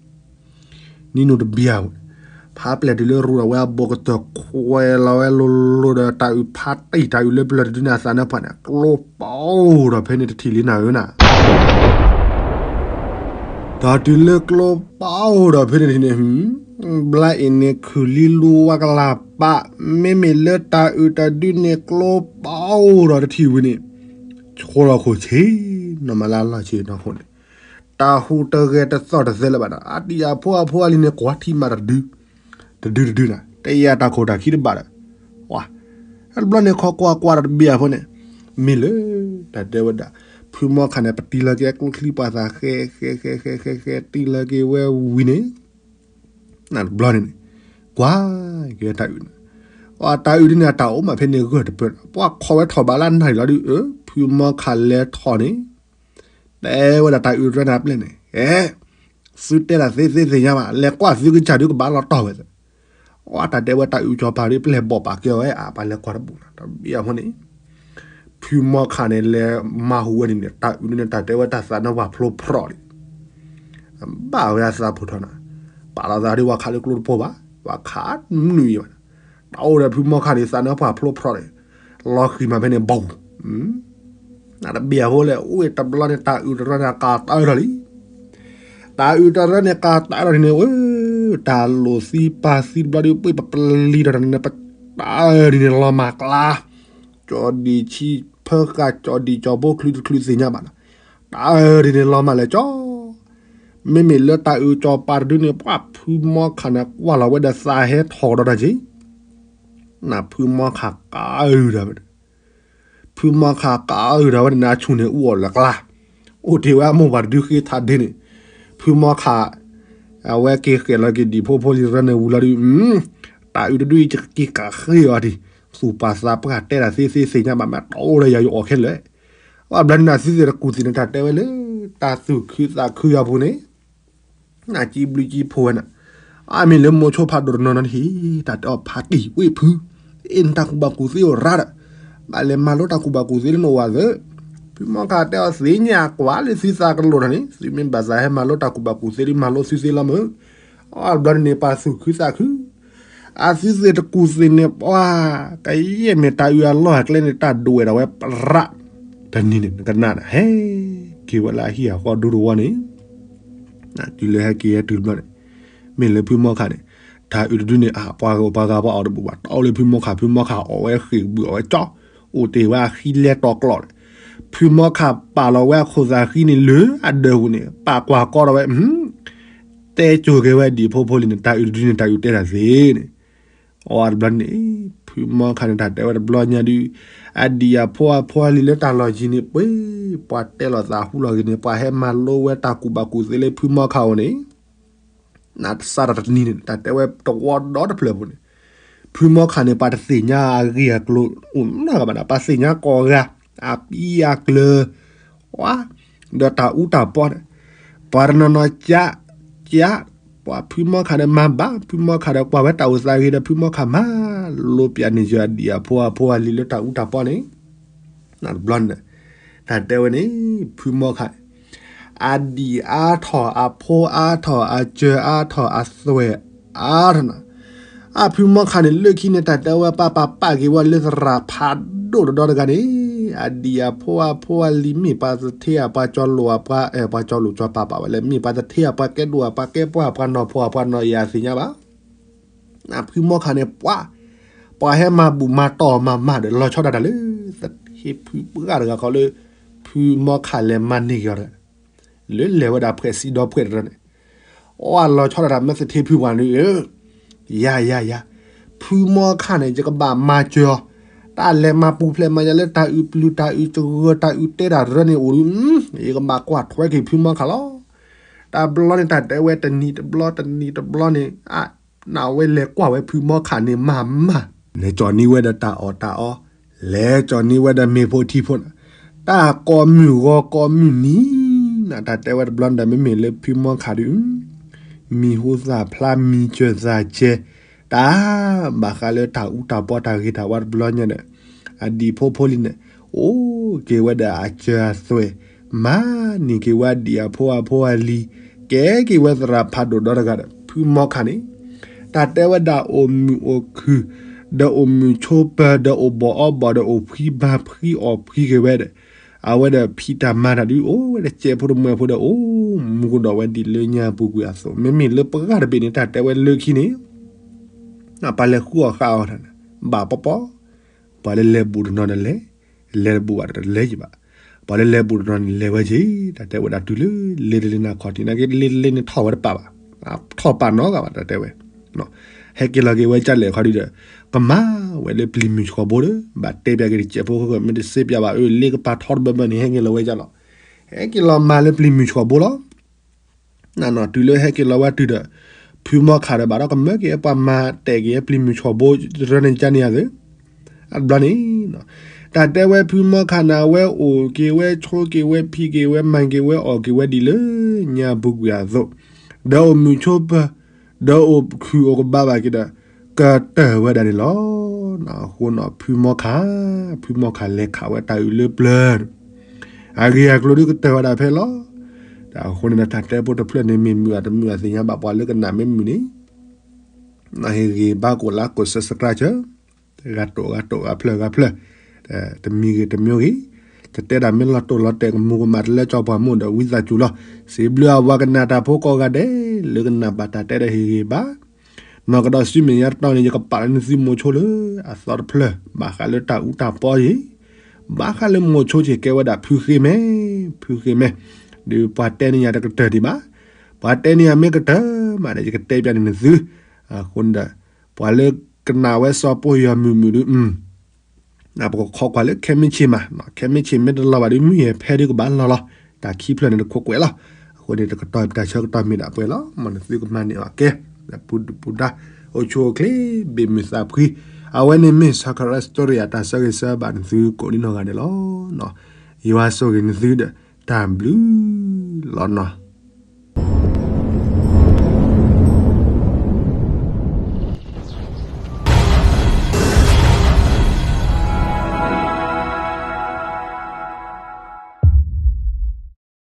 နံၤနူၤတဘျီဝဲ, ဖးပျဲၢ်တုၤလၢရူးဒီးဝဲအဘီကတၢၢ် ခွဲးလီၤဝဲလိၤလိၤဒီးတၢ်အုၣ်ဖးတံၢ် တၢ်အုၣ်လၢပျၢၤတဒုန့ၣ်အသးနၢပှၢ်န့ၣ် ကျိပအိၣ်ဒီးဖဲန့ၣ်တထံၣ်လံနၤဧၢနၤ ဒီးတုၤလၢကျိပအိၣ်ဒီးဖဲန့ၣ်တထံၣ်န့ၣ်, ဘျါအံၤန့ၣ်ခုၣ်လံလူဝါကလၤပာ်, မ့မ့ၢ်လၢတၢ်အုၣ်တဒုန့ၣ်ကျိပအိၣ်ဒီးတထံၣ်ဝံၤန့ၣ်, ဆိလီၤခိၣ်ဆ့ၣ်, နီၢ်မၤလၢလီၢ်ဆ့ၣ်နီၤခိၣ်န့ၣ်, တၢ်ဟူးတဂဲၤတသီၣ်တသဲလၢၤဘၣ်ဒီး အတံၢ်အဖိအဖိအလံၤန့ၣ် ကွၢ်ထံမးတဒု တဒုတဒုနၤ တယၤတၢ်ခိၣ်တၢ်ခံတဘၣ်ဒီး, ဝါ, တဘျီန့ၣ်ခီကွၢ်ကွၢ်ဒီးတဘ့ၣ်အဖိန့ၣ်, မ့ၢ်လၢ တၢ်တဲဝဲဒၣ်, ဖုမီခးန့ၣ် ပတံၢ်လီၤက့ၤကျိချံပှၤသးဃဲဃဲဃဲဃဲဃဲဃဲ တံၢ်လီၤက့ၤဝဲဝံၤန့ၣ်, နတဘျီန့ၣ်န့ၣ်, ကွၢ်က့ၤတၢ်အုၣ်န့ၣ်, တၢ်အုၣ်ဒ်န့ၣ် အတၢ်အိၣ်မးဖဲန့ၣ်ဂၢၢ်တပၢၢ်ဒီး ပှၤခိးဝဲထီၣ်ဘးလၢနၢ်လီၤဒုး, ဖုမီခးလဲၤထီၣ်န့ၣ် တဲဝဲဒၣ်တၢ်အုၣ်တရဲနၤပျဲၢ်န့ၣ်, အဲ, သုတဲတၢ်သ့သ့သ့ၣ်ညါဘၣ်, လဲၤကွၢ်သုကစၢ်ဒုးကဘၣ်လီၤတီၢ်ဝဲသ့ၣ်, အတၢ်တဲဝဲတၢ်အုးကၠီၤပၤဒ်ပျဲၢ်ဘီၣ်ပာ်ကဲအီၤဝဲ အပှၤလဲၤကွၢ်တဘူၣ်နီၤ တဘ့ၣ်အဃိန့ၣ် ဖုမီခးန့ၣ်လဲၤမၤဟူးဝဲန့ၣ်န့ၣ် တၢ်အုးန့ၣ် တၢ်တဲဝဲတၢ်သးနါပှၢ်ဖျိဖရီးန့ၣ် ဘၣ်ဝဲအသးဖိထီၣ်နီၤ ပာ်လီၤသးဒ်ဝဲခးလၢကျိတပိၢ်ဘၣ် ဝဲခးနွံယံၤဘၣ် တၢ်အိၣ်ဒီးဖုမီခးန့ၣ် သးနါပှၢ်ဖျိဖရီးန့ၣ် လီၤဃံၤမးဖဲန့ၣ်ဘၣ် နတဘၣ်အဃိလဲၣ် အိၣ်တဘျီန့ၣ် တၢ်အုးတရၢန့ၣ် ကးတၢ်အၢထီၣ်လံ တၢ်အုးတရၢန့ၣ် ကးတၢ်အၢထီၣ်န့ၣ် တၢ်လိာ်သံပာ်သံတဘျီဒီး ပှ့ၤပပျံၤထီၣ်န့ၣ် တၢ်အၢဒ်န့ၣ်လီၤမၢ်ကျါ ကၠီၤဒံၣ်ဆံဖၢဃာ် ကၠီၤဒံၣ်ကၠီၤဘိ ချုးတချုးသ့ၣ်ညါဘၣ်နီၤ တၢ်အၢဒ်န့ၣ်လီၤမၢ်လဲၣ်ကၠီ မ့မ့ၢ်လၢတၢ်အုးကၠီၤပၤတဒုန့ၣ် ပှၤဖုမီခးန့ၣ် ကွၢ်လီၤဝဲဒီးသးဟဲထီၣ်ကဒီးတၢ်က့ၤ နဖုမီခးကးအုးဒၣ်ဝဲ ဖုမီခးကးအုးဒၣ်ဝဲန့ၣ် အဆူၣ်န့ၣ်အူအီၣ်လၢကျါ အိၣ်တ့ၢ်ဝဲအမိၢ်ပှၢ်တဒုဃ့ထးဒ့န့ၣ် ဖုမီခး အဝဲက့ၤဃဲၤလီၤက့ၤဒံၣ်ဖိဖိလံၤတရၢန့ၣ်ဝံၤလီၤဒုး တၢ်အုးတဒုအံၤ ယကက့ၤကးဃ့အီၤဒံး သူၣ်ပာ်သးပှၢ်တဲတၢ်သ့သ့သ့ၣ်ညါဘၣ်မး တအိၣ်ဒီးယၤယအီၣ်ခဲလၢာ် အဘျီန့ၣ် သုသ့ၣ်တကူၣ်သ့ၣ်န့ၣ် တၢ်တဲဝဲလၢ တၢ်သူၣ်ခုသးခုအပူၤန့ၣ် နကံဘျုးကံဖှိၣ်ဝဲန့ၣ် အမ့ၢ်လၢမိၤဆိဖးဒိၣ်တနီၤနီၤတဟ့ၣ် တၢ်တဲအီၤဖးတံၢ်ဝ့ၢ်ဖု အ့ၣ် နတၢ်ကူၣ်ဘၣ်ကူၣ်သ့အိၣ်ရၣ်ဒီး ဘၣ်လဲၤမၤလိတၢ်ကူၣ်ဘၣ်ကူၣ်သ့လၢနအိၣ်ဝဲသ့ၣ် ဖုမီခးတဲအီၤသ့ၣ်ညါကွၢ်လၢသုသးကလိာ်ထီၣ်န့ၣ် သုမ့ၢ်ဘၣ်သးဟဲမၤလိတၢ်ကူၣ်ဘၣ်ကူၣ်သ့ဒီး မၤလိသုသ့လီၤမုၢ် အဘျီန့ၣ် ပှၤသူၣ်ခုသးခု အသုသ့ၣ်တကူၣ်သ့ၣ်န့ၣ် ပှၤ ကယဲၢ်မ့ၢ်တၢ်အုးအလီၢ်အကျဲန့ၣ် တၢ်ဒိၣ်ဝဲဒၣ်ဝဲပရၣ် တနံၤန့ၣ် နကနၣ်ဒီး ဟဲက့ၤဝဲလၢအဟံၣ်အဃီဒူတဝီန့ၣ် တုၤလၢဟဲက့ၤဟဲတုၤတဘျီန့ၣ် မ့ၢ်လၢဖုမီခးန့ၣ် တၢ်အုးတဒုန့ၣ် အပှၤဂၤပှၤဂၤပှၤအီၣ်တဘူၣ်ဘၣ် တၢ်အိၣ်လၢဖုမီခး ဖုမီခးအီၣ်ဝဲဃ့ၢ်ဘုၣ်အီၣ်ဝဲကၠီ အိၣ်တ့ၢ်ဝဲအဃံလဲၤတီၤကျိးန့ၣ် ဖုမီခးပာ်လီၤဝဲအခိၣ်သးဃံန့ၣ်လၢအဒၢးပူၤန့ၣ် ပာ်ကွၢ်ကီဒီးဝဲ တဲကိၤက့ၤဝဲဒံၣ်ဖိဖိလံၤန့ၣ် တၢ်အုးတဒုန့ၣ် တၢ်အုးတဲတၢ်သ့န့ၣ် အီတဘျီန့ၣ် ဖုမီခးန့ၣ် တၢ်တဲဝဲတဘျီညါဒုး အဒံၣ်အဖိအဖိအလံၤလၢတၢ်လီၢ်ယံၤန့ၣ် ပှ့ၤ ပှၤတဲလီၤသးဟူလီၤဂ့ၤန့ၣ် ပှၤဟဲမၤလိဝဲတၢ်ကူၣ်ဘၣ်ကူၣ်သ့လၢဖုမီခးအအိၣ်န့ၣ် နစးထီၣ်တနံၤန့ၣ် တၢ်တဲဝဲတဝီဒီတဖျၢၣ်အပူၤန့ၣ် ဖုမီခးန့ၣ် ပှၤတသ့ၣ်ညါအဂ့ၢ်အကျိၤအိၣ်နီတဂၤဘၣ်ဒီး ပှၤသ့ၣ်ညါကိးဂၤ အပံအကျၢၤ ဝါ ဒီးတၢ်အူတၢ်ပီန့ၣ် ပှၤတနီၤနီၤကး ကး ပှၤဖုမီခးဒီးမၤဘၣ် ဖုမီခးဒီးကွၢ်ဝဲတၢ်အိၣ်သးဂ့ၤဒီး ဖုမီခးမၤလိပျးန့ၢ်ယၤအဒံၣ်အဖိအဖိအလံၤလၢတၢ်အူတၢ်ပီန့ၣ် တဘျီန့ၣ် တၢ်တဲဝဲန့ၣ် ဖုမီခးန့ၣ် အဒံၣ်အါထီၣ် အဖိအါထီၣ် အစၢၤအါထီၣ် အသွဲၣ်အါထီၣ်နီၤ အဖုမီခးန့ၣ် လၢခံန့ၣ် တၢ်တဲဝဲပၢ်ပာ်ပာ်က့ၤဝဲလၢသရၣ်ဖးဒိၣ်တဒီတဂၤန့ၣ် အဒံၣ်အဖိအဖိအလံၤ မ့ၢ်ပှၤသထ့အပှၤကၠီလိာ်အပှၤ ပှၤကၠီလိာ်ကၠီပာ်ပာ်ဝဲလၢ မ့ၢ်ပှၤသထ့အပှၤကဲဒိၣ်အပှၤကဲပှၢ် ပှၤနီၢ်ဖှီၣ်အပှၤနီၢ်ယၤသ့ၣ်ညါဘၣ် ဖုမီခးန့ၣ် ပှၤ ပှၤဟဲမၤဘူၣ်မၤတီၢ်မၤမၤဒီး လီၤဆီဒၣ်တၢ်လၢ သထ့ဖုပှၢ်တဂၤခီလၢ ဖုမီခးလဲၤမၤန့ၢ်က့ၤအီၤတဂၤ လၢလဲၤဝဲဒၣ်ဖှဲးစံဒီဖှဲးတရၢန့ၣ် အီၣ်လီၤဆီဒၣ်တၢ်မ့ၢ်သထ့ဖုပှၢ်န့ၣ် ယၤယၤယၤ ဖုမီခးန့ၣ် ယကဘၣ်မၤစၢၤအီၤ တၢ်လဲၤမၤပူၤဖျဲးမၤညါလၢတၢ်အုးပျုၤတၢ်အုးစှၤတၢ်အုးတဲတၢ်ရၢန့ၣ်အိၣ်ဒုး ယကဘၣ်ကွၢ်ထွဲက့ၤဖုမီခးလီၤ တဘျီန့ၣ် တၢ်တဲဝဲတနံၤတဘျီတနံၤတဘျီန့ၣ် နဝဲလဲၤကွၢ်ဝဲဖုမီခးန့ၣ်မၤမၤ လဲၤကၠီၤန့ၢ်ဝဲဒီးတၢ်အီၣ်တၢ်အီ လဲၤကၠီၤန့ၢ်ဝဲဒီးမ့ၤဖိထံဖိန့ၣ် တၢ်ကိးမုၢ်ဂီၤကိးမုၢ်နံၤ နတၢ်တဲဝဲတဘျီန့ၣ်ဒီး မ့မ့ၢ်လၢဖုမီခးဒုး မံၤဟူသၣ်ဖျါမံၤစၢၤသးကဲ တၢ်ဘၣ်ဃးလၢတၢ်အူတၢ်ပီတၢ်ဂ့ၤတၢ်ဝါတဘျီညါဒီး အဒံၣ်ဖိဖိလံၤန့ၣ် အိၣ်က့ၤဝဲဒီးအစၢၤအသွဲၣ် မၤန့ၢ်က့ၤဝဲဒံၣ်အဖိအဖိအလံၤ ကဲက့ၤဝဲသရၣ်ဖးဒိၣ်ဒီတဂၤဒီး ဖုမီခးန့ၣ် တၢ်တဲဝဲဒၣ်အိၣ်မုာ်အိၣ်ခုၣ် ဒီးအိၣ်မုာ်ဆိးပၢၤ ဒီးအိၣ်ဘီၣ်အီဘီၣ်ဒီးအိၣ်ဖှံဘါဖှံအီၣ်ဖှံက့ၤဝဲဒီး အဝဲဒီးဖံးတၢ်မၤတၢ်ဒုး အိၣ်ဝဲဒီးစဲးဖိတမှဲၤဖိဒီး အိၣ်မူကဒီးဝဲဒ်လၢညါပူၤကွံာ်အသိး မ့မ့ၢ်လၢပှၤတဘ့ၣ်န့ၣ် တၢ်တဲဝဲလၢခံန့ၣ် ပှၤလဲၤဃုအီၣ်ဃုအီတၢ်န့ၣ် ဘၣ်ပီပီ ပှၤလၢလဲၤဘူၣ်တနီၤန့ၣ်လဲၤ လဲၤတဘူၣ်ဘၣ်တလဲၤယံၤဘၣ် ပှၤလၢလဲၤဘူၣ်တနီၤန့ၣ်လဲၤဝဲက့ၤ တၢ်တဲဝဲဒၣ်တုၤလၢ လ့တလ့နၤခီၣ်ထံးနာ်က့ လ့တလ့န့ၣ်ထီၣ်ဝဲတပာ်ဘၣ် ထီၣ်ပာ်နီတဂၤဘၣ် တၢ်တဲဝဲ ဟဲက့ၤလီၤက့ၤဝဲကၢ်လဲၣ်ခီဒုဒီး ကမၤဝဲလၢပျံၤမုၢ်ဆှီဘိဒီး ဘၣ်တဲပျးက့ၤတစဲးဖိဃၢဃၢ မ့ၢ်တစ့ပျးဘၣ်အၢ လ့ကပၤထီတဘၢဘၢန့ၣ် ဟဲက့ၤလီၤဝဲကၢ်လီၤ ဟဲက့ၤလီၤမၤလၢပျံၤမုၢ်ဆှီဘိလီၤ နနီၤ တုၤလၢဟဲက့ၤလီၤဝဲတုၤဒီး ဖုမီခးဒီးဘၣ်ဒီးကမၢက့ၤပှၤမၤတဲာ်က့ၤပျံၤမုၢ်ဆှီဘိ တရၢန့ၣ်ကၢ်န့ၣ်ယၤသ့ အဘျီန့ၣ် တၢ်တဲဝဲဖုမီခးန့ၣ် အဝဲအိၣ်က့ၤဝဲဆိးက့ၤဝဲဖံးက့ၤဝဲမၤက့ၤဝဲအီၣ်က့ၤဝဲဒ်လၢညါပူၤကွံာ်အသိး ဒီးအိၣ်မုာ်ဆိးပၢၤ ဒီးအိၣ်ခုၣ်အိၣ်ကဘၣ်ဘၣ်က့ၤဒီး ကတၢၢ်ဝဲဒၣ်န့ၣ်လီၤ. အဃိန့ၣ် ဖုမီခါ, ဖုမီခါလဲၤခးဝဲတၢ်အုးလၢပျၢၤ, အဂ့ၢ်အကျိၤဒုးကတၢၢ်ဝဲဒၣ်ဖဲလီၤ. အဃိန့ၣ်ဒီး တၢ်တဲဖိတဖျၢၣ်န့ၣ် မ့ၢ်မုာ်အတမုာ်အသ့ၣ်ညါဘၣ်, ပှၤလၢကနၣ်မ့ၢ်မုာ်န့ၣ် ဟ့ၣ်ဂ့ၤဘါကိးလါကိး subscribe ဂၤတိာ်ဂၤတိာ်ဂၤဖျၢၣ်ဂၤဖျၢၣ်, တမံၤဂ့ၤတမံၤဂ့ၤ, တတဲဒၣ်မ့ၢ်လီၤတိၢ်လီၤတဲာ်ကမူၤကမၣ်တလၢကၠီပှၤမိၢ်ဒီး ဝံသးစူၤလီၤ. စံးဘျုးအဝၤကနၣ်တၢ်ဖိကိးဂၤဒဲး လၢကနၣ်ဘၣ်တၢ်တဲဒီးဟ့ၣ်ဂ့ၤဘါ နီၢ်ကဒီးစုမဲာ်ညါတတီၤန့ၣ် ယကပာ်လၢနသုမိၤဆိလၢအသီတဖျၢၣ်, ဘၣ်ဃးလၢတၢ်အူတၢ်ပီယ့ၢ်, ဘၣ်ဃးလၢမိၤဆိက့ၤကဲဝဲဒၣ်ဖုဃ့မဲ, ဖုဃ့မဲ, ဒီးပှၤတဲန့ၢ်ယၤတကတၢၢ်ဒံးဘၣ်, ပှၤတဲန့ၢ်ယၤမ့ၢ်ကတၢၢ်မးဒီး ယကတဲပျးန့ၢ်နသု, အဃိန့ၣ်ဒီး ပှၤလၢကနၣ်ဝဲစီၤပီၢ်ယွၤမုာ်မုာ်ဒုး ပကခိးကွၢ်လၢခဲမုၢ်ဆ့ၣ်မး, ခဲမုၢ်ဆ့ၣ်မ့ၢ်တလီၤဘၣ်ဒီး မုၢ်ယဲၢ်ဖဲဒုးကဘၣ်လီၤလီၤ, တၢ်ခံဖျၢၣ်န့ၣ်တခိးကွဲးလီၤ. အဃိန့ၣ် တကတီၢ်တၢ်ဆၢကတီၢ်မ့ၢ်ဒၣ်ပှဲၤလီၤ, မ်နသုကမၤန့ၢ်အီၤကဲ, ပူၤဒုၣ်ပူၤဒါ, အိၣ်ဆူၣ်အိၣ်ချ့, ဘ့ၣ်မုာ်သးဖှံ, အဝဲန့ၣ်မ့ၢ် Sakara Story အတၢ်ဆၢဂ့ၤဆၢဝါဘၣ်နသုကိးဒံနီၢ်ဂၤဒဲးလီၤ. ယွၤဆိၣ်ဂ့ၤနသုဒီး တၢ်ဘျုးလီၤနီၤ.